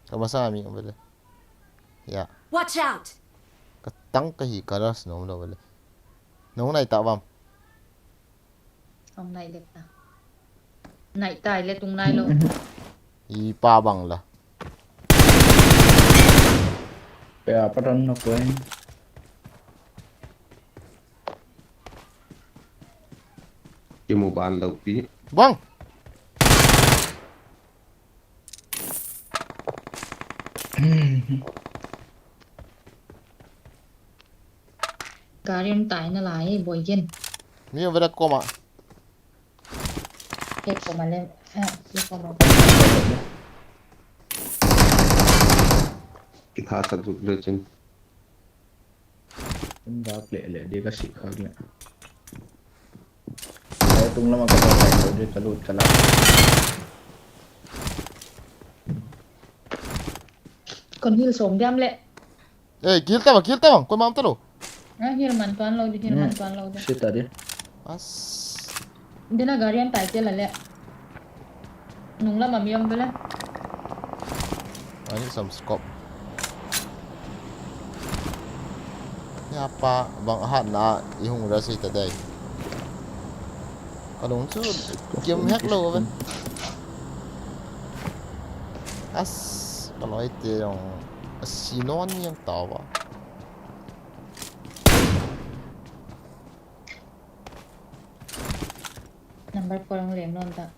Ka masang a mi um vele. Ya. Watch out! Ka tang ka hi ka ras nom lo vele. Nung nai ta vam. Ong nai le ta. Nai tai le tung nai lo. I pa bang la. Pe a pa ran na ko. Ki mu ban lo pi. Bang. Gari um tai na lai, boi gen. Mi um vela koma. Ke koma le, eh, ke koma. Ki tha sa du le chin. Tum dak le le, de ka si khak le. Ai tung lama ka ta, de ka lut ka la. Kon hil som diam le. Eh, kill ta bang, kill ta bang, koi mam ta lo. Ah, hil man tuan lo di, hil man tuan lo di. Sit ta di. As. Dina gari an tai te la le. Nung lama mi um vele. I need some scope. Ya pa, bang hat na i hung ra si ta dai. Ka nung chu kim hek lo ve. As, ka loi te jong a si non yang ta va. Number four ang leng non ta.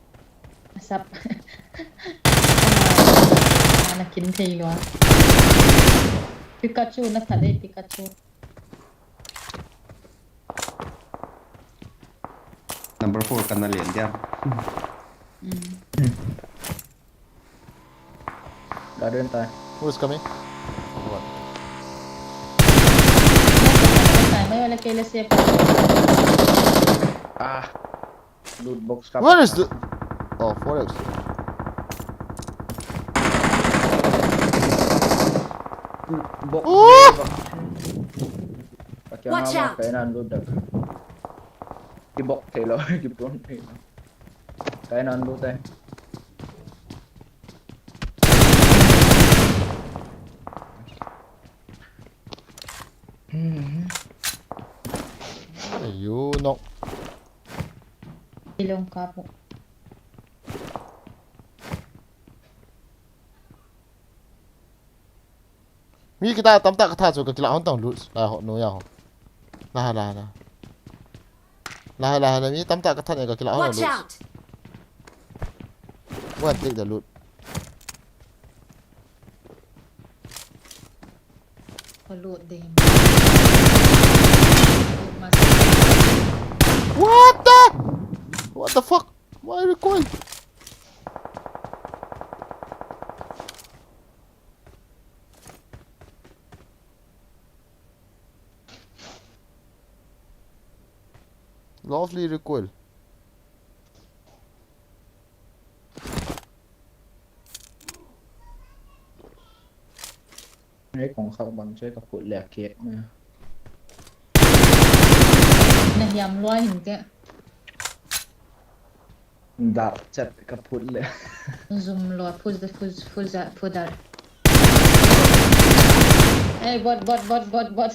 Asap. Ana kin thei lo. Pikachu na khat dei, Pikachu. Number four kana len dia. Mm. Guardian tai. Who's coming? What? Tai mai wala kele se pa. Ah. Loot box ka. Where is the? Oh, four X. Box. Oh! Watch out! Kainan loot dak. Ki box thei lo, ki pon thei lo. Kainan loot tai. Hmm. You knock. Ilong kapu. Mi kita tamtah katha chu ka kila hon tang loot. Lai ho, no ya ho. Lai, lai, lai. Lai, lai, lai, mi tamtah katha ne ka kila hon loot. Watch out! Go and take the loot. Ka loot de. Loot mas. What the? What the fuck? Why recoil? Lovely recoil. Ei kong khak bang che ka phut le kek na. Na hiam lua hin ke. Dar chat ka phut le. Zum lua phut da phut phut da phut da. Ei bot bot bot bot bot.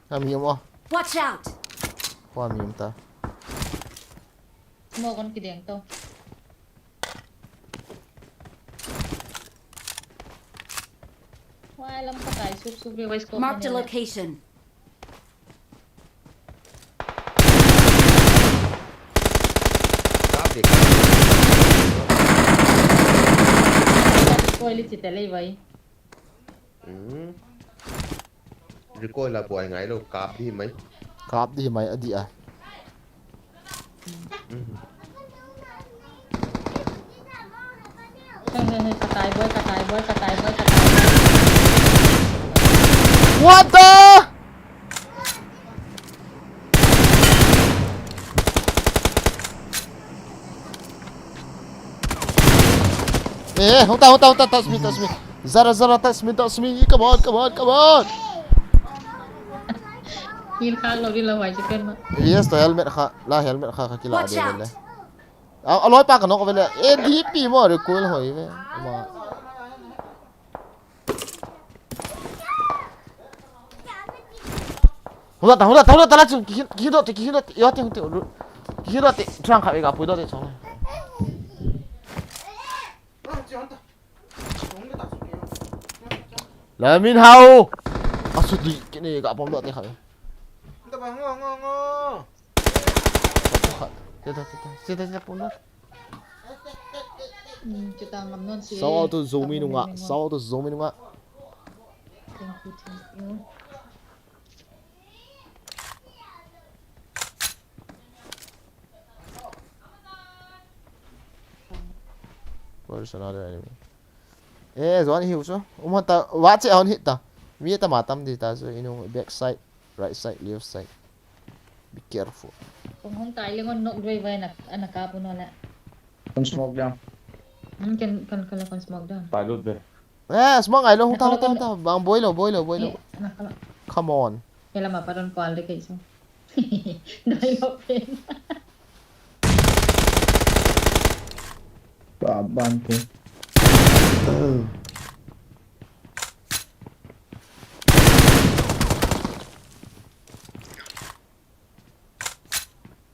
Ami um o. Watch out! Ko ami um ta. Mo kon kideng to. Wai lam ka tai sup sup ve wai scope. Marked a location. Koi li chite lei vai. Hmm. Recoil la buai ngai lo, kap di mai. Kap di mai, adi a. Hmm. Hey, hey, hey, katai boy, katai boy, katai boy, katai boy. What the? Eh, eh, hold on, hold on, hold on, touch me, touch me. Zara, Zara, touch me, touch me. Come on, come on, come on. Kill kha lo di la huai chicken ma. Yes, to helmet kha, la helmet kha, kha kila. Watch de out. Vele. A, a loi pa ka nok vele. A D P mo recoil hoi ve. Ma. Hula ta, hula ta, hula ta la chu. Ki, ki do te, ki do te, yo te, te. Ki do te, trang kha ve ga pui do te chong. Lamin hao. Asu di kini ka pom do te kha. Sita, sita, sita, sita, pom do. Hmm, kita ngam non si. Sao to Zomi nunga, sao to Zomi nunga. Thank you, thank you. Where's another enemy? Eh, Johan hiu so. Uma ta, wa che hon hit ta. Mi ta ma tam di ta so, inu back side, right side, left side. Be careful. Kong hong tai le ngon nok doi vai na, ana ka pu no le. Kon smoke down. Hmm, kan, kan, kan, kan smoke down. Pilot be. Eh, smoke ai lo, hung ta, hung ta, hung ta. Bang, boi lo, boi lo, boi lo. Eh, na kala. Come on. Kela ma pa don kwal de kei so. Doi lo pen. Ba ban ke.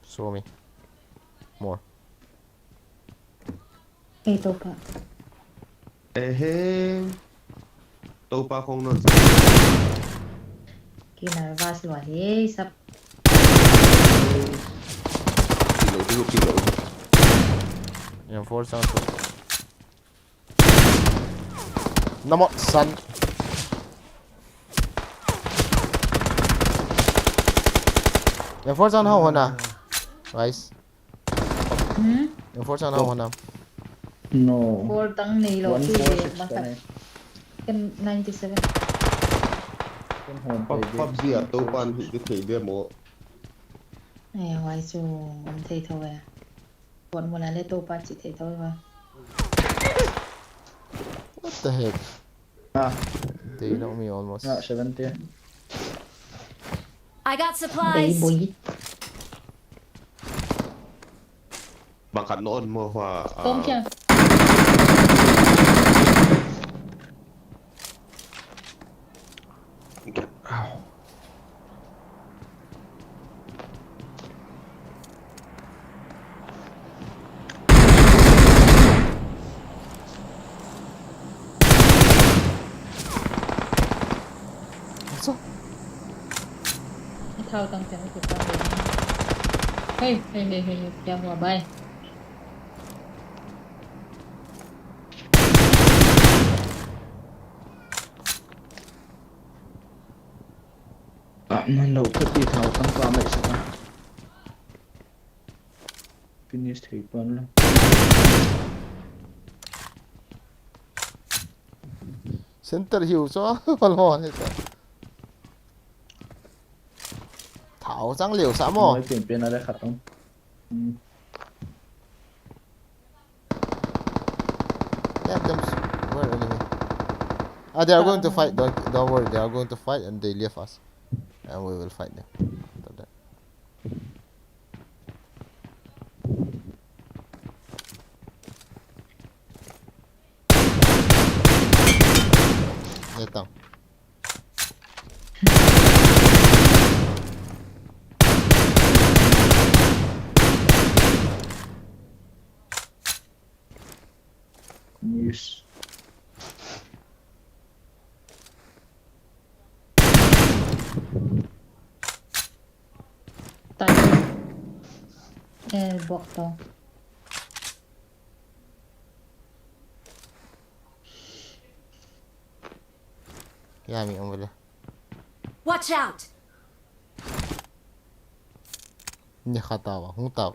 Show me. More. Ei, Topa. Ehe. Topa kong non. Ki nervous lua he, sap. Kilo, kilo, kilo. Yang four sound. Namo san. Yang four sound ho hona. Guys. Hmm? Yang four sound ho hona. No. Four tang nei lo. One ki four six masa. Tang nei. Ken ninety seven. Ken hon pub-, pei PUBG a to pan hi de thei de mo. Ai, wai chu, um thei tho e. Pon muna le Topa chi thei tho va. What the heck? Ah. They knocked me almost. Ah, seventy. I got supplies. Bang khat non mo hua, ah. Tom kya? Hey, hey, hey, hey, hey, kya hua, bhai? Ah, man lo khat ti thao tang pa mai sa. Finish thei pan lo. Center hiu cho, pal ho ni ta. Thao chang liu sa mo. Mai pen pen a le khat tong. Hmm. Let them s-, where enemy? Ah, they are going to fight. Don't, don't worry, they are going to fight and they leave us. And we will fight them. After that. Let down. Yes. Tai. Eh, bok to. Ya mi ong bele. Watch out! Ni khata wa, hung ta.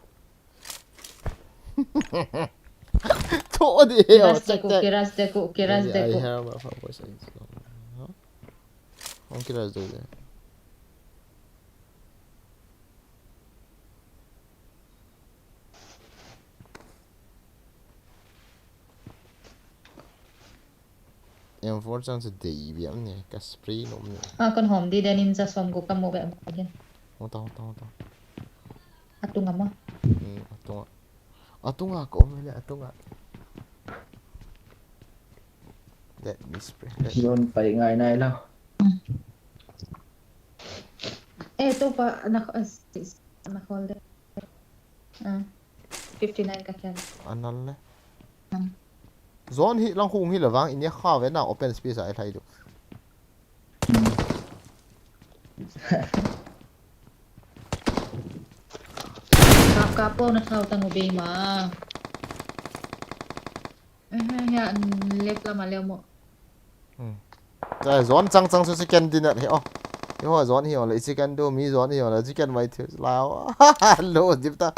To de he, oh, check, check. Kiras de ku, kiras de ku, kiras de ku. I hear my voice. Hung kiras de de. M four chang chu dei bia ni, ka spray nom ni. A kon hom di den in ja som go ka mo be mo din. Hota, hota, hota. Atunga ma. Hmm, atunga. Atunga ko me le atunga. Let me spray. Let Yon pai ngai nai lo. Eh, to pa na, na hol de. Ah, fifty nine ka khen. Anal le. Hmm. Zone hi lang hung hi le vang, inia kha ve na open space a i thai du. Kap kap po na thau tang u be ma. Eh, ya, left lama leo mo. Hmm. Chai, zone chang chang chu chicken dinner hi o. Hi ho zone hi o le chicken du, mi zone hi o le chicken mai thil la o. Lo dip ta.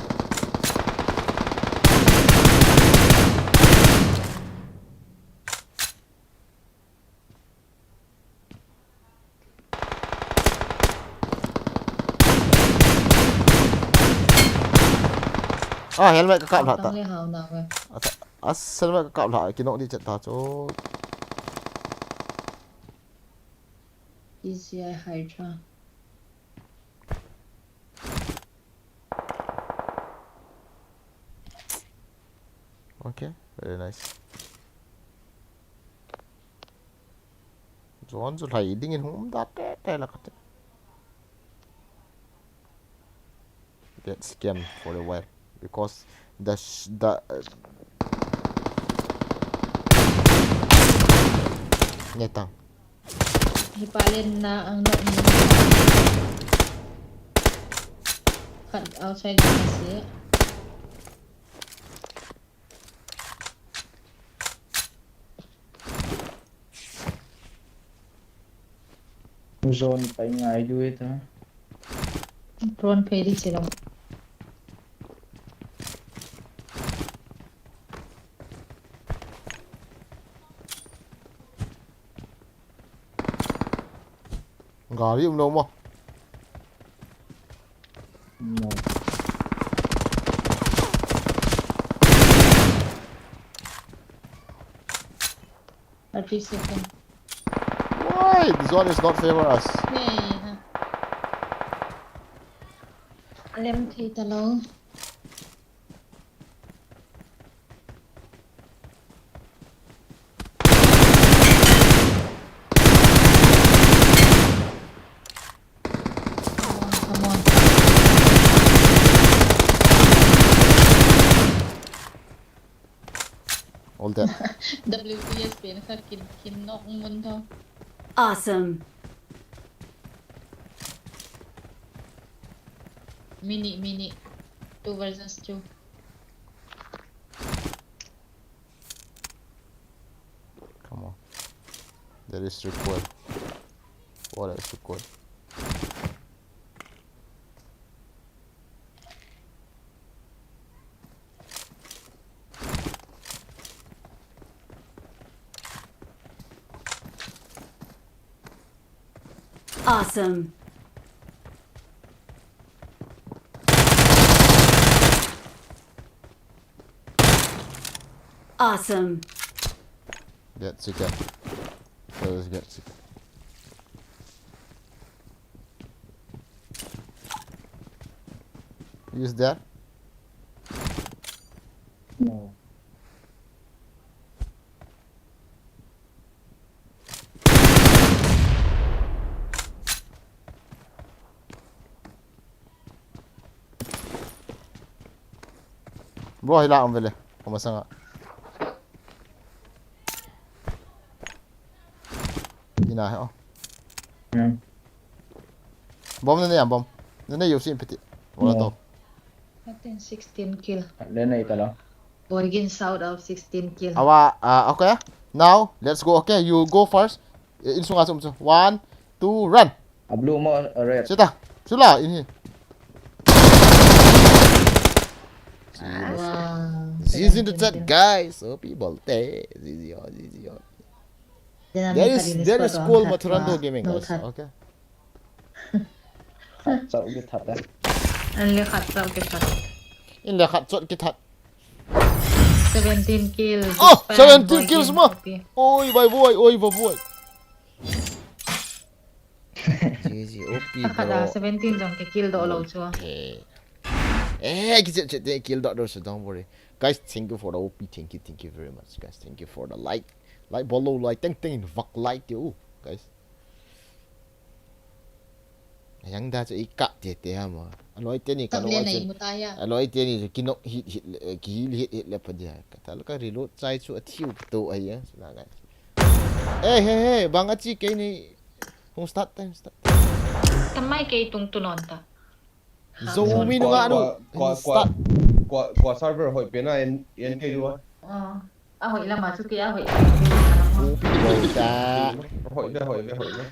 Ah, helmet ka kap lha ta. Tang le hau na we. Ata, as helmet ka kap lha, kinok di chet ta chu. P C I Hydra. Okay, very nice. Zone chu lhai ding in hung um da te te la ka te. Get scam for a while because the sh- the uh, nge tang. Hi pa len na ang nok ni. Khat outside na si. Zone pai ngai du e ta. Drone phei di si lo. Gari um lo mo. No. Thirty second. Why? This one is not favor us. Hey, ha. Alem thei ta lo. Come on, come on. All dead. W P S pen kha kin, kin nok mun tho. Awesome. Mini, mini. Two versus two. Come on. There is recoil. What is recoil? Awesome. Awesome. Get chicken. Let's get chicken. Use that. No. Bro, hila um vele. Kama sanga. Ina he, oh. Hmm. Bomb na ne ya bomb. Na ne yo sin piti. Wala to. Thirteen, sixteen kill. Le na italo. Boy gin shout out sixteen kill. Awa, ah, okay. Now, let's go. Okay, you go first. Eh, in sunga sum su. One, two, run. A blue mo, a red. Sita. Sula, in here. Wow. Zizi in the chat, guys. O people te. Zizi, oh, Zizi, oh. There is, there is school Maturando Gaming also. Okay. Khat chau ki that, eh. An le khat chau ki that. In le khat chau ki that. Seventeen kill. Oh, seventeen kills mo. Oi, bhai boy, oi, bhai boy. G G, O P, bro. Seventeen jong ke kill doh lou chu. Eh, kill doh lou chu, don't worry. Guys, thank you for the O P. Thank you, thank you very much, guys. Thank you for the like. Like, bol lou, like, teng teng in vak like tiu, guys. Ayang da chu i kap tete ham. Aloi teni ka lo chu. Aloi teni chu kinok hit hit le, kihil hit hit le pa dia. Ka tal ka reload chai chu a thiu to ai ya. Sula ngai. Hey, hey, hey, bang a chi ke ni. Hung start time, start. Tamai ke tung tu non ta. Zomi nunga nu. Kua, kua, kua server hoi pe na en, en ke lua. Ah, a hoi lama chu ke a hoi. Hoi ta. Hoi be, hoi be, hoi be.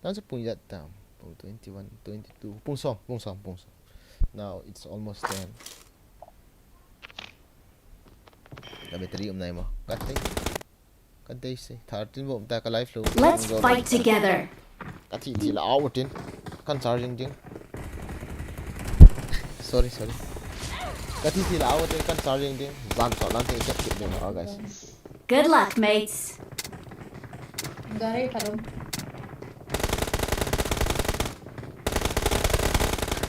Nang chu pung ijat tam. Pung twenty-one, twenty-two. Pung som, pung som, pung som. Now it's almost ten. Ka battery um nai mo. Ka tei. Ka tei se. Thirteen bom ta ka life lo. Let's fight together. Ka thi thi la au tin. Kan charging ding. Sorry, sorry. Ka thi thi la au tin kan charging ding. Jan so lan te check kit ding, guys. Good luck, mates. Gari kharum.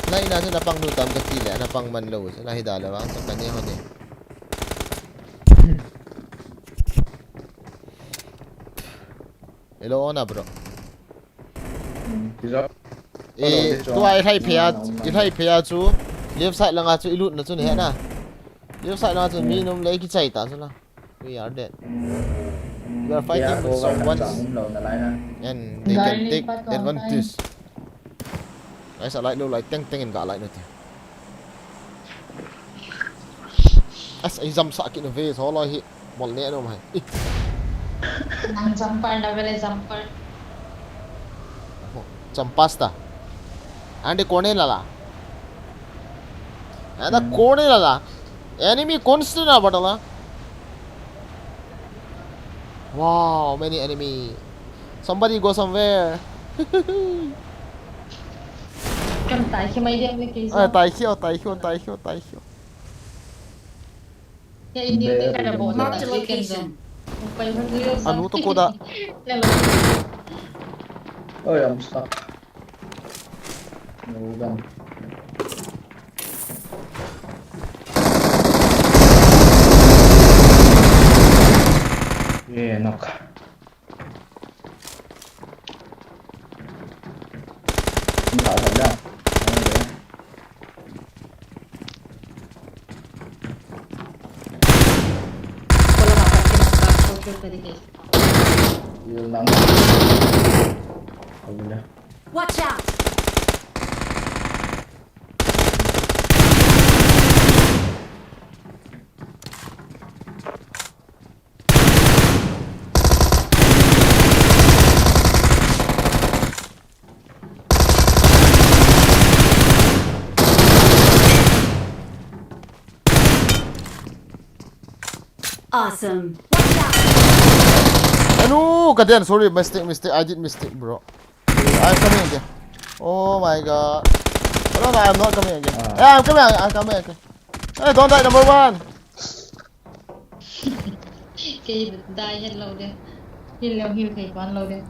Lai na chu na pang lu tam ka ti le, na pang man lo chu na hi da le vang, ka ne ho ne. Hello, na bro. Hmm, kisa. Eh, hello, tua i lhai phei a, i lhai phei a chu left side langa chu i lut na chu ne na. Left side langa chu mi nom le i kichai ta chu la. We are dead. We are fighting with someone and they can take advantage. Guys, a light lo, light teng teng in ka light lo ti. As a jump sa kit na ve so lo hi. Bol ne no mai. Nang jumper na vele jumper. Jump pasta. And the corner lala. And the corner lala. Enemy constant na batala. Wow, many enemy. Somebody go somewhere. Kan tai khi mai diam ni ki. Ah, tai khi, tai khi, tai khi, tai khi. Marked a location. Anu to koda. Oi, I'm stuck. No gun. Yeah, knock. Không thả thật ra. Wala ka kinaka social dedication. Yun lang. Watch out! Awesome. Watch out! Anu, kaden, sorry, mistake, mistake, I did mistake, bro. I'm coming again. Oh my god. No, no, I'm not coming again. Ah. Yeah, I'm coming, I'm coming again. Hey, don't die, number one. Kei dai het lo de. Hil lo, hil thei pan lo de.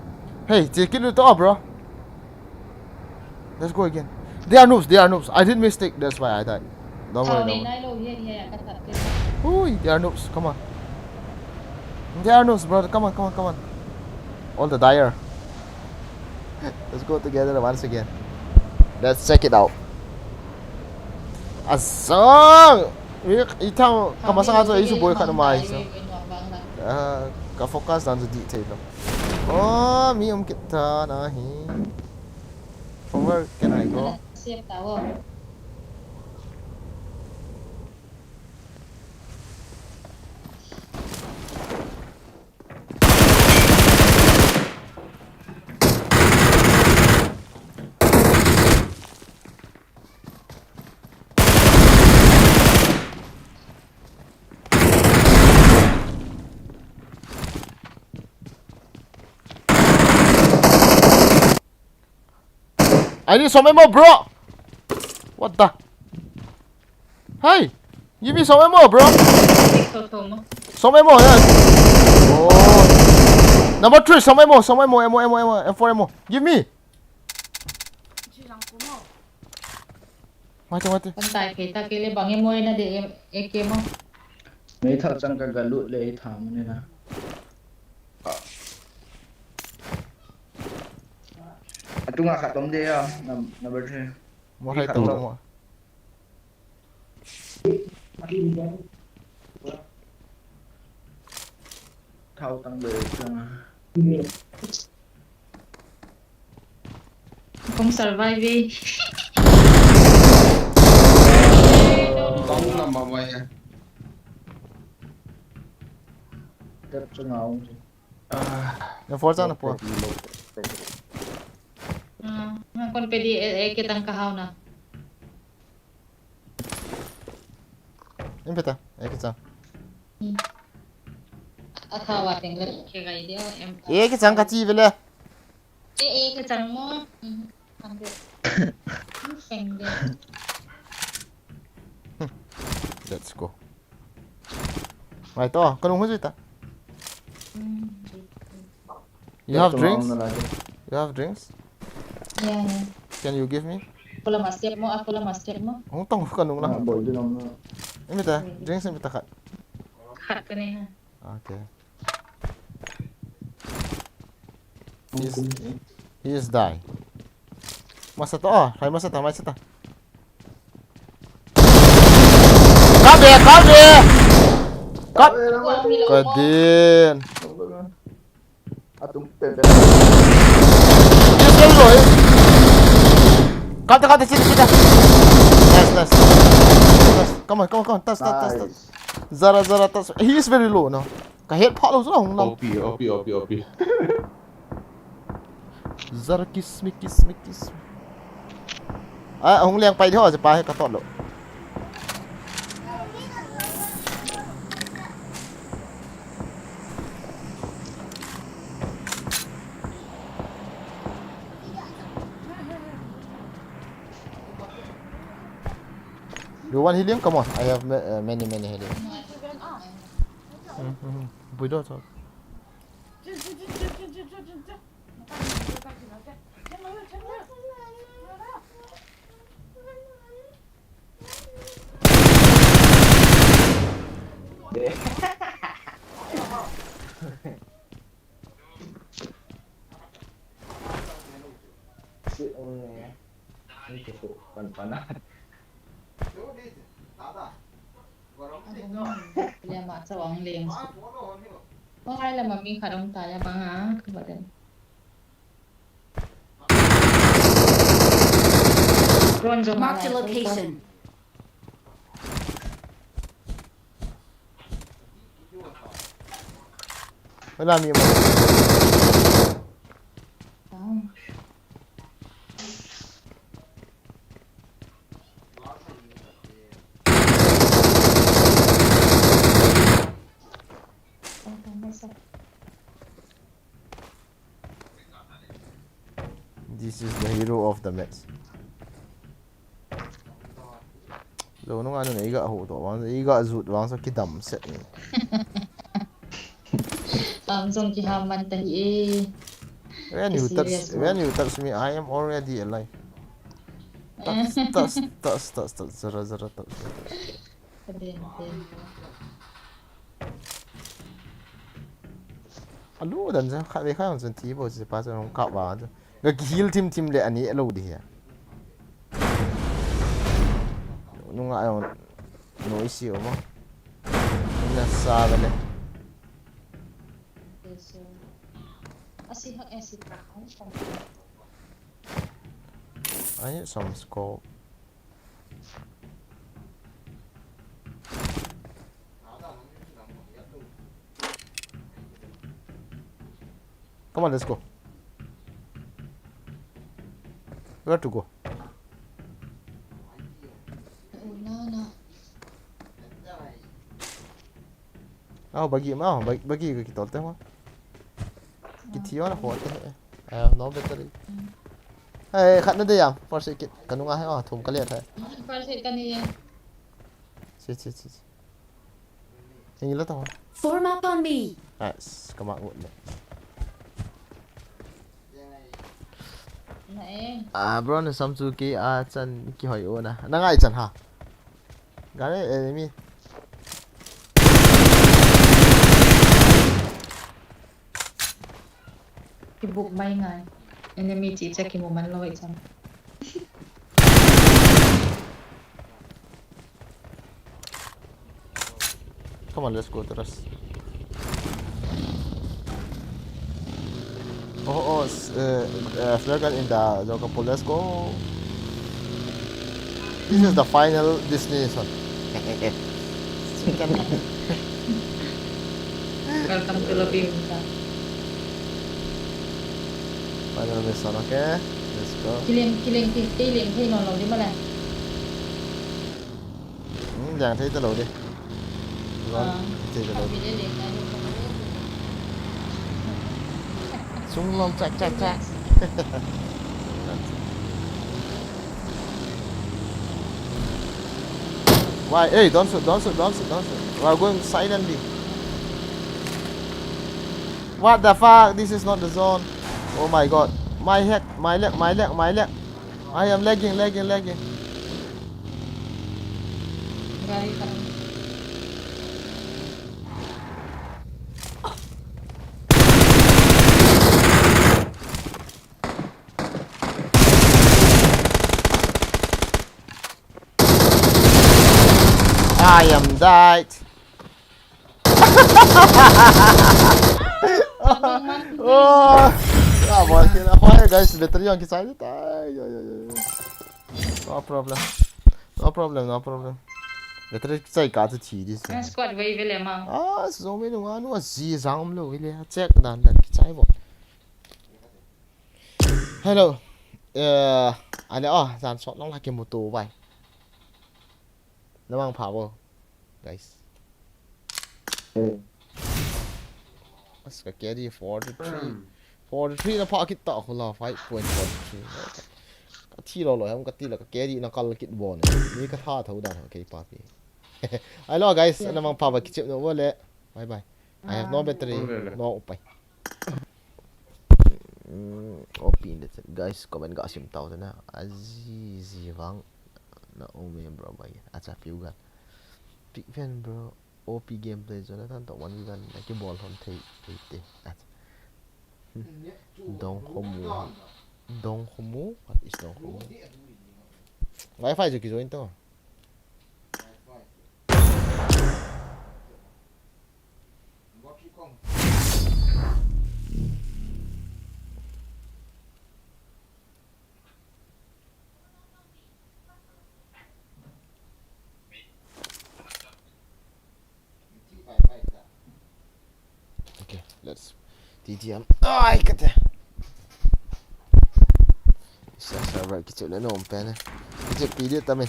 Hey, check it out, bro. Let's go again. They are noobs, they are noobs. I did mistake, that's why I died. Don't worry, don't worry. Ui, they are noobs, come on. They are noobs, brother, come on, come on, come on. All the dire. Let's go together once again. Let's check it out. Asang! Ithang kamasang ato isu boy khat mai so. Ah, ka focus dan su di thei lo. Oh, mi um kit ta na hi. From where can I go? I need some ammo, bro. What the? Hey! Give me some ammo, bro! Tho, tho mo. Some ammo, yeah. Oh. Number three, some ammo, some ammo, ammo, ammo, ammo, M four ammo. Give me! Mati, mati. Kan tai phe ta ke le bang ammo na de, A K mo. Meithal chang ka galut le tham ne na. Atunga khat om de ya, num-, number three. Mo hai to mo. Thao tang le chang. Kong survive. Bang na ma mai ya. Tep chang au. Ah, na for chang na po. Ah, kon pe di, eh, eh, ke tang ka hao na. Em peta, eh, ke chang. Hmm. A thawa teng le ke gai di o em. Eh, ke chang ka chi vele. Eh, eh, ke chang mo. Hmm. Kan de. Hmm, peng de. Let's go. Mai to, ka nung hui ta. Hmm. You have drinks? You have drinks? Yeah, yeah. Can you give me? Pula masep mo, a pula masep mo. Hung tong ka nung la. Ah, bol din ang na. Imita, drinks imita khat. Khat ka ne ha. Okay. He is, he is die. Masa to, oh, hai masa ta, masa ta. Kap dia, kap dia. Kap. Kadin. Atum pe pe. Yes, yes, yes. Kap ta, kap ta, sini, sini. Nice, nice. Nice. Come on, come on, come on. Touch, touch, touch, touch. Nice. Zara, zara, touch. He is very low, no? Ka head pha lo zong lam. O P, O P, O P, O P. Zara kiss me, kiss me, kiss me. Ah, hung leng pai di ho, je pa he ka tot lo. You want helium? Come on, I have ma-, uh, many, many helium. Hmm, hmm, hmm. Bui do, so. Lema chawang leng. Bang ai lama mi khat om ta ya bang a, ka ba den. Drone jong. Marked a location. Wala mi mo. Down. This is the hero of the match. Zo nunga nun eiga hu to vang, eiga zut vang so kidam set ni. Am jong kiha man ta hi e. When you touch, when you touch me, I am already alive. Touch, touch, touch, touch, touch, zara, zara, touch. Ka den, den. Alu dan ja, kha ve kha jong chun thi bo che pa jong kap va. Ga kihil thim thim le ani lo di he. Nunga jong noise o mo. Na sa ga le. Asi ha, asi ta. I need some scope. Come on, let's go. Where to go? Ah, bagi ma, bagi, bagi ka kitol te ho. Kithi ho na ho te. I have no battery. Hey, khat na de yang. First aid kit. Ka nunga he, oh, thum ka le thai. First aid ka ni. Si, si, si, si. Hingi la ta. Form up on me. Nice. Ka ma ngut le. Na e. Ah, bro, na sam chu ki a chan ki hoi o na. Na ngai chan ha. Gare enemy. Kibuk mai ngai. Enemy chi cha kimu man loi chan. Come on, let's go to rest. Oh, oh, s- uh, uh, flare gun in the Zocapole. Let's go. This is the final destination. Welcome to Lobby Winter. Final mission, okay? Let's go. Kilim, kilim, ki- kilim, kilim, kilim, kilim, kilim. Hmm, liang thei ta lou di. Ron, ah, thei ta lou. Sung lom chak, chak, chak. Why? Hey, don't shoot, don't shoot, don't shoot, don't shoot. We are going silently. What the fuck? This is not the zone. Oh my god. My head, my leg, my leg, my leg. I am lagging, lagging, lagging. Gari khan. I am died. Oh, ah, bol kit na. Hoiya, guys, battery jong kichai tai. Ai, ai, ai, ai. No problem. No problem, no problem. Battery kichai kah chu thi di se. Ah, squad vei vele ma. Ah, zombie nunga nu aji jang um lou vele. Check dan dan kichai bo. Hello. Eh, ale, ah, jan sot long la kimuto vai. Na mang pha bo, guys. Hmm. As ka carry forty-three. Forty-three na pha kit ta khu la, five point four three. Ka thi lo lo ham ka ti la ka carry na kal kit bo ne. Ni ka tha tho dan ha kei pa pi. Hello guys, na mang pha ba kichep no bo le. Bye bye. I have no battery, no upai. Mm, O P in the chat. Guys, comment ga sim tau na. Aji, ji vang. Na ome bro bai. Acha piu gan. Big fan bro. O P gameplay Jonathan to one v one. Na kibol hon thei, thei te. Acha. Dong khomu. Dong khomu? What is dong khomu? Wi-Fi jo ki join to. Okay, let's T T M. Ai, kate. Sa server kichep le nom pen e. Kichep pi di tam e.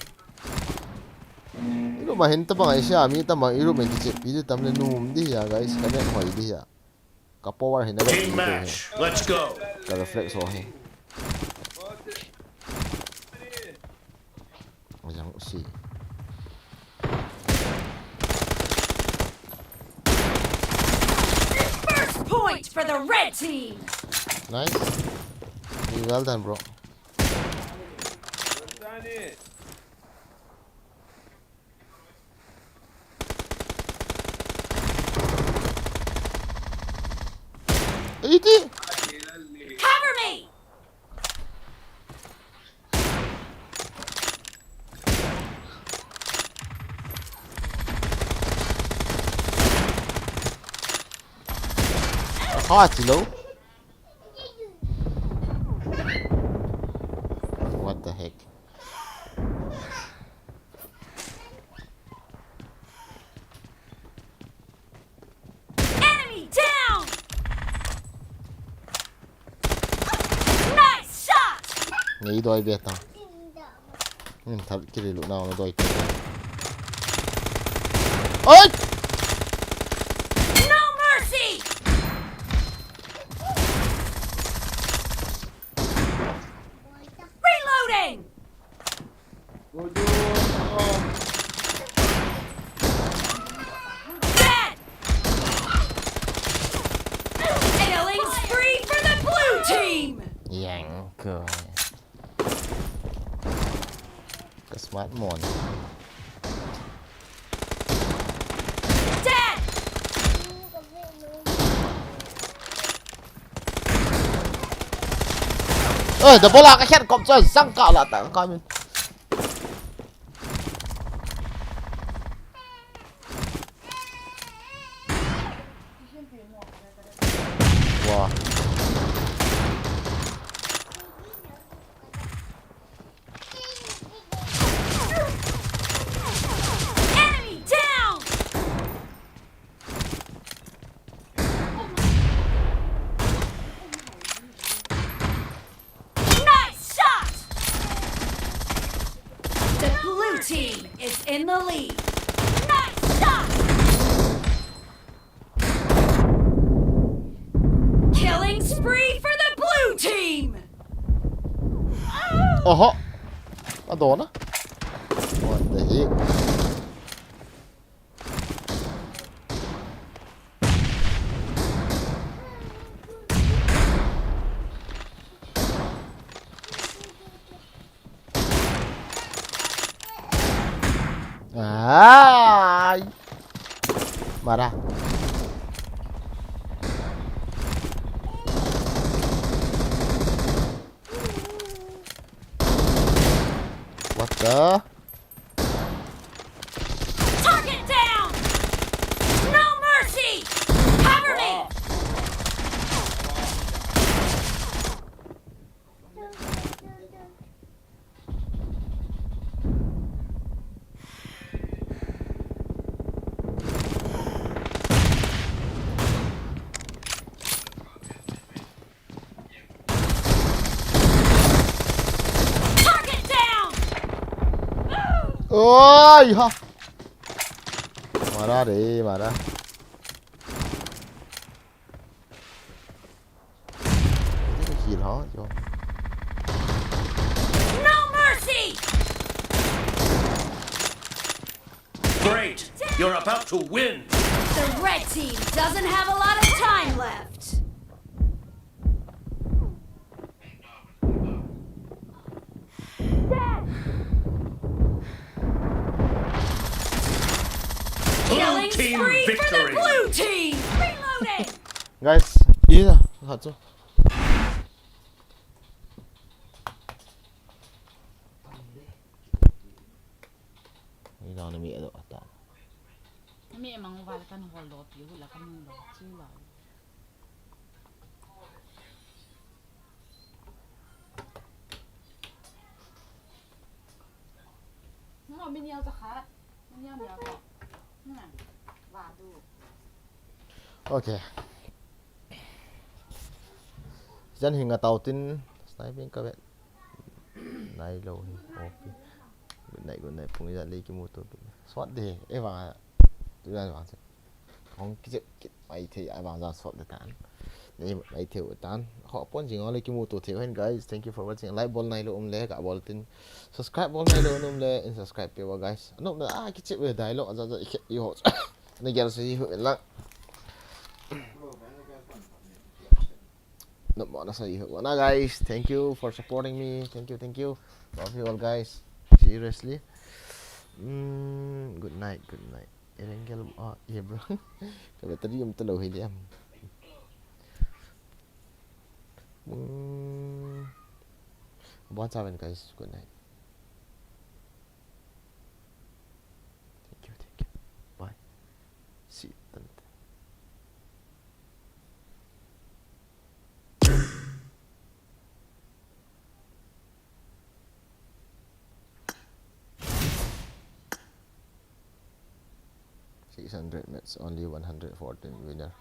Ilu ma hin tabang ai sia mi tabang ilu men kichep pi di tam le nom di ya guys. Ka net hoi di ya. Ka power hin na. Team match. Let's go. Ka reflex ho hi. Ajang si. First point for the red team. Nice. Well done, bro. Iti. Cover me. Hot, you know? What the heck? Enemy down! Nice shot! Nei doi be ta. Nin thal kiri lu na doi ta. Oi! No mercy! Thing. Dead. Killing spree for the blue team. Yang ko. Ka smart mon. Dead. Oi, the ball a ka khen kop cha sang ka la ta ka min. Wow. Enemy down! Nice shot! The blue team is in the lead. Nice shot! Killing spree for the blue team! Oho. Adona. What the heck? Ai. Mara. What the? Target down! No mercy! Cover me! Target down! Oi, ha. Mara re, mara. Heal ha, jo. No mercy! Great! You're about to win! The red team doesn't have a lot of time left. Killing spree for the blue team! Reloading! Guys, ina, khat chu. Ina na mi ado ata. Mi mang wala kan hol lo pi hula kan lo chi lo. Mo min yau ta khat. Min yau yau. Na. Wa du. Okay. Jan hinga tautin sniping ka vet. Nai lo hi. Okay. Good night, good night. Pung ijat le kimuto. Swat de. E vang. Tu jan vang se. Hong kichep kit mai thei a vang jan swat de tan. Nei mai thei u tan. Ho pon jing le kimuto thei hen guys. Thank you for watching. Like bol nai lo um le ka bol tin. Subscribe bol nai lo um le in subscribe pe wa guys. Anom na a kichep ve dai lo aja ja i khe i ho. Na gel se i ho la. Nop mo na sa i ho na guys. Thank you for supporting me. Thank you, thank you. Love you all guys. Seriously. Mm, good night, good night. Erengel ah, yeah bro. Ka battery um ta lo hi liam. Mm. Bon sa ven guys. Good night. Thank you, thank you. Bye. See you. Six hundred match, only one hundred fourteen winner.